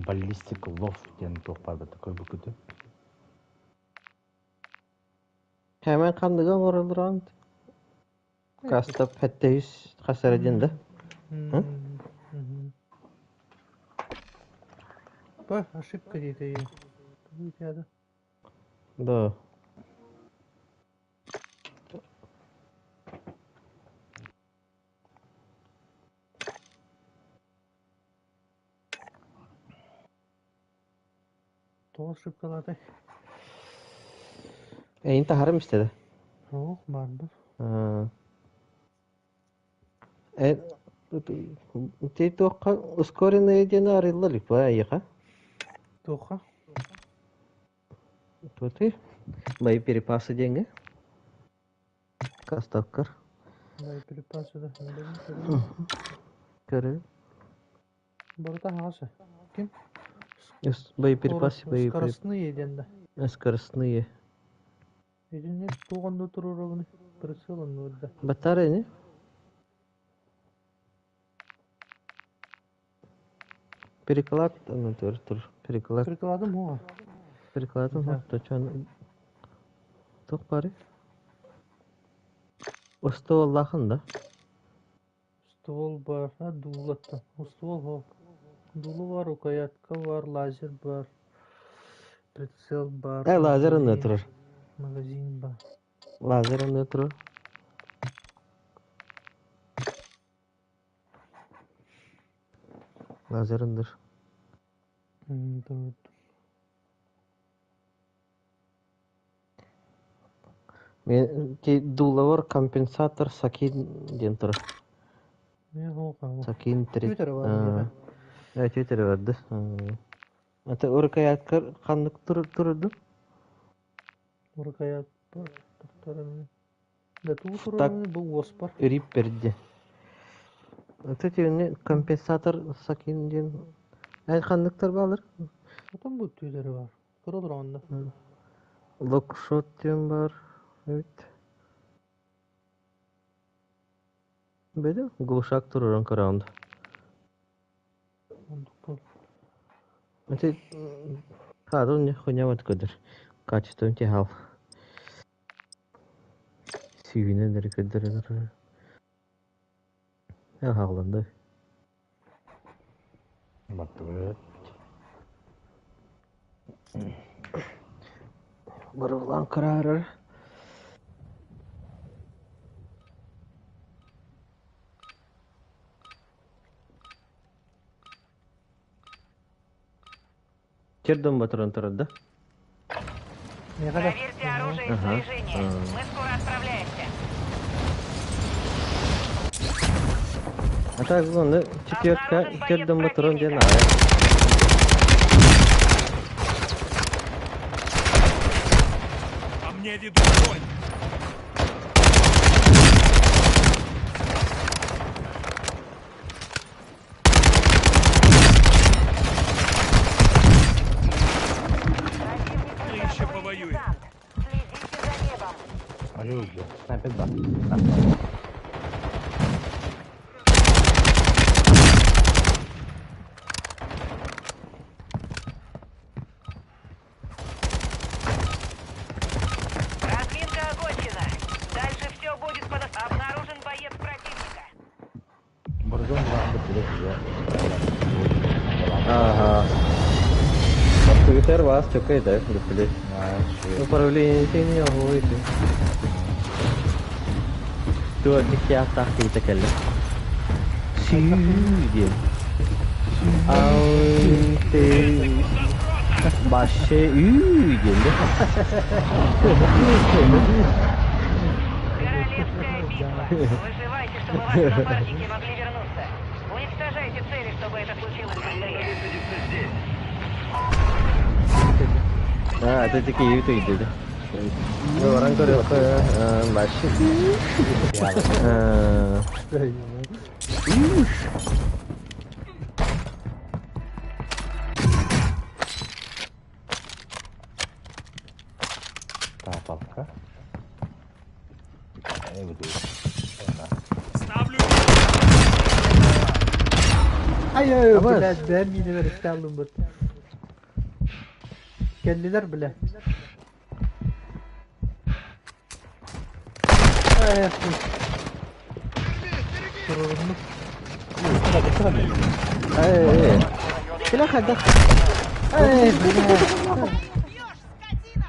Баллистик лов диэн туох баар бата көрбүккүтүн? Hemen ханныгы оҥороллорун Кастап хэттэ үс хас эрэ диэн да? Ба, ошибка диэтэ. Тугу Да. Тоҕо ошибкалаатай? Эйин таһарым истэдэ. Ох, баарбын. Ти туохха ускоренные диэн арылла илик ба эйиэхэ? Туохха? Туотуй? Боеприпасы диэҥҥэ? Кастапкар. Боеприпасы да. Көрө. Барыта аһаҕас. Ким? Боеприпасы, боеприпасы. Скоростные диэн да. Скоростные. Итинник туох онно туруорабыный? Прицел оннугар да. Батарей не? Переклад, ну, тур, тур, переклад. Перекладым уо. Перекладым, Да. точно. Туох бары? Остуоллаахын да? Ствол бар, а дуулаттан. Ствол хо. Дуулу бар, рукоятка бар, лазер бар. Прицел бар. Лазер онно Магазин. турар. Магазин бар. Лазер онно турар. Лазер ындыр. М, Мен ти дуулавар компенсатор Сакин диэн турар. Не хо. Сакин 3. Твиттер бар миэхэ. Твиттер барды. Это рукояткар ханнык турду? Рукоят бар. Тохторым. Да туу Так. туруорабыный бу уос бар. Рипперди. Это тиүнне компенсатор Сакин диэн. Эн ханныктар баалар? Отон бу Твиттер бар. Көрө олорон да. Локшот диэн бар. Эбит. Беде глушак туруран караунда. Ондук бол. Это Хадун не хуйня көдөр. Качеством тихал. Сүйүнен дери көдөр. Я хагланды. Баттыбыт. Барылан карарар. Чердон батыран турар да? Миэхэ да. Проверьте оружие и Ага. снаряжение. А. Мы скоро отправляемся. А так ну четверка Обнаружен боец чердон батыран диэн противника. аайа. По мне ведут бой. Противник Мы еще высаживает повоюем. десант. Следите за небом. Алло, бля. Снайпер бар. Разминка окончена. Дальше все будет по... Обнаружен боец противника. Борзон бар бит Ага. Компьютер вас чекает, да, блядь. Управление не говорит. Туа дикя так и такelle. Сүйден. Ау, ты. Баше үү диэн да. Королевская битва. Выживайте, чтобы ваши напарники могли вернуться. Уничтожайте цели, чтобы это случилось быстрее. А, это такие ютуб да. Баран көрүөххэ баше. Тапалка. Ставлю Ай ай Абас. блядь, бэм миинэ бэрэстээн быт. Кэллилэр бля. Эх, туруруннук. Эй, кэлэ хайдах. Эй, бля. Бьешь, скотина!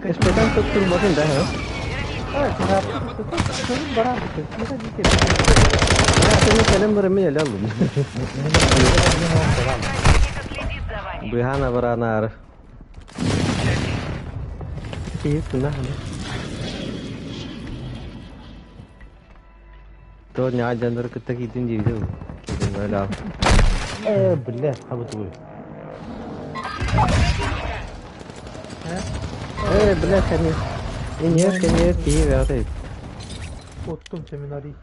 Эспетан туттурбатын да, ха? Ай, кырын баран быты. Киһи дите. Сeni кэлэн баран мен эле алдым. Противника следит за вами. Быһаана баранаары. Киһи тына. То ньаа дьоннору кытта киирдин диэбитэ дуу. Киирдин быһалаах. Э, блядь, хабытуй. Э, бля, кәне. Иньер, кәнер, киһи бэҕэтэ. Оттум семинарий.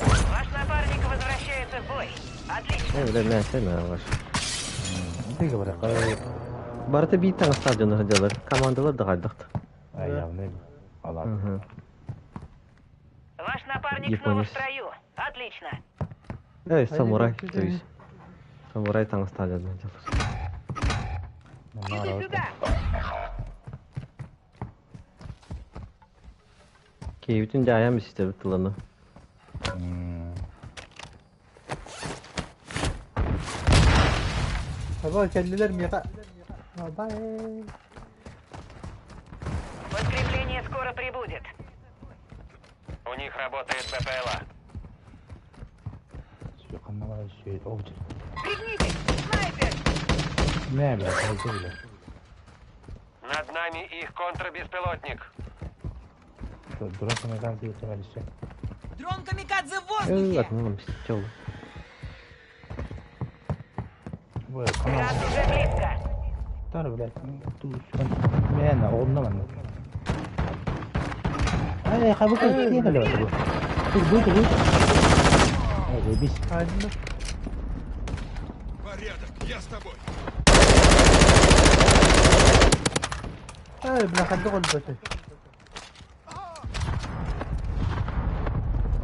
Ваш напарник возвращается в бой. Отлично. Э, бля, мэ, сэмэ ваш. Ты говоришь, Барыта биир таҥастаах дьоно сылдьаллар. Командалар да хайдахт. а явно. Алат. Мгм. Ваш напарник снова в Японец. строю. Отлично. Эй, самурай, то есть. Самурай таҥастаах дьоно сылдьаллар. Иду сюда! Киһибитин дьаайан истэбит тыланы. Аба кэллилэр миэхэ. Абай. Подкрепление скоро прибудет. У них работает БПЛА. Пригнитесь! Снайпер! Не, блядь, хабытуй, блядь. Над нами их контрбеспилотник. Дрон камикадзе товарищи. Дрон камикадзе в Э, воздухе! ладно, мстил. Ой, Газ уже близко. Тар, блядь, ту Мена, онна ман. Ай, хабытуй, не галева. Тут будет, будет. Ай, заебись. Анна. Порядок, я с тобой. Эй, бля, ханды олбаты.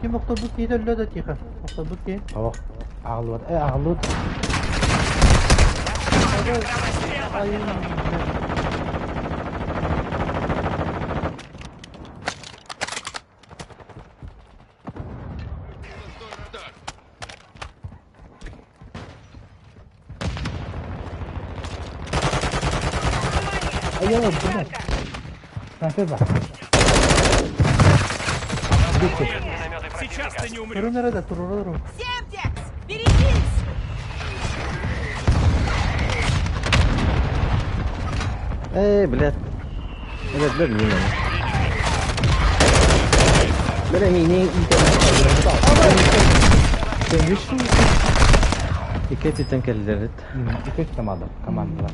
Ким охторбут киһи өллө да тихо. Охторбут киһи. Ох, ағылып, э, ағылып. Ай, бля. Радар. Ай, я, блядь. Снайпер бар. Минометы Сейчас противника. ты не умрешь. Турун эрэ да, туруру. Семтекс! Берегись! Эй, блядь. Блядь, блядь, не надо. Бля, не, не, не. Икки кэллэрит. Икки команда, команда.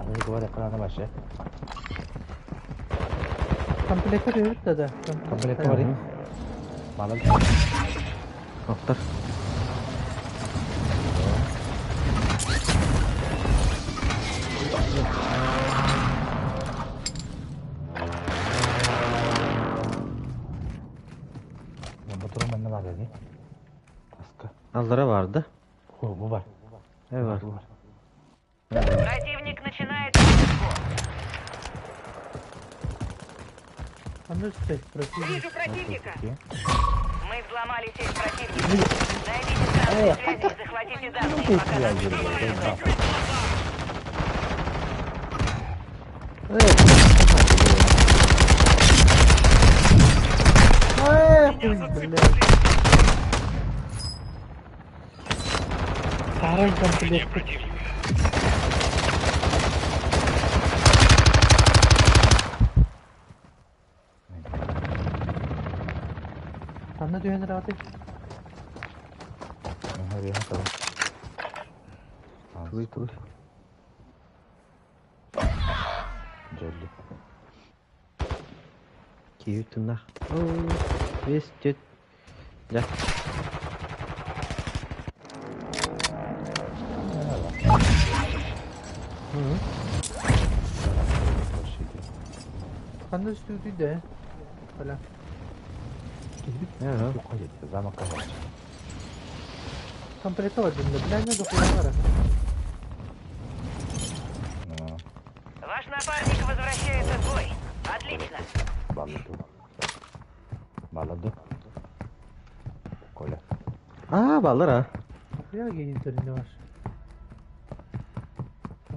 Аны говоря, канада башы. Комплекты бербит да да. Комплект бар. Малал. Оттар. Батырым менне бар edi. Таска. Аллара барды. О, бу бар. Э, бар. Бу бар. Противник начинает высадку. Анна үстэй, противник. Вижу противника! Мы взломали сеть противника. Найдите станцию связи и захватите данные, пока нас не перехватили. Эй, хуй, бля. Арай Обнаружение комплект. противника. Ханна түһэн ыраатый? Туй туй. Дьолли. Киһи тынах. Весь тет. Да. Ханна үстүүтүй да? Бля. Ага. Замок короче. Комплектовать дым, бля, не дохуя Ваш напарник возвращается в бой. Отлично. Балладу. Балладу. Коля. Аа, баллар а. Хуя гейдерин var.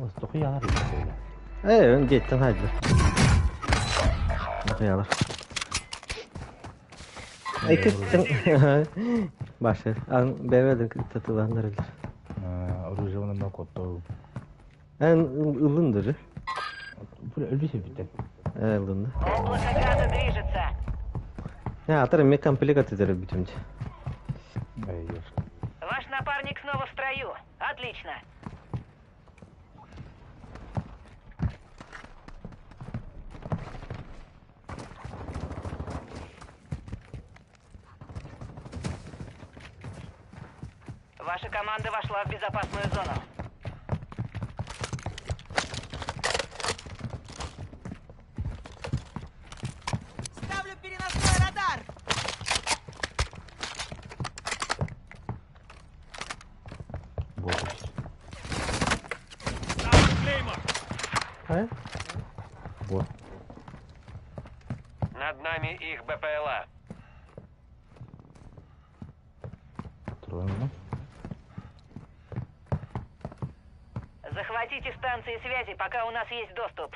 Остухи янар Коля. Ээ, өн диэттэн хайдыр. Бахыялар. Икки Башы. Ан бэбэдин татыланнар элер. Оружие на котто. Эн ылындыр. Бу өлбүсө бүтэн. Ээ, ылынды. Облако газа движется. Я атар эме комплект этер бүтүмдү. Эй, Ваш напарник снова в строю. Отлично. Ваша команда вошла в безопасную зону. Ставлю переносной радар! Вот. Ставлю клеймор. А? Вот. Над нами их БПЛА. Тронула. Захватите станции связи, пока у нас есть доступ.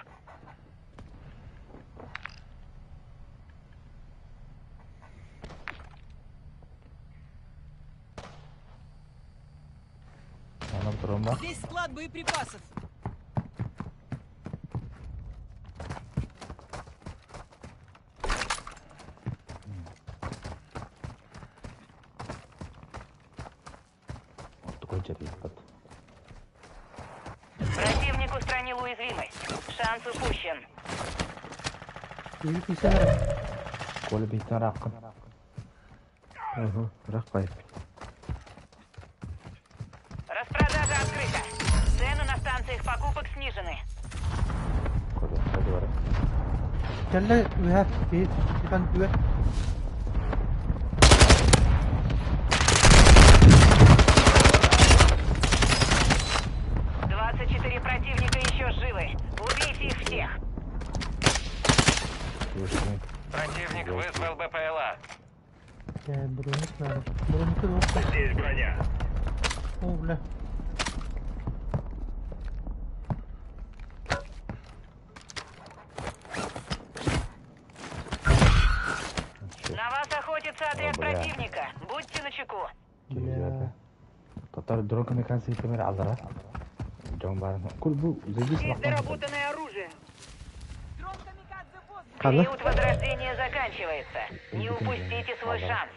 Она тромба. Здесь склад боеприпасов. Такой черепат. Противник устранил уязвимость. Шанс упущен. Киһи кисен Коля биттен ракын. Ага, рах байып. Распродажа открыта. Цены на станциях покупок снижены. Коля, hadi var. Кэллэ үһэ киһи тихан үө. 24 противника еще живы. Убейте их всех. Противник вызвал БПЛА. Э, броник надо. Броник yok. Здесь броня. О, бля. На вас охотится отряд О, бля. противника. Будьте начеку. Бля. Татар дрон камикадзе темир алара. Жон бар. Кул бу зеги Здесь доработанное оружие. Дрон камикадзе в воздухе. Ханна? Период возрождения заканчивается. Не упустите свой шанс.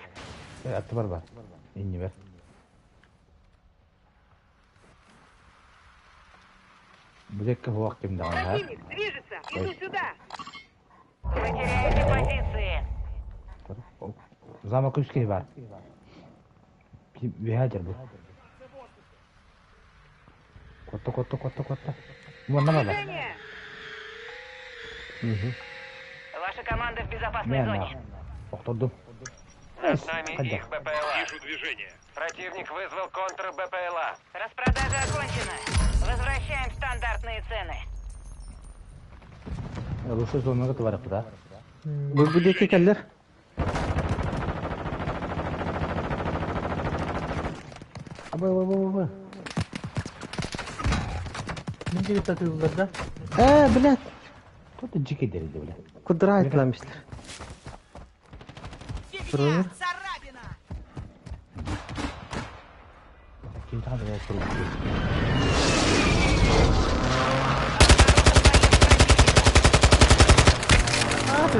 Атты бар бар. Инни бер. Бу хуак ким даган ха? Противник движется! Иду сюда! Вы теряете позиции. Замок үскей бар. Бихажер бу. Котто котто котто котто. Муанна бала. Движение! Ваша команда в безопасной Мен зоне. Охтордум. Над нами их БПЛА. Вижу движение. Противник вызвал контр БПЛА. Распродажа окончена. Возвращаем стандартные цены. Лушу зонага тыбарык да. Бу бу диэки кэллэр. Абы абы абы абы. Мин диги татыылар да. Ээ, блядь. Тут жики дерилди биле. Кудра айтламыштыр. Фигня! Царапина! Киһи да сурук. А, ты,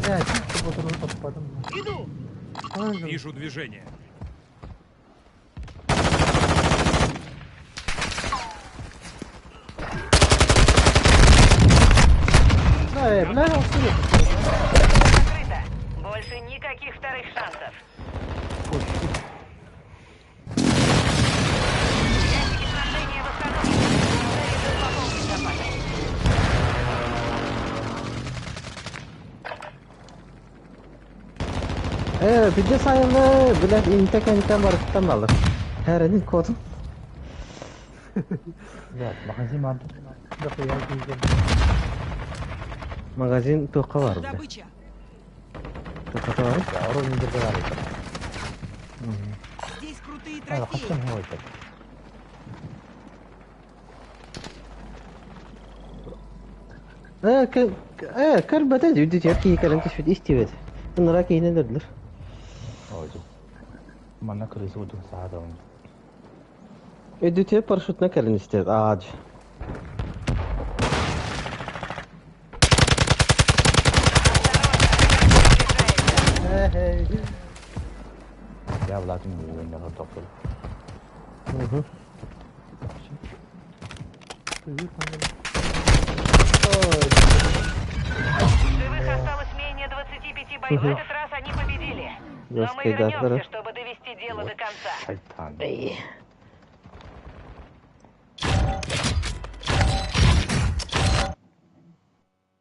блядь, патроны таппатым. Иду! Вижу движение. Э, бля, Закрыто. Больше никаких вторых шансов. Ящики снабжения восстановлены. Советую пополнить запасы. Э, bir sayılı, блядь, инте кенттен барыттан алыр. Хәренин кодун. Блядь, магазин vardı. Дохуя киген. Магазин тоққа бар, бля. Добыча! Тоққа бар. Ya orada indirde var ya. Здесь крутые Hadi трофеи! kaçacağım ne olacak? Э, э, кәрбәтә үдү тер ки кәрен төшүт истебет. Ынра кейнелердир. Olacak. Manna krizi oldu sahada onu. Үдү тер парашютна кәрен истебет. Аач. Эй, Ya Vladimir oyunları topladı. Мгм. В живых осталось менее 25 бойцов. В этот раз они победили. Но мы Жесткий удар, вернемся, чтобы довести дело до конца. Şeytan.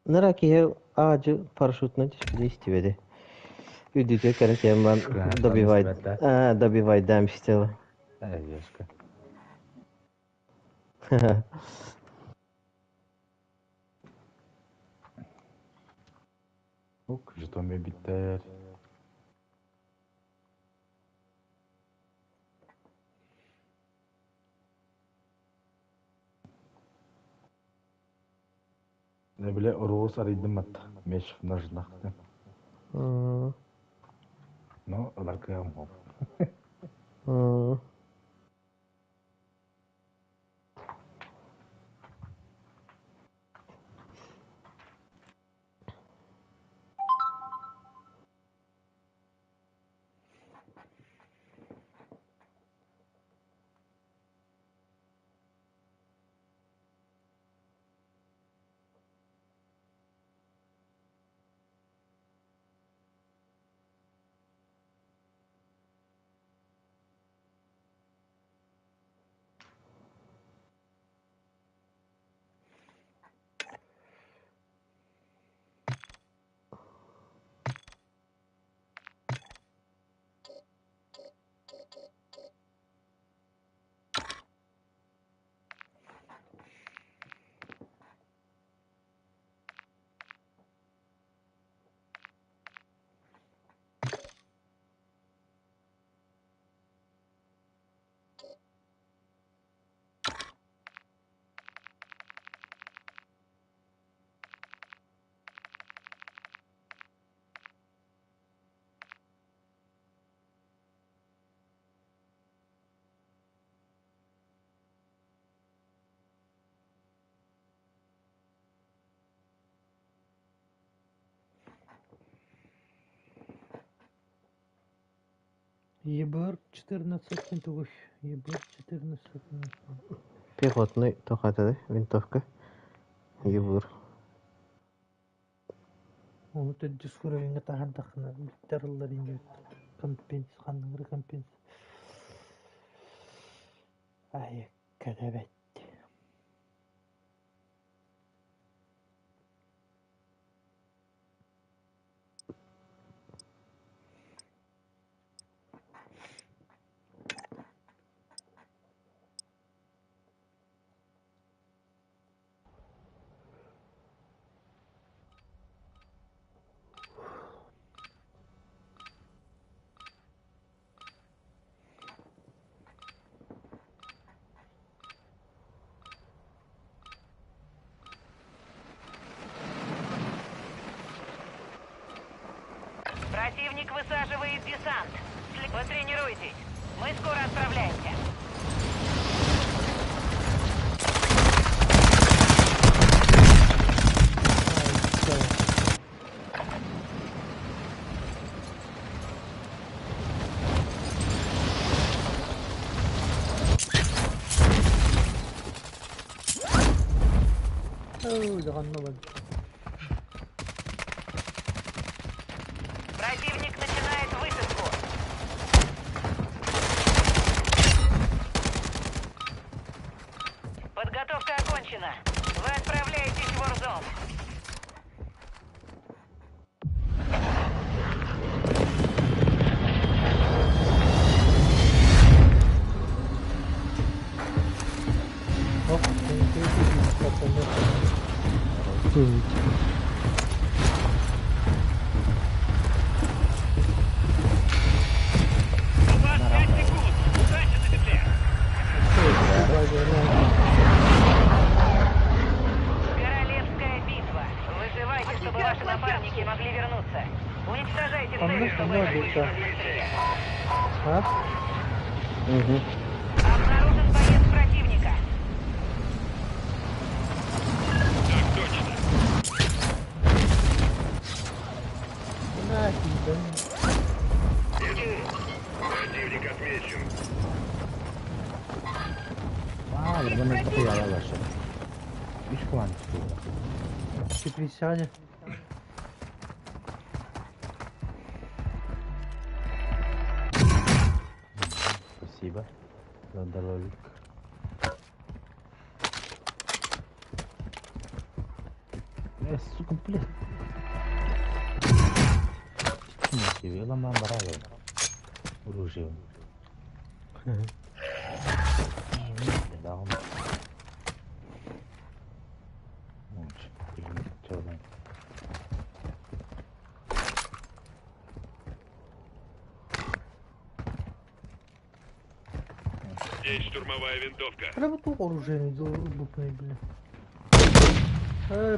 Нара ки аачы парашютна төшүт истебет. Үдү тер кәрен кеман добивай. А, добивай дам истела. Evet, yaşka. Ok, jeton bir biter. Ne bile Oruz araydım hatta. Meş najnaktı. No, alakam hop. ЕБР 14 тугуш. ЕБР 14. Пехотный тохатады винтовка. Ебур. Оны төддүс уровеньга тахан тахына биттер ыллар инге компенс ханныгыр компенс. Ай, кадабет. Противник высаживает десант. Потренируйтесь. Мы скоро отправляемся. Даҕанна бар. Противник начинает высадку. Подготовка окончена. Вы отправляетесь в Warzone. У вас 5 секунд. Удачи на земле. Королевская битва. Выживайте, чтобы ваши напарники могли вернуться. Уничтожайте цели, чтобы это быстро быстрее. А? Угу. Обнаружен боец противника. Так точно. Да, да. Иду. Противник отмечен. А, bunu da koyarlar. Üç puan çıkıyor. Присядь. Спасибо за здоровик. Сука, блядь. Тебе ломам бараю. Оружие. Да, он. Здесь штурмовая винтовка. Треба ту оружие лупный, бля.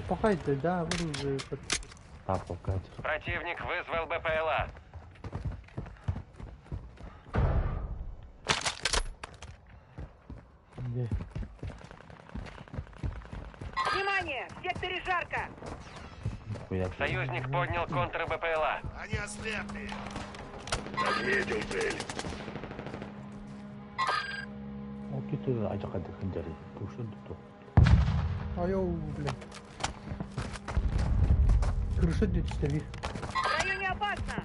Пахайте, да, оружие. Противник вызвал БПЛА. Где? Внимание! В секторе жарко! Союзник поднял контр БПЛА. Они ослепли. Отметил цель. Айо, бля. Крыша дете В районе опасно!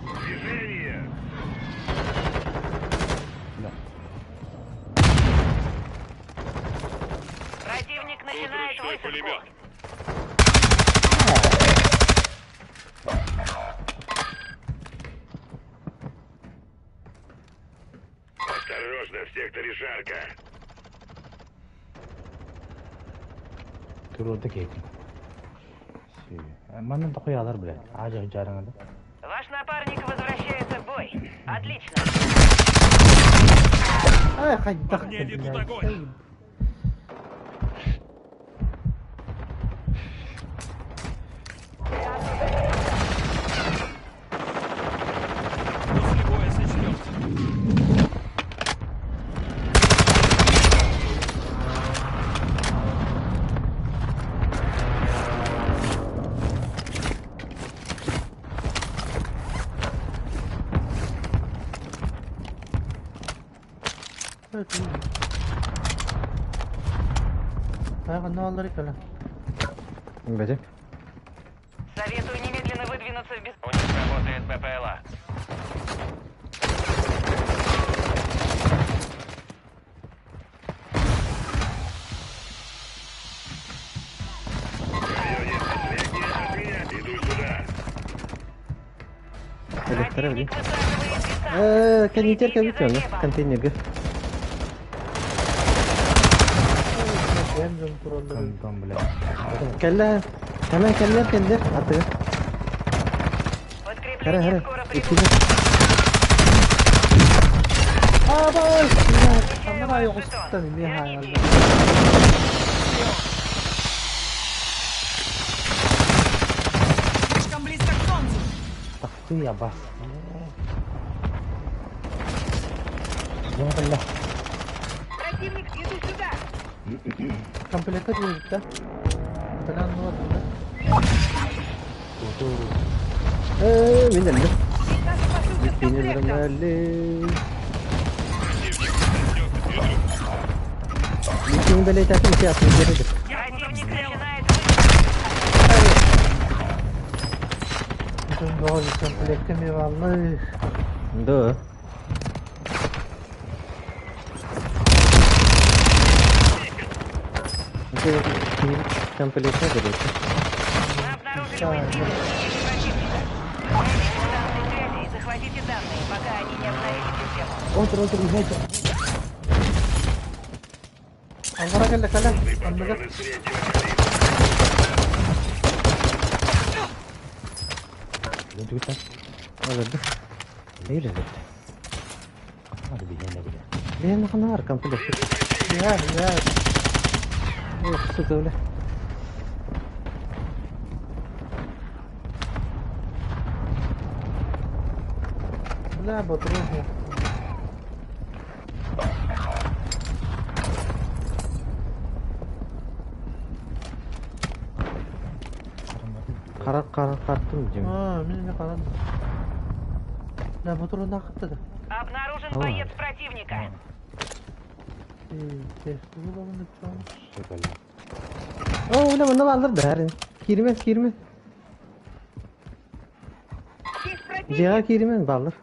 Движение. Противник Тут начинает ручной высадку. пулемет. Осторожно, в секторе жарко. Турда кейтин. Манан да koyarlar bile. Acı jarыңда. Ваш напарник возвращается в бой. Отлично. Ай, хайдах По мне ты, ведут блядь. огонь. После боя сочтемся. Ай, ну аллар кала. Бәде. Советую немедленно выдвинуться в без... У них работает БПЛА. В районе последний от меня. Иду сюда. Электро Противник высаживает десант. Контейнер Следите кәбит за оны, небом. контейнерге. Ям жон тураллар. Там, бля. Кәллә. Тәмән кәлләр кәлләр. Атыгы. Хәрә, Подкрепление хәрә. скоро Икене. прибудет. Абай, Включаю Ана ваш йогыстан жетон. не Верните хайалды. Слишком близко к солнцу! Тахты я бас. Я бля. Противник, иду сюда! Комплекта дедик да. Falan var да. Мин әллә. Наша посылка с Мин комплектом! әллә. Противник. Мин бэлиэтэтим ити атын биэрэдир. Противник начинает Бүтүн бөҕө комплекте миваллы. Да. Комплекте берет. Мы обнаружили уязвимость в системе противника. Найдите станции связи и захватите данные, пока они не обновили систему. Отур, отур, уезжайте. Аллара кэллэ кэлэ. Анныгар. Түгүттэн. Алырды. Бейр алырды. Hadi bir yerine bile. Бэйэн ханаар комплект. Я, я. Ох, сука, бля. Бля, ботругу. Қара қара қартым деймін. А, мен не қарадым. Бля, ботругу нақытты да. Обнаружен Ой. боец противника. О, бля, мында балдар бәрін. Кирме, кирме. Есть противник! Жеға кирмен балдар.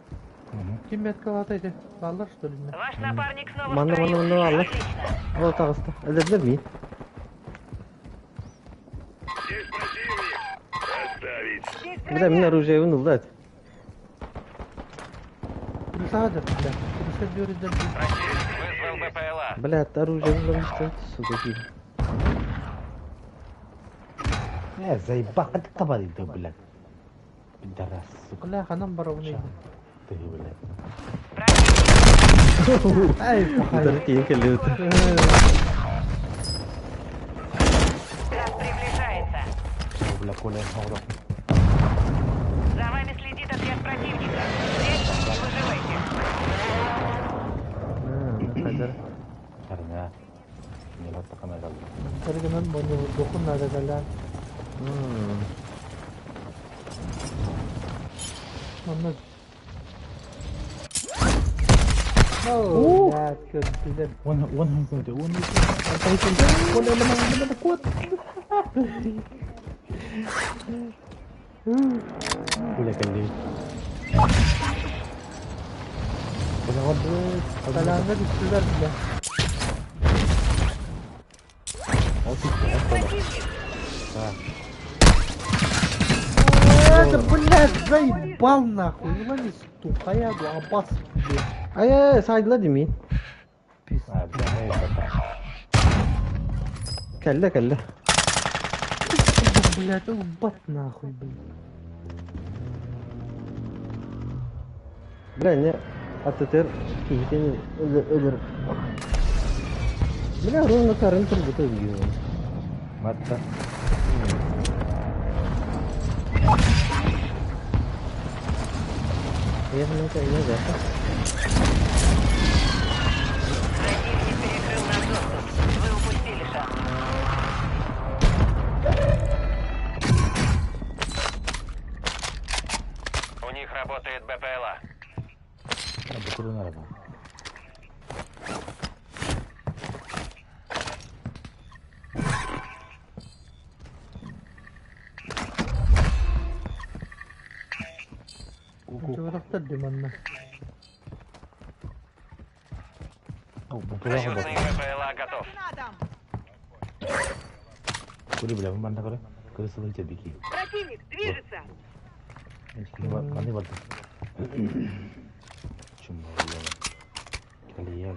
Ким метка атайды? Балдар, что ли? Ваш напарник снова в Манна, строю. манна, манна, алла. Отлично. Ол тағысты. Әлдердер мин. Есть противник! Отставить! Здесь Бля, мин броня! оружие ылды. Крысаға деп, бля. Крыса дөріздер. Противник вызвал БПЛА. Бля, оружие ылды. Сука, кирме. Не, заебал, ты табады, блядь. Пидорас, сука. Бля, ханам бар оны. Ты, блядь. Ай, Бұлар кейін келді. Газ приближается. Бля, Коля, оғрап. За вами следит отряд противника. Прячьтесь и выживайте. Қайдар. Карна. Не батта камера. Эргенен бону докун нада калан. Онны. О, я көдүлөр. One, one hundred, one Бля, кэлли. Бля, вот, Каланга түстүлөр бля. Есть противник! Это, блядь, заебал нахуй. Улан стухая, абас, блядь. Ай, ай, сайдыла демейін. Пиздец. А, бля, это. Кәлле, кәлле. Блядь, бат нахуй, блядь. Бля, не аттытыр кихитен өлөр өлөр. Бля, ровно карын турбута үйү. Матта. Я не знаю, я Противник перекрыл нам доступ. Вы упустили шанс. У них работает БПЛА. Бутырын араба. Чугурактар диманна. Бутырын Союзный БПЛА готов. На дом! Кури, бля, манна көрө. Көрө бики. Противник движется! Кандай барды? Чум, бля. Калия.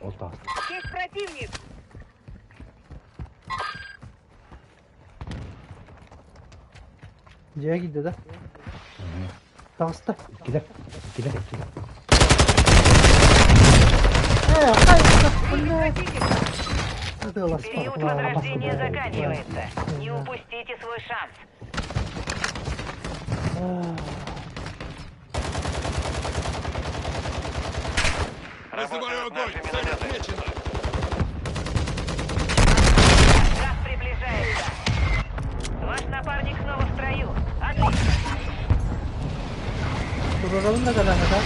Ол таас. Есть противник! Жая кийди да? Тагыста. Килер, килер, килер. Э, кайда, блядь. Противник! Период возрождения заканчивается. Не упустите свой шанс. Вызываю Работают огонь! наши Цель минометы. отмечена! Газ приближается. Ваш напарник снова в строю. Отлично. Тураралым да калан да?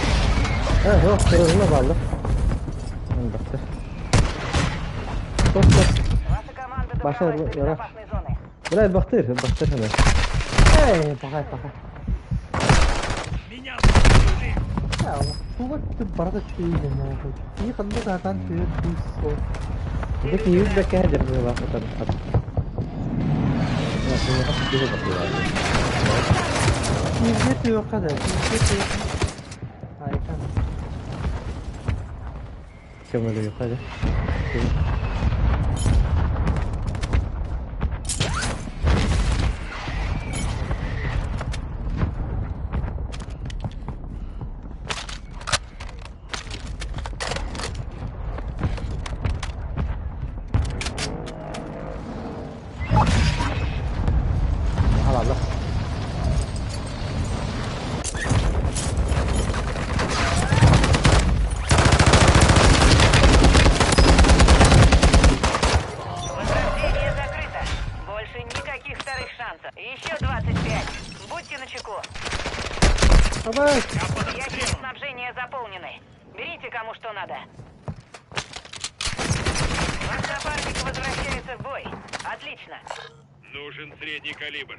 Э, суох, кыргызына бааллар. Андахтар. Стоп, стоп. Ваша команда Баша, добралась до Ра. безопасной зоны. Бля, бахтыр, бахтыр хана. Эй, пока, пока. Меня застрелили! Туга барда чүйден И ханды сатан түйет бис сол. Дик yüz бәкә дер була хатар. Киевде түйе қада, киевде түйе. Айкан. Көмөлө юкады. Алалар. Возрождение закрыто. Больше никаких вторых шансов. Еще 25. Будьте начеку. Давай. Я под Ящики обстрелом! снабжения заполнены. Берите кому что надо. Ваш напарник возвращается в бой. Отлично. Нужен средний калибр.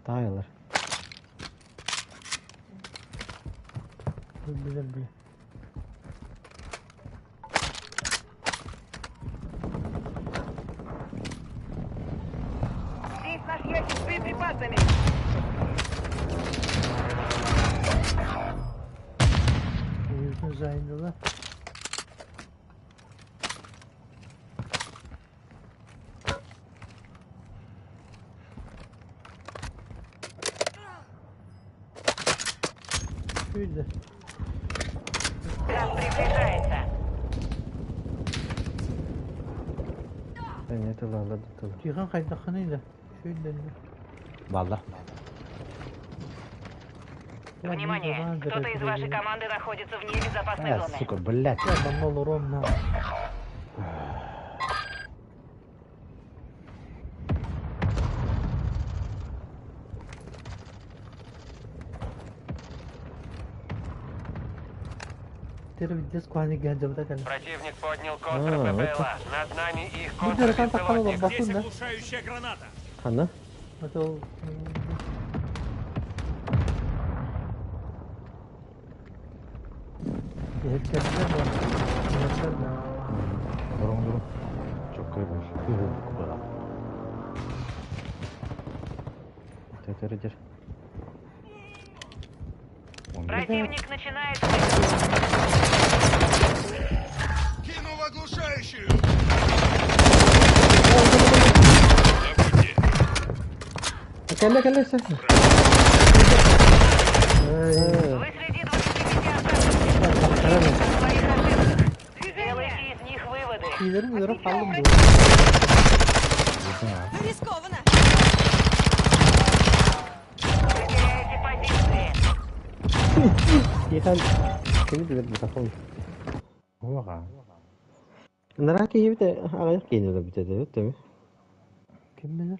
Тайлар. Билер биле. Здесь наш ящик с боеприпасами. Yüzünü zayındılar. Чүйді. Газ приближается. Әне тылалар тыл. Тихан қайдақыныйды. Чүйді. Баллар. Внимание! Кто-то из вашей команды находится вне безопасной Э, зоны. сука, блядь. Я банал ромна. Противник поднял А, контр-БПЛА. Над нами их Бұл жерде таққалы контрбеспилотник. бар Здесь бақын да. оглушающая граната! Хана? Это ол Еркектер бар. Еркектер бар. Durun durun. Çok kaybolmuş. Тетер Противник начинает... Кинул оглушающую! Забудьте. Кәллә кәллә сә. Вы среди 25 оставшихся. Учитесь на своих ошибках. Делайте из них выводы. Кийлерін өріп қалдым бұл. Рискованно. Вы теряете позиции. Тихан кими билер бу тахын. Оға. Нараки хибите агай кейне бите де, өттеме? Ким білер?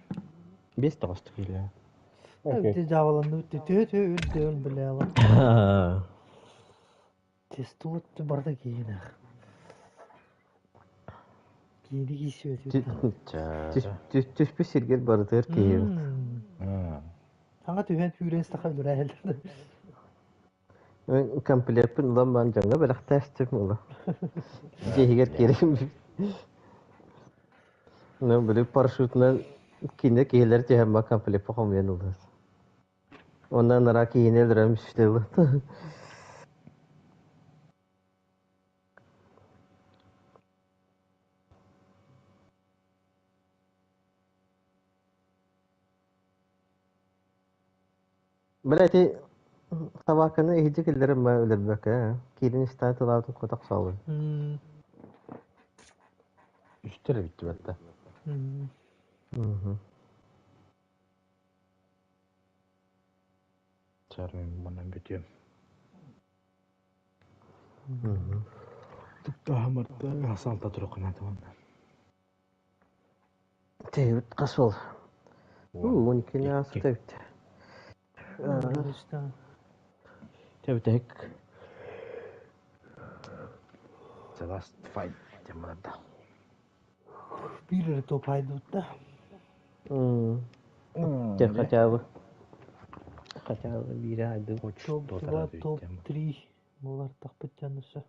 Бес тоғыз киле. Өте жабаланды өте тө тө өте өн біле ала. Тесті өтті барда кейін ақ. Кейіні кейсі өте өтті. Түспү сиргер барытыр кейи. Аңа түген түйрен стақа дүрә әлдерді. Комплектпин улан бан жаңа беләхтәстем ула. Жehигер керек. Ну, били парашютнан кине кейлер тиһәм ба комплект похомен улас. Ондан нара кейине дөрәм иштеле. Блять, табаканы иһиджи киллерим ба үлербәкә. Кирин истә тылатын котак салды. Үстері бітті бәтті. Мгм. Çarmıym bundan bitiyor. Мгм. Тыктаһамырты салта турукuna tamam. Тейбит касол. У, 12 асы тейбит. Чэбитэһик. The last fight диэн барда. Биир эрэ топ айдыбыт да. Те хотя бы. Хотя бы биирэ айдыбыт. Хоть Топ что-то 2, радует топ тема. 3 буолар тахпыт дьаныса.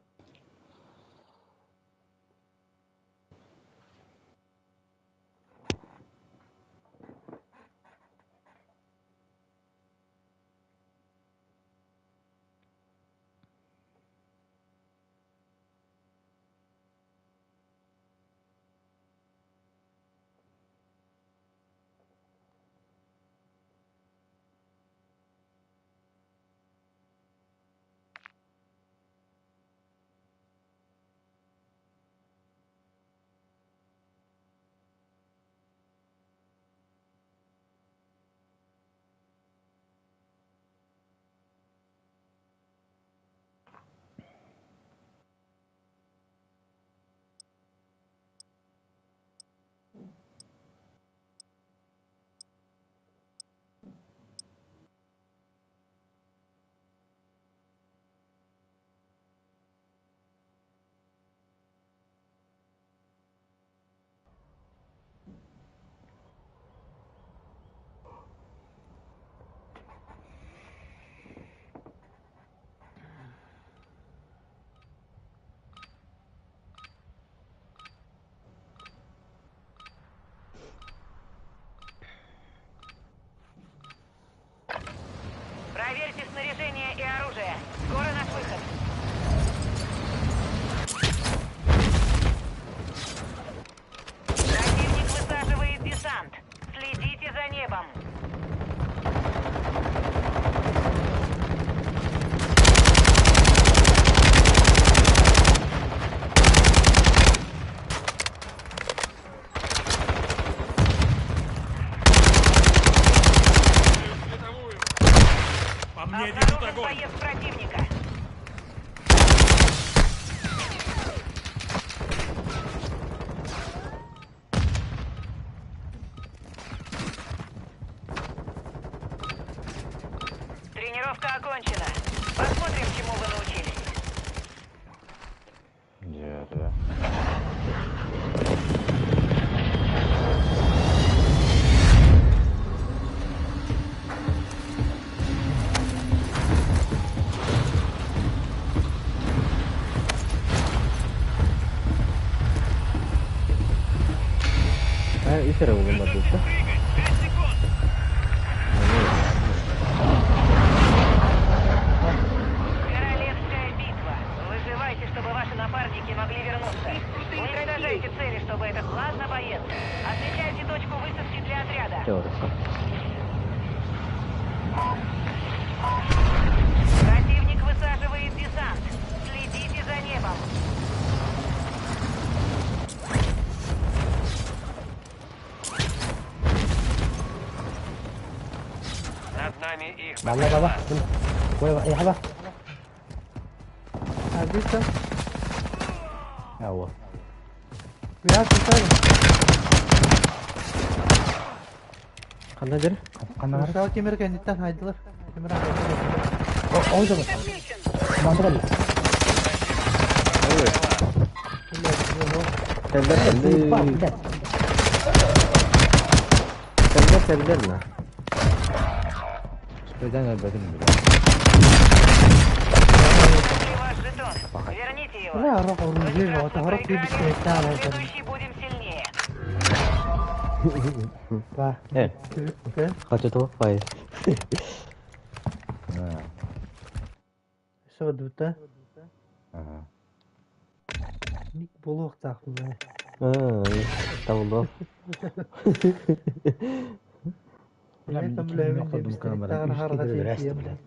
Проверьте снаряжение и оружие. Скоро наш выход. Противник высаживает десант. Следите за небом. Световую. По мне ведут Обнаружен огонь. боец противника. Тренировка окончена. Посмотрим, чему вы научились. Дьэ, да. А, үс эрэ булан барбыт да. Прыгать! 5 секунд! Королевская битва. Выживайте, чтобы ваши напарники могли вернуться. Уничтожайте цели, чтобы это... Ладно, боец. Отмечайте точку высадки для отряда. Теория. Противник высаживает десант. Следите за небом. Над нами их Балла, балла. Кой, я хаба. Айдыта. Ауа. Biraz tutarım. Ханна дер? Каннар. Ушал кемер кэнниттэн хайдылар. Кемер хайдылар. Ой, да. Команда кэллэ. Тэллэр тэллэр. Тэллэр тэллэр на. Спайдан өлбөтүм бile. Нашли ваш жетон. Верните его. Бля, арах В этот оружие, раз вот мы арах проиграли, бистиэттэ но в арах. следующий будем сильнее. Ба. Э, Э, хочу того пай. Все, дута. Ага. Ник болуохтаах бля. А, табылды. Бля, Бля, там, мен бля, икки мен нокта думканы бистиэттэ баран арах үч арга киде өлөрөстү, тиийэн. бля.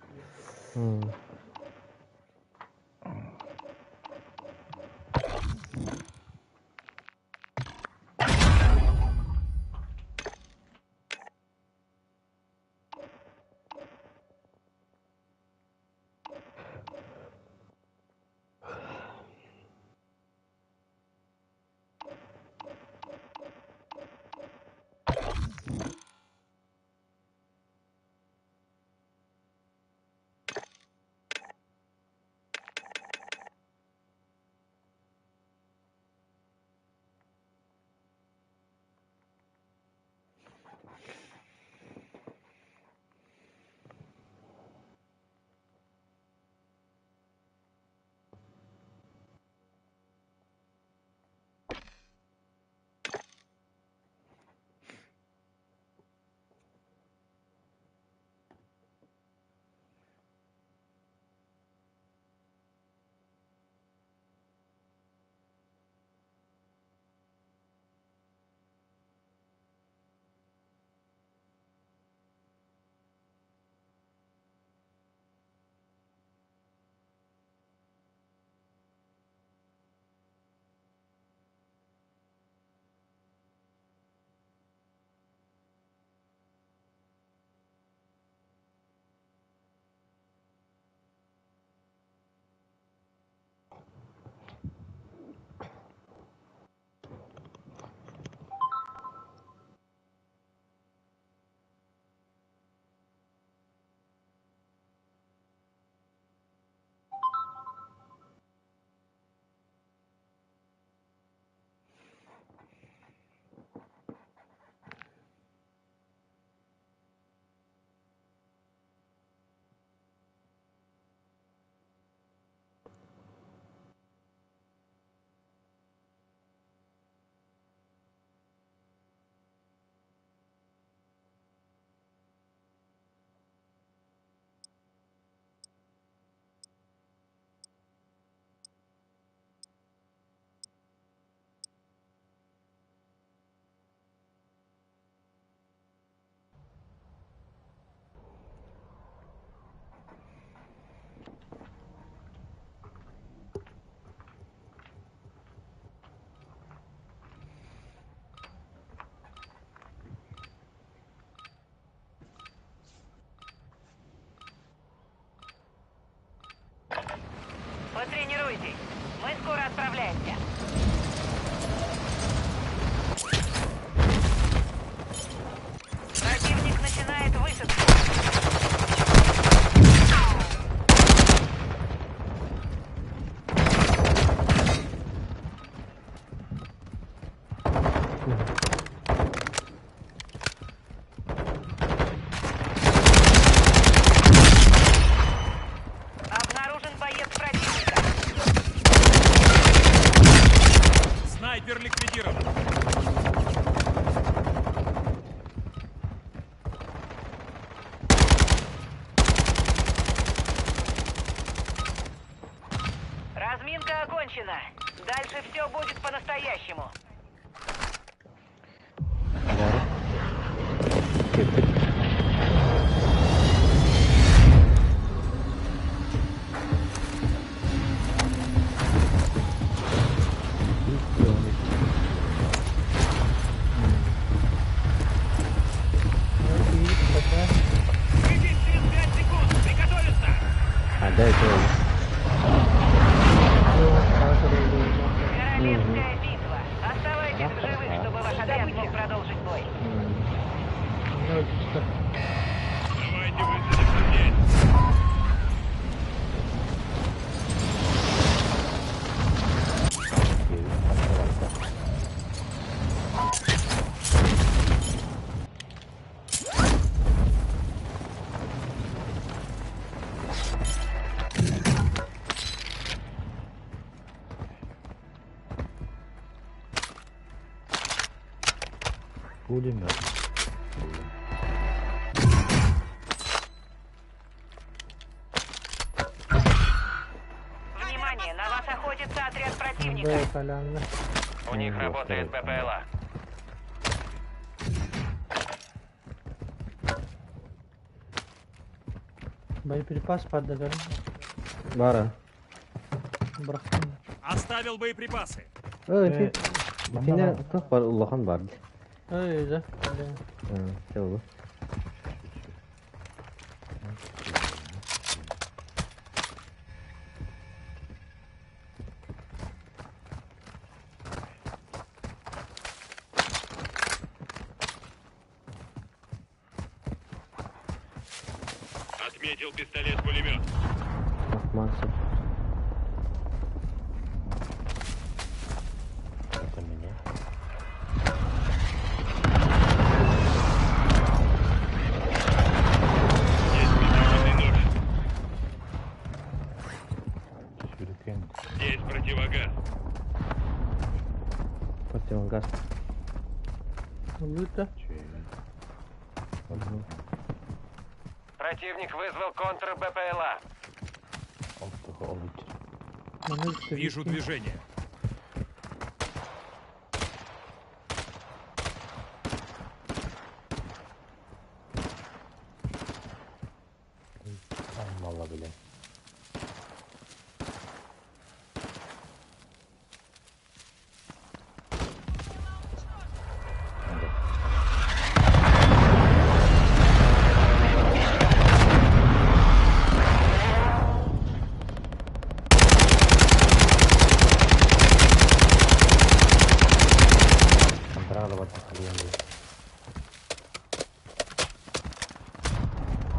Потренируйтесь. Мы скоро отправляемся. Противник начинает высадку. Обнаружен боец противника. Снайпер ликвидирован. Разминка окончена. Дальше все будет по-настоящему. Да. Кеттик. Выйдет через 5 секунд. Приготовиться. А, да, это Королевская битва. Оставайтесь в живых, чтобы ваш отряд мог продолжить бой. Давайте высадимся здесь. Пулемет. Внимание, на вас охотится отряд противника. Да, поляна. У них работает БПЛА. Боеприпас падагар. Бара. Бырахтым. Оставил боеприпасы. Эй, Кине туох бар улахан бар. Эй, да. Все oldu. Отметил пистолет-пулемет. Мансып. Это меня. Здесь метательный нож. Сюрикен. Здесь противогаз. Противогаз. Лута. Противник вызвал контр-БПЛА. Вижу движение. Мало, блядь.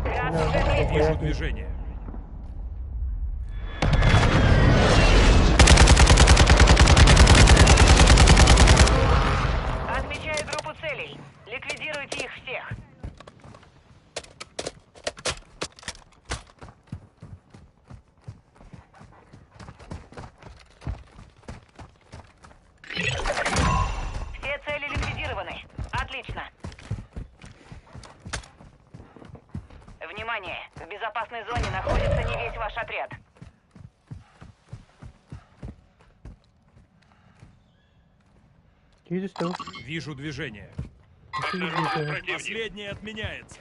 Газ уже близко. Вижу движение. Отмечаю группу целей. Ликвидируйте их всех. Все цели ликвидированы. Отлично. Внимание! В безопасной зоне находится не весь ваш отряд. Вижу движение. Обнаружен противник. Последнее отменяется.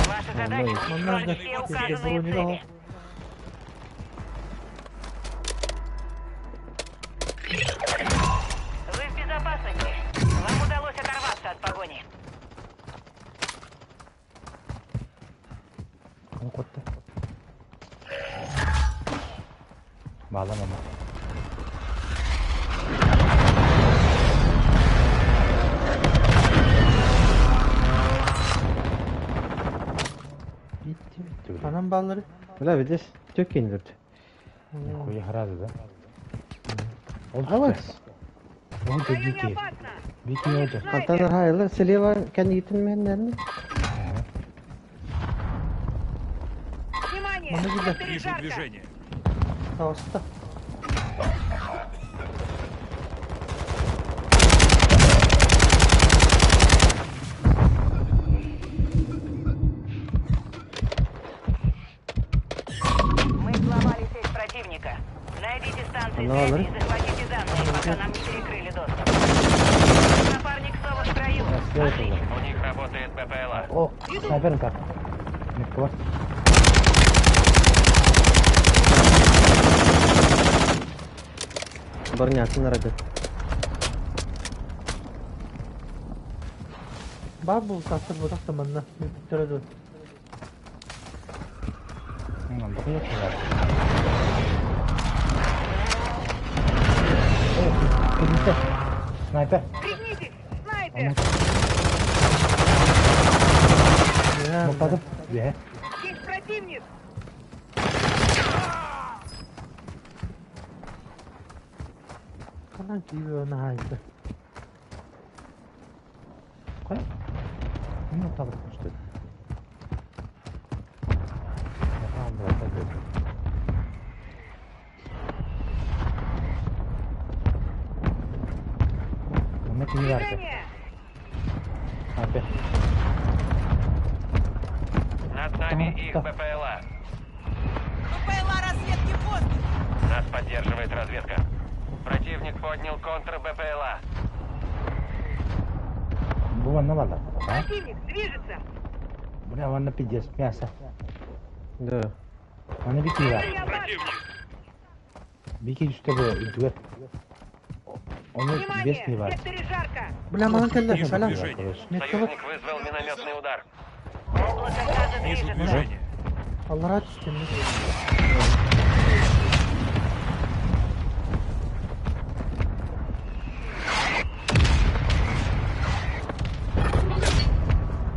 Ваша задача уничтожить все указанные цели. Вы Баалан ама. Bitti bitti bile. Ханан бааллары? Бля, видишь, тёкин верт. Нихуя харады да? Ол Авас. Ол В районе бики. опасно! Бики oldu. Хантан хайла слева кэннигитин мэннэрни. Внимание! Манна В киирдэ. секторе Вижу жарко! движение. Таҕыста. Мы взломали сеть противника. Найдите станции Она связи говорит. и захватите данные, пока нам не перекрыли доступ. Напарник снова в строю. Отлично. У них работает БПЛА. О, снайпер так. Метка бар. Барнятын арады. Баар бултаахтар буотах да манна. Бүттэрэ дуо. Bakın yok mu? Снайпер. Пригнитесь! Снайпер! Бля, Мутадым. Бе. Есть противник! Ханан киирэ наһаа Koy. Ne mutadım işte. Tamam, bırak. Mehmet iyi verdi. Движение! Снайпер. Над нами их БПЛА. БПЛА разведки в воздухе! Нас поддерживает разведка. Противник поднял контр БПЛА. Bu ne var lan? Ha? Противник движется! Bu ne var ne pidez мясо. Да. Bana bir kilo ver. В районе опасно! Bir kilo işte bu üdüver. Onu Внимание! beş В mi var? секторе жарко! Бля, манан кэллэ. Вижу Бля. движение. Метка бар. Союзник вызвал минометный удар. Облако газа Вижу движется. движение. Аллараа түстүм.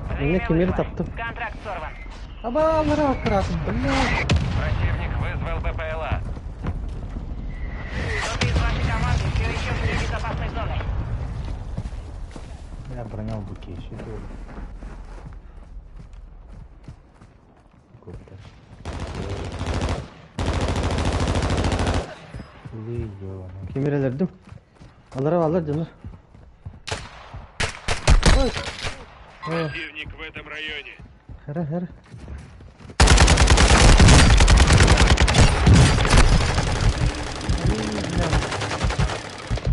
Мне Время кемери вышло. таптым. Контракт сорван. Аба аллараа аккуратно. Бля. Противник вызвал БПЛА. Кто-то из вашей команды все еще вне безопасной зоны. Я броня bu ki şey doğru. Кемерелердим. Алара алар дьонор. Противник в этом районе. Хара хара.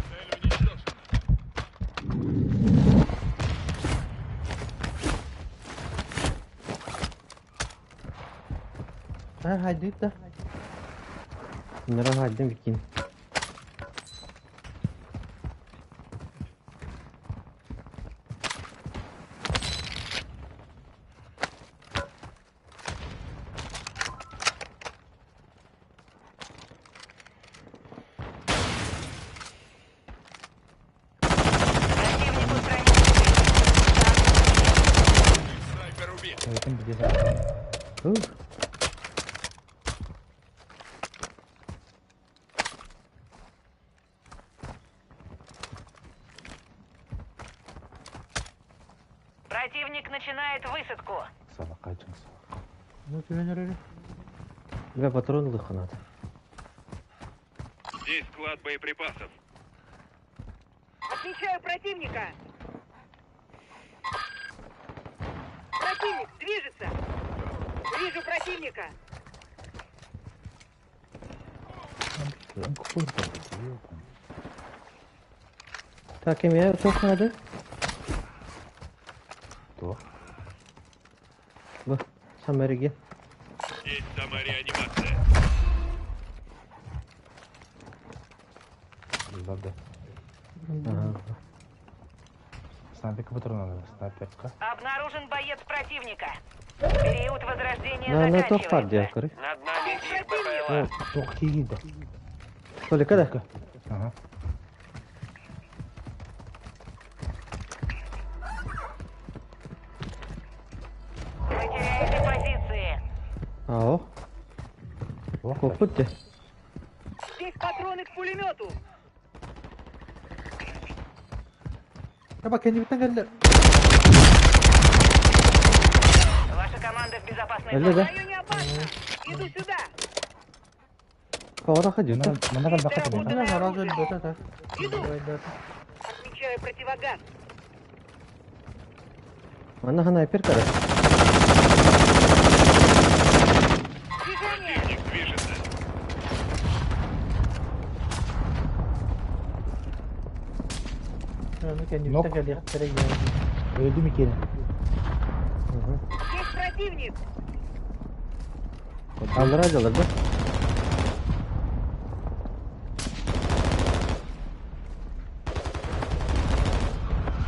Цель уничтожена. Ха, хайдыт да. Нара хайдым бикин. Противник устранил. Снайпер убит. Evet, bir de Ух. Противник начинает высадку. Salak kaçın salak. Ну түбэн өрөрү. Бля, патрон лыханат. Здесь склад боеприпасов. Отмечаю противника. Противник движется. Вижу противника. Так, кемере туох надо? Туох. Бу, самариге. Здесь самореанимация. Yıllardı. Ага. Снайперка патронları. Снайперка. Обнаружен боец противника. Период возрождения На, на туох заканчивается. бар диэхкары. Над нами их БПЛА. Туох киирдэ. Толика да? Ага. Вы теряете позиции. Ао. Коппут де. Здесь патроны к пулемету. Таба кэннибиттэн кэллэ. Ваша команда в безопасной Элле зоне. да? В районе опасно. Иду сюда. Каҕара хадьыта. Манна кэлбэххэ Доработанное Мына сразу оружие. өлбөтө да. Иду. Давай, Отмечаю противогаз. Манна снайпер кара. Движение. Противник движется. Аны кэннибиттэн кэлиэхтэрэ Өлдүм икиэнэ. Есть противник. Аллара дьалар да?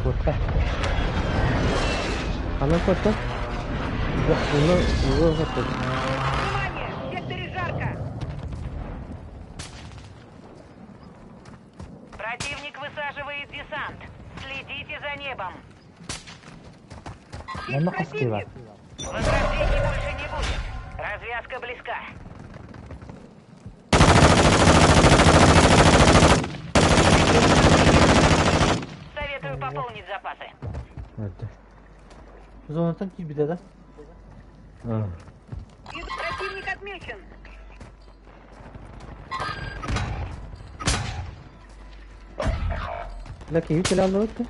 Куотта. Ханан куотта? Уну угу куотта. Внимание! В секторе жарко. Противник высаживает десант. Следите за небом. Манна хас киһи баар. Возрождений больше не будет. Развязка близка. Советую пополнить запасы. Это. Зонаттан киирбитэ да? А. Иду. Противник отмечен. Бля, киһи кэлэ аллыбыт да?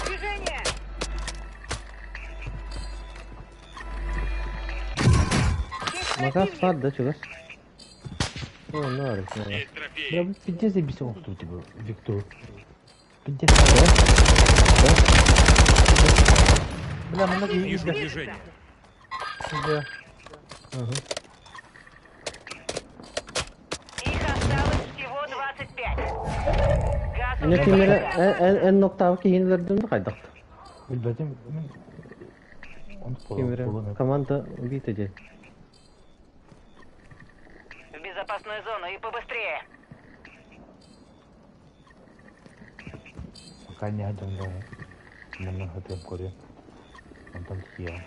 Движение. Есть Макас противник. баар да чугас. О, наар. Есть трофеи. Бля, пиздец заебись оҥостубут бу Виктор. Пиздец. Бля, манна киһи Вижу киирдэ. движение. Да. Их осталось всего 25. Газ Эне уже кимнere близко. эн ноктаабы киһинилэрдин да хайдах. Билбэтим. Мин оннук Кимнere буолан. команда убита дии. В безопасную зону и побыстрее. Пока не дьоҥҥо манна сытыам көрүөм. Онтон тиийэҕин.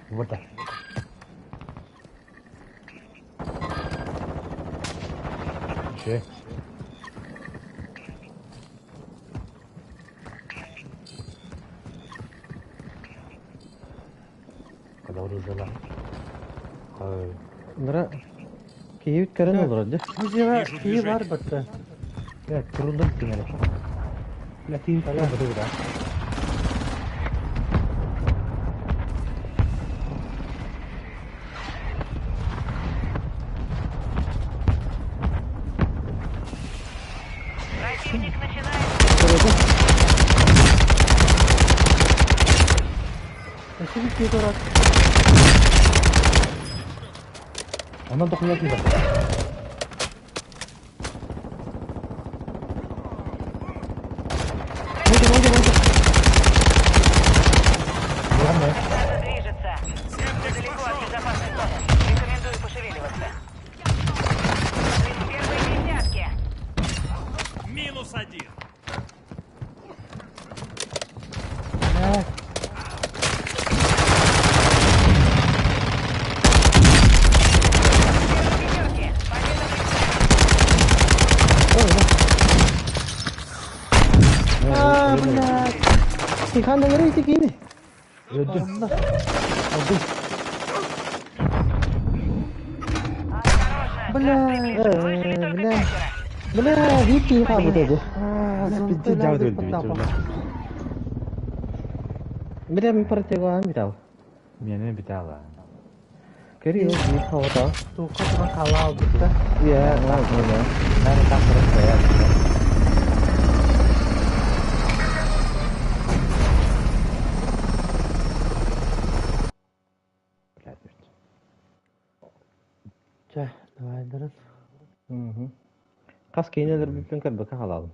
Вот так. Үчүгэй. Когда оружие Нара киһибит көрөн олорор дии. Бу дьиэҕэ Вижу киһи баар движение. батта. Бля, турундан кимэрэ. Бля, тиийбит бу да. Противник начинает... Өссө биир киһи турар. Онон тохуйа киирэр. База движется. Вы далеко от безопасной зоны. Рекомендую пошевеливаться. Вы в первой десятке. Минус один. Бля, В первой пятерке. Победа близка. А, блядь. Тиханнары ити киини. Өлдүм. Осторожно. Бля. Газ приближен. Выжили только Бля. пятеро. Бля, биир киһи хаалбыт дии. Пиздец дьаабыт өлдүм. Бля, мин противогаһым бүтал. Миэнэ бүтэ Көрүө, биир хаалбыта. Туохха туран хаалаабыт да. Иә, аа, да. Наверное, там просто я. Блядь, Чэ, давай дарын. Хас киинэлэр бүппүн көрбөккө хаалалым.